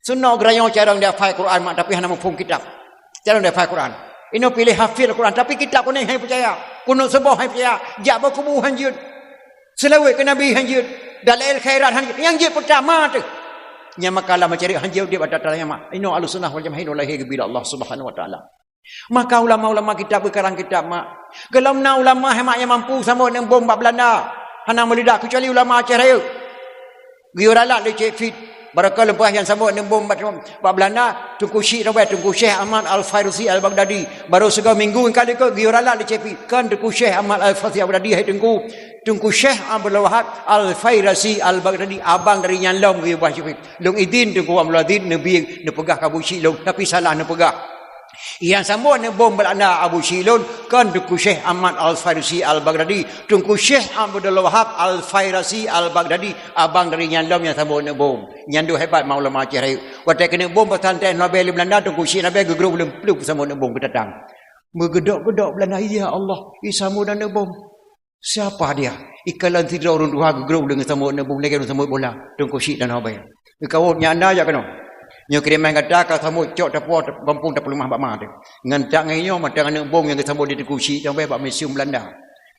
Seunoe geurayoe carông dihafai Quran mak, tapi hana muphom kitab. Carông dihafai Quran. Inoe piléh hafiz Al-Quran, tapi kitab kuneng hana peucaya. Kunut suboh hana peucaya. Jak bak kubu hanjeuet. Seulaweuet keu Nabi hanjeuet. Dalail khairat hanjeuet. Nyang jeuet peutama teuh. Nyang maka lam masyarakat hanjeuet di bak tata nyang mak. Inoe Ahlussunnah wal Jamaah inoe lahé geubila Allah Subhanahu wa Taala. Maka ulama-ulama kitab geukarang kitab mak. Golom na ulama hai mak nyang mampu sambot neuk bom bak Belanda. Hana meulidak keucuali ulama Aceh Rayeuk. Geuyue ralat lé Cék Fit. Barokon leupah nyang sambot neuk bom bak, bak Belanda, Teungku Syik Robert, Teungku Syekh Ahmad Al-Fairasi Al-Baghdadi. Barô sigoe minggu nyang ka likot geuyue ralat lé Cék Fit. Kon Teungku Syekh Ahmad Al-Fairasi Al-Baghdadi hai Teungku. Teungku Syekh Abdul Wahab Al-Fairasi Al-Baghdadi, abang dari nyan lom geuyue bah Cék Fit. Lôn idin Teungku Abdul Aziz neubi neupeugah keu Abu Syik lôn, tapi salah neupeugah. Nyang sambot aneuk bom Beulanda Abu Syik lôn kon Teungku Syekh Ahmad Al-Fairasi Al-Baghdadi, Teungku Syekh Abdul Wahab Al-Fairasi Al-Baghdadi, abang dari nyan lom nyang sambot aneuk bom. Nyan deuh hebat mak ulama Aceh rayeuk. Watèe keuneuk bom pesantren Nobel di Beulanda, Teungku Syik Nobel geugrôp leumplueng sambot aneuk bom geutatang. Meugeudok-geudok Beulanda, "Ya Allah, i sambot aneuk bom." Siapa dia? Ikalon sidroe ureueng tuha geugrôp lé ngon sambot aneuk bom lagèe ureueng sambot bola, Teungku Syik dan Nobel. Geukawöt nyan na jak keunoe. Nyoe kiriman gata ka sambot cok tapuwoe gampông tapeuleumah bak ma teuh. Ngon tak ngon nyoe mantong aneuk bom nyang geusambot di Teungku Syik Nobel bak museum Beulanda.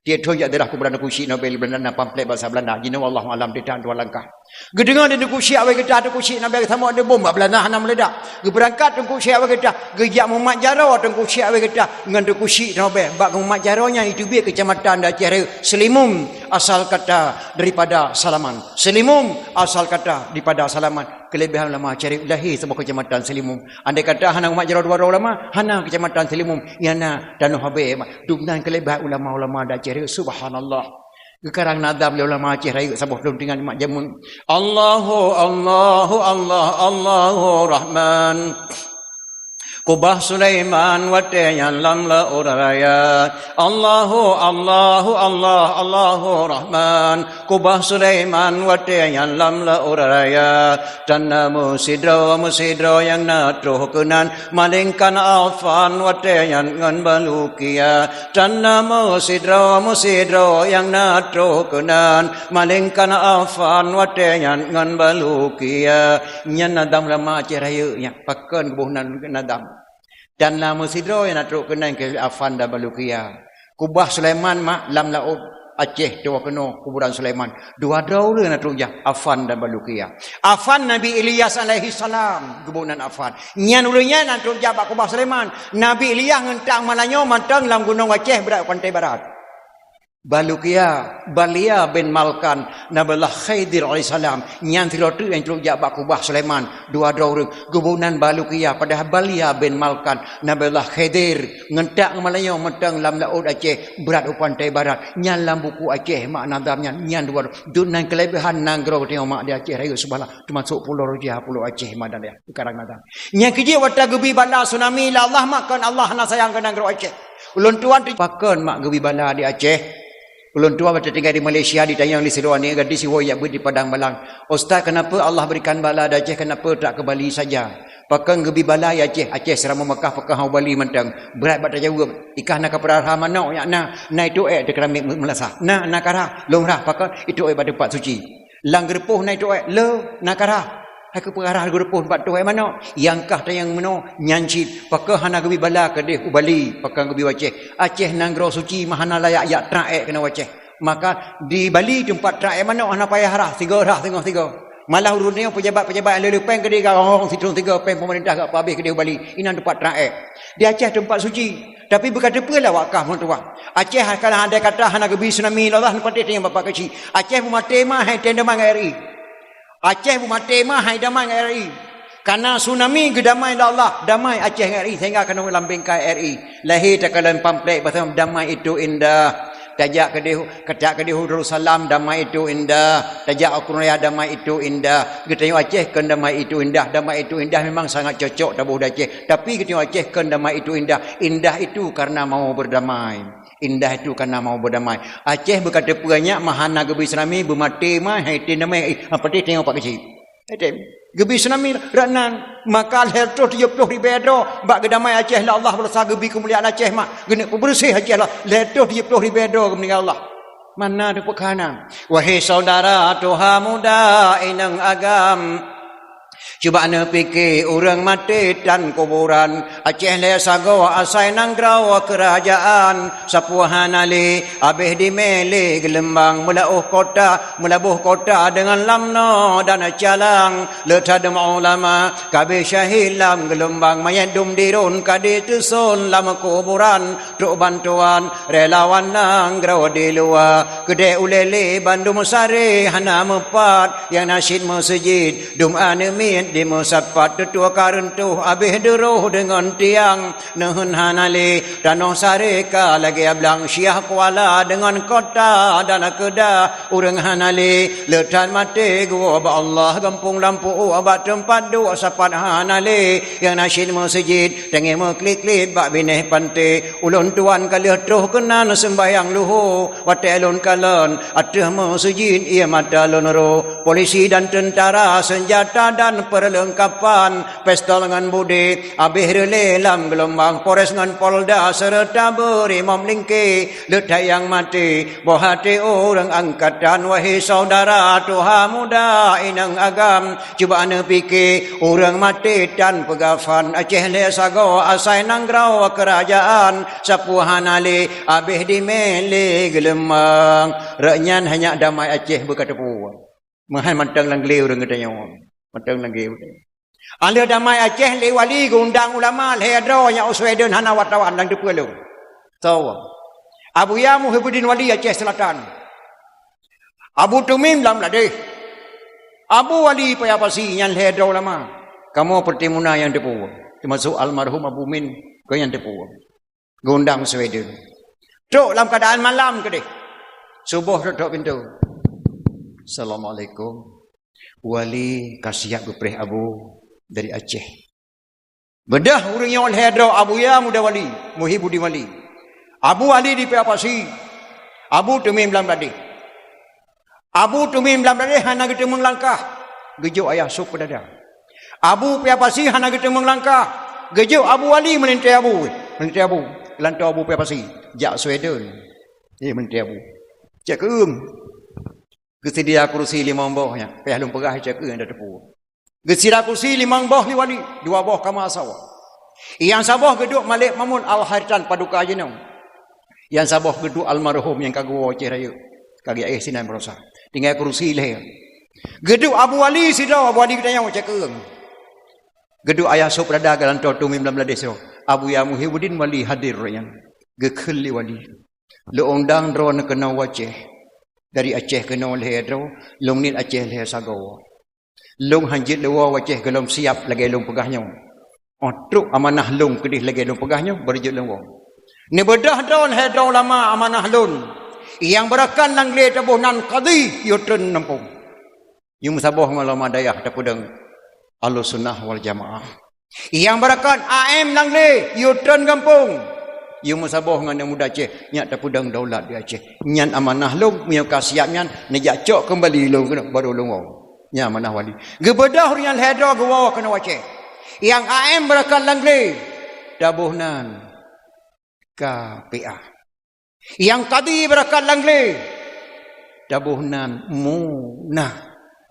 Tiep thôn jak ziarah kuburan Teungku Syik Nobel di Beulanda na pamflet basa Beulanda. Jinoe Allahu alam teutab dua langkah. Geudeungoe di Teungku Syik awai geutah Teungku Syik Nobel geusambot aneuk bom bak Beulanda hana meuledak. Geubeurangkat Teungku Syik awai geutah, geujak mumat jaroe Teungku Syik awai geutah ngon Teungku Syik Nobel bak mumat jaroe nyan di teubiet keucamatan di Aceh Rayeuk, Seulimum, asal kata daripada salaman. Seulimum asal kata daripada salaman. Keuleubehan ulama Aceh Rayeuk lahé saboh keucamatan Seulimum. Andai kata hana mumat jaroe dua droe ulama, hana keucamatan Seulimum nyang na tanoh Abee. Dum nan keuleubehan ulama-ulama di Aceh Rayeuk, subhanallah. Geukarang nadam lé ulama Aceh Rayeuk saboh lôn teuingat mak jameun. Allahu, Allahu, Allah, Allahu Rahman. Kubah Sulaiman watèe nyan lam laôt raya. Allahu, Allahu, Allah, Allahu Rahman. Kubah Sulaiman watèe nyan lam laôt raya. Tan na meusidroe, meusidroe nyang na troh keunan, malaingkan Afan watèe nyan ngon Balukia. Tan na meusidroe, meusidroe nyang na troh keunan, malaingkan Afan watèe nyan ngon Balukia. Nyan nadam ulama Aceh Rayeuk nyan, pakon geuboh nan nadam. Tan na meusidroe nyang na troh keunan keu Afan dan Balukia. Kubah Sulaiman mak lam laôt Aceh, tuwoe keunoe kuburan Sulaiman. Dua droe ureueng na troh jak, Afan dan Balukia. Afan Nabi Ilyas alaihissalam geuboh nan Afan. Nyan ureueng nyan na troh jak bak kubah Sulaiman. Nabi Ilyas ngon tak malanyoe mantong lam gunong Aceh brat pantai barat. Balukia, Balia bin Malkan, Nabiullah Khidir alaihissalam. Nyan sidroe teuk nyang troh jak bak kubah Sulaiman, dua droe ureueng. Geuboh nan Balukia, padahai Balia bin Malkan, Nabiullah Khidir, ngon tak ngon malanyoe mantong lam laôt Aceh, brat u pantai barat. Nyan lam buku Aceh mak nadam nyan, nyan dua droe. Dum nan keuleubehan nanggroe tanyoe mak di Aceh Rayeuk sibalah, teumasok Pulo Roja, Pulo Aceh mak dan ya. Geukarang nadam. Nyang keujeuet watèe geubri bala tsunami lé Allah mak kon Allah hana sayang keu nanggroe Aceh. Ulôn tuan teu pakon mak geubri bala di Aceh. Ulôn tuan watèe tinggai di Malaysia ditanyong lé sidroe aneuk gadis siwoe jak beuet di Padang Balang. "Ustaz, kenapa Allah berikan bala di Aceh, kenapa tak ke Bali saja? Pakon geubri bala di Aceh, Aceh Seuramoe Meukah, pakon hana u Bali mantong?" Brat bak tajaweueb. "Ikah na kapeurara manok nyak na, na itôk ék teukeuramiet meulasah. Na, na karhah, lôn rhah pakon itôk ék bak teumpat suci." Lam geureupôh na itôk ék, le na karhah. Hai keupeurara geureupôh teumpat tôk ék manok. Nyang kah tanyong meunoe nyan cit, pakon hana geubri bala keudeh u Bali, pakon geubri u Aceh. Aceh nanggroe suci meuhana layak jak trang ék keunoe u Aceh. Maka di Bali teumpat trang ék manok hana payah rhah, sigoe rhah singoh sigoe. Malah ureueng nyoe pejabat-pejabat nyang le-le péng keudeh gak hong sithôn sigoe péng peumeurintah gak peuhabéh keudeh u Bali. Inan teumpat trang ék. Di Aceh teumpat suci. Tapi beuka teupeue lé awak kah meutuah. Aceh kalau andai kata hana geubri tsunami lé Allah, neupatéh teuh nyang bapak keuchik. Aceh beumaté ma hai tém damai ngon R I. Aceh beumaté ma hai damai ngon R I. Karena tsunami geudamai lé Allah, damai Aceh ngon R I sehingga keunoe lam bingkai R I. Lahé takalon pamflet bahasa damai itu indah. Tajak keudeh, tajak keudeh u Darussalam damai itu indah. Tajak u Krueng Raya damai itu indah. Geutanyoe Aceh kon damai itu indah. Damai itu indah memang sangat cocok taboh di Aceh. Tapi geutanyoe Aceh kon damai itu indah. Indah itu karena mau berdamai. Indah itu karena mau berdamai. Aceh beuka teupeue nyak meuhana geubri tsunami, beumaté ma hai tém damai, eh, apa tém teuh pak keuchik. Hai tém. Geubri tsunami rot nan, maka lhèe reutôh tujoh ploh ribèe droe bak geudamai Aceh lé Allah, beudosa geubri keumuliaan Aceh mak, geuneuk peubeureuséh Aceh lah, lhèe reutôh tujoh ploh ribèe droe geumeuninggai Allah. Mana ada peukhana. Wahai saudara tuha muda inong agam, cuba neupike ureueng maté tan kuburan. Aceh lé sagoe asai nanggroe keurajeuen, sapeue hana lé abéh dimé lé geulumbang, meulaôh kota, meulaboh kota deungon lamno dan calang. Le that dum ulama ka abéh syahid lam geulumbang, manyét dum diron ka diteuson lam kuburan. Trok bantuan relawan nanggroe di luwa, keudéh ulèe lé bandum saré hana meupat, nyang na cit meuseujid dum aneuk miet Dimeusapat teutua ka reuntoh, abéh diroh deungon tiang. Neuheun hana lé, tanoh saré ka lagée blang, Syiah Kuala deungon kota dan keuda. Ureuëng hana lé, le that maté geuwoe bak Allah, gampông lampu bak teumpat duek sapat hana lé. Nyang na cit meuseujid, teungoh meuklik-klik bak binéh panté. Ulôn tuan ka lheueh troh keunan seumbahyang luho, watée lôn kalon ateueh meuseujid, ie mata lôn roh. Polisi dan teuntara, seunjata dan peurleungkapan, pistol ngon budé, abéh reulée lam geulombang, Polres ngon Polda seureuta beurimom lingké. Le that nyang maté, boh até ureuëng angkatan, wahé syedara, tuha muda, inong agam. Cuba neupiké, ureuëng maté tan peugafan, Aceh lhée sagoe asai nanggroe keurajaan, sapeue hana lé, abéh dimé lé geuleumang. Rot nyan hanya damai Aceh beuka teupeue. Meuhan mantong lam glé ureuëng geutanyoe. Mantong lam glé ureuëng. Alheuh damai Aceh lé wali geuundang ulama lhée droe nyang u Sweden hana wartawan dan teupeue lom. Soe? Abuya Muhibbuddin Wali Aceh Selatan. Abu Tumim lam Bladeh. Abu Wali Paya Pasi nyan lhée droe ulama. Kamoe peureuteumu na nyang teupeue, teumasok almarhum Abu Min, kon nyang teupeue. Geuundang Sweden. Trok lam keuadaan malam keudeh. Suboh trok-trok pintoe. "Assalamualaikum. Wali ka siap geupreh Abu dari Aceh." Beudôh ureuëng nyoe lhée droe, Abuya Muda Wali, Muhibbuddin Wali, Abu Wali di Paya Pasi, Abu Tumim lam Bladeh. Abu Tumim lam Bladeh hana geuteumeung langkah, geujok Ayah Sop Peudada. Abu Paya Pasi hana geuteumeung langkah, geujok Abu Wali meulintée Abu, meulintée Abu, geulantoe Abu Paya Pasi, jak Sweden. Nyan meulintée Abu. Cek keueung. Geuseudia kursi limong boh nyan, payah lôn peugah cek keueung dah teupeue. Geusira kursi limong boh lé wali, dua boh kama sawa. Nyang saboh geuduek Malik Mahmud Al-Hairitan paduka jinoe. Nyang saboh geuduek almarhum nyang ka geuwoe Aceh Rayeuk, ka geujak éh sinan baroesa. Tinggai kursi lhée. Geuduek Abu Wali sidroe, Abu Wali geutanyoe cek keueung. Geuduek Ayah Sop Peudada geulantoe Tumim lam Bladeh sidroe. Abuya Muhibbuddin Wali hadir nyan. Geukheun lé wali. Lôn undang droeneuh keunoe u Aceh. Dari Aceh keunoe lhée droe, lôn niet Aceh lhée sagoe. Lôn hanjeuet lôn woe u Aceh gohlom siab lagée lôn peugah nyoe. Óh trok amanah lôn keudeh lagée lôn peugah nyoe, beureujeuet lôn woe. Neubeudôh droe lhée droe ulama amanah lôn. Nyang beurakan lam glé taboh nan kadhi, yue treun gampông. Yue meusaboh ngon ulama dayah tapeudong Ahlussunnah wal Jamaah. Nyang beurakan A M lam glé, yue treun gampông. Yue meusaboh ngon aneuk muda Aceh, nyak tapeudong daulat di Aceh. Nyan amanah lôn, meunyoe ka siab nyan, neujak cok keumbali lôn keunoe, barô lôn woe. Nyan amanah wali. Geubeudôh ureuëng nyan lhée droe geuwoe keunoe u Aceh. Nyang A M beurakan lam glé, taboh nan K P A. Nyang kadhi beurakan lam glé, taboh nan Muna.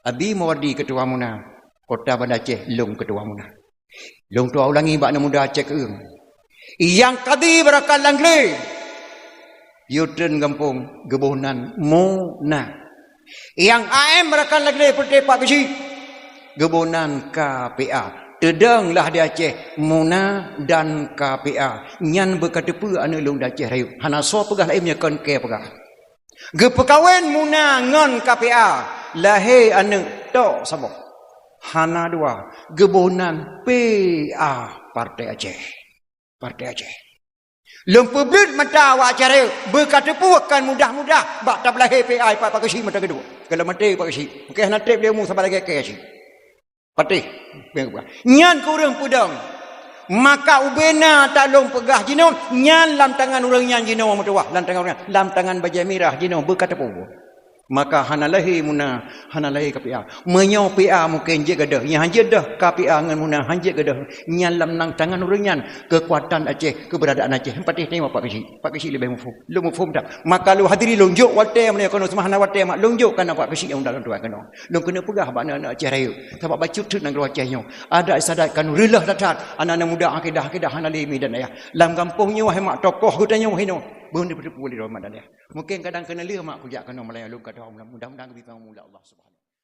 Abi Mawardi keutua Muna, Kota Banda Aceh lôn keutua Muna. Lôn tuah ulangi bak aneuk muda cek keueung. Nyang kadhi beurakan lam glé, yue treun gampông geuboh nan Muna. Nyang A M beurakan lam glé peureute Pak Keuchik, geuboh nan K P A. Teudong lah di Aceh, Muna dan K P A. Nyan beuka teupeue aneuk lôn di Aceh Rayeuk. Hana soe peugah laén meunyoe kon kée peugah. Geupeukawen Muna ngon K P A, lahé aneuk tok saboh. Hana dua, geuboh nan P A, Partai Aceh. Partai Aceh. Lôn peubleuet mata awak Aceh Rayeuk, beuka teupeue kon mudah-mudah bak tabeulahé P A Pak Keuchik mata keudua. Gohlom maté Pak Keuchik, mungken hana treb lé umu saban lagée K C. Patéh. Nyan keu ureuëng peudong. Maka ubena that lôn peugah jinoe, nyan lam tangan ureuëng nyan jinoe meutuwah, lam tangan ureuëng nyan, lam tangan bajée mirah jinoe beuka teupeue. Maka hana lahé Muna, hana lahé K P A. Meunyoe P A mungken jeuet gadôh, nyang hanjeuet deuh K P A ngon Muna hanjeuet gadôh, nyan lam nang tangan ureuëng nyan keukuatan Aceh, keuberadaan Aceh. Patéh teurimong Pak Keuchik. Pak Keuchik leubeh muphom. Lôn muphom that. Maka lôn hadiri lôn jok watée meunyoe keunoe seumah hana watée mak lôn jok kana Pak Keuchik nyang dalam tuan keunoe. Lôn keuneuk peugah bak aneuk-aneuk Aceh Rayeuk. Sabab bacut teuk nanggroe Aceh nyoe. Adat istiadat ka reuloh that-that. Aneuk-aneuk muda akidah-akidah hana lé mi dan ayah. Lam gampông nyoe hai mak tokoh geutanyoe hinoe. Beuh neuteupeue lé droe mak dan ayah. Mungken kadang keuneuk lheueh mak kujak keunoe meulayeue lôn ka tuha mudah-mudahan geubri pangmulia Allah Subhanahu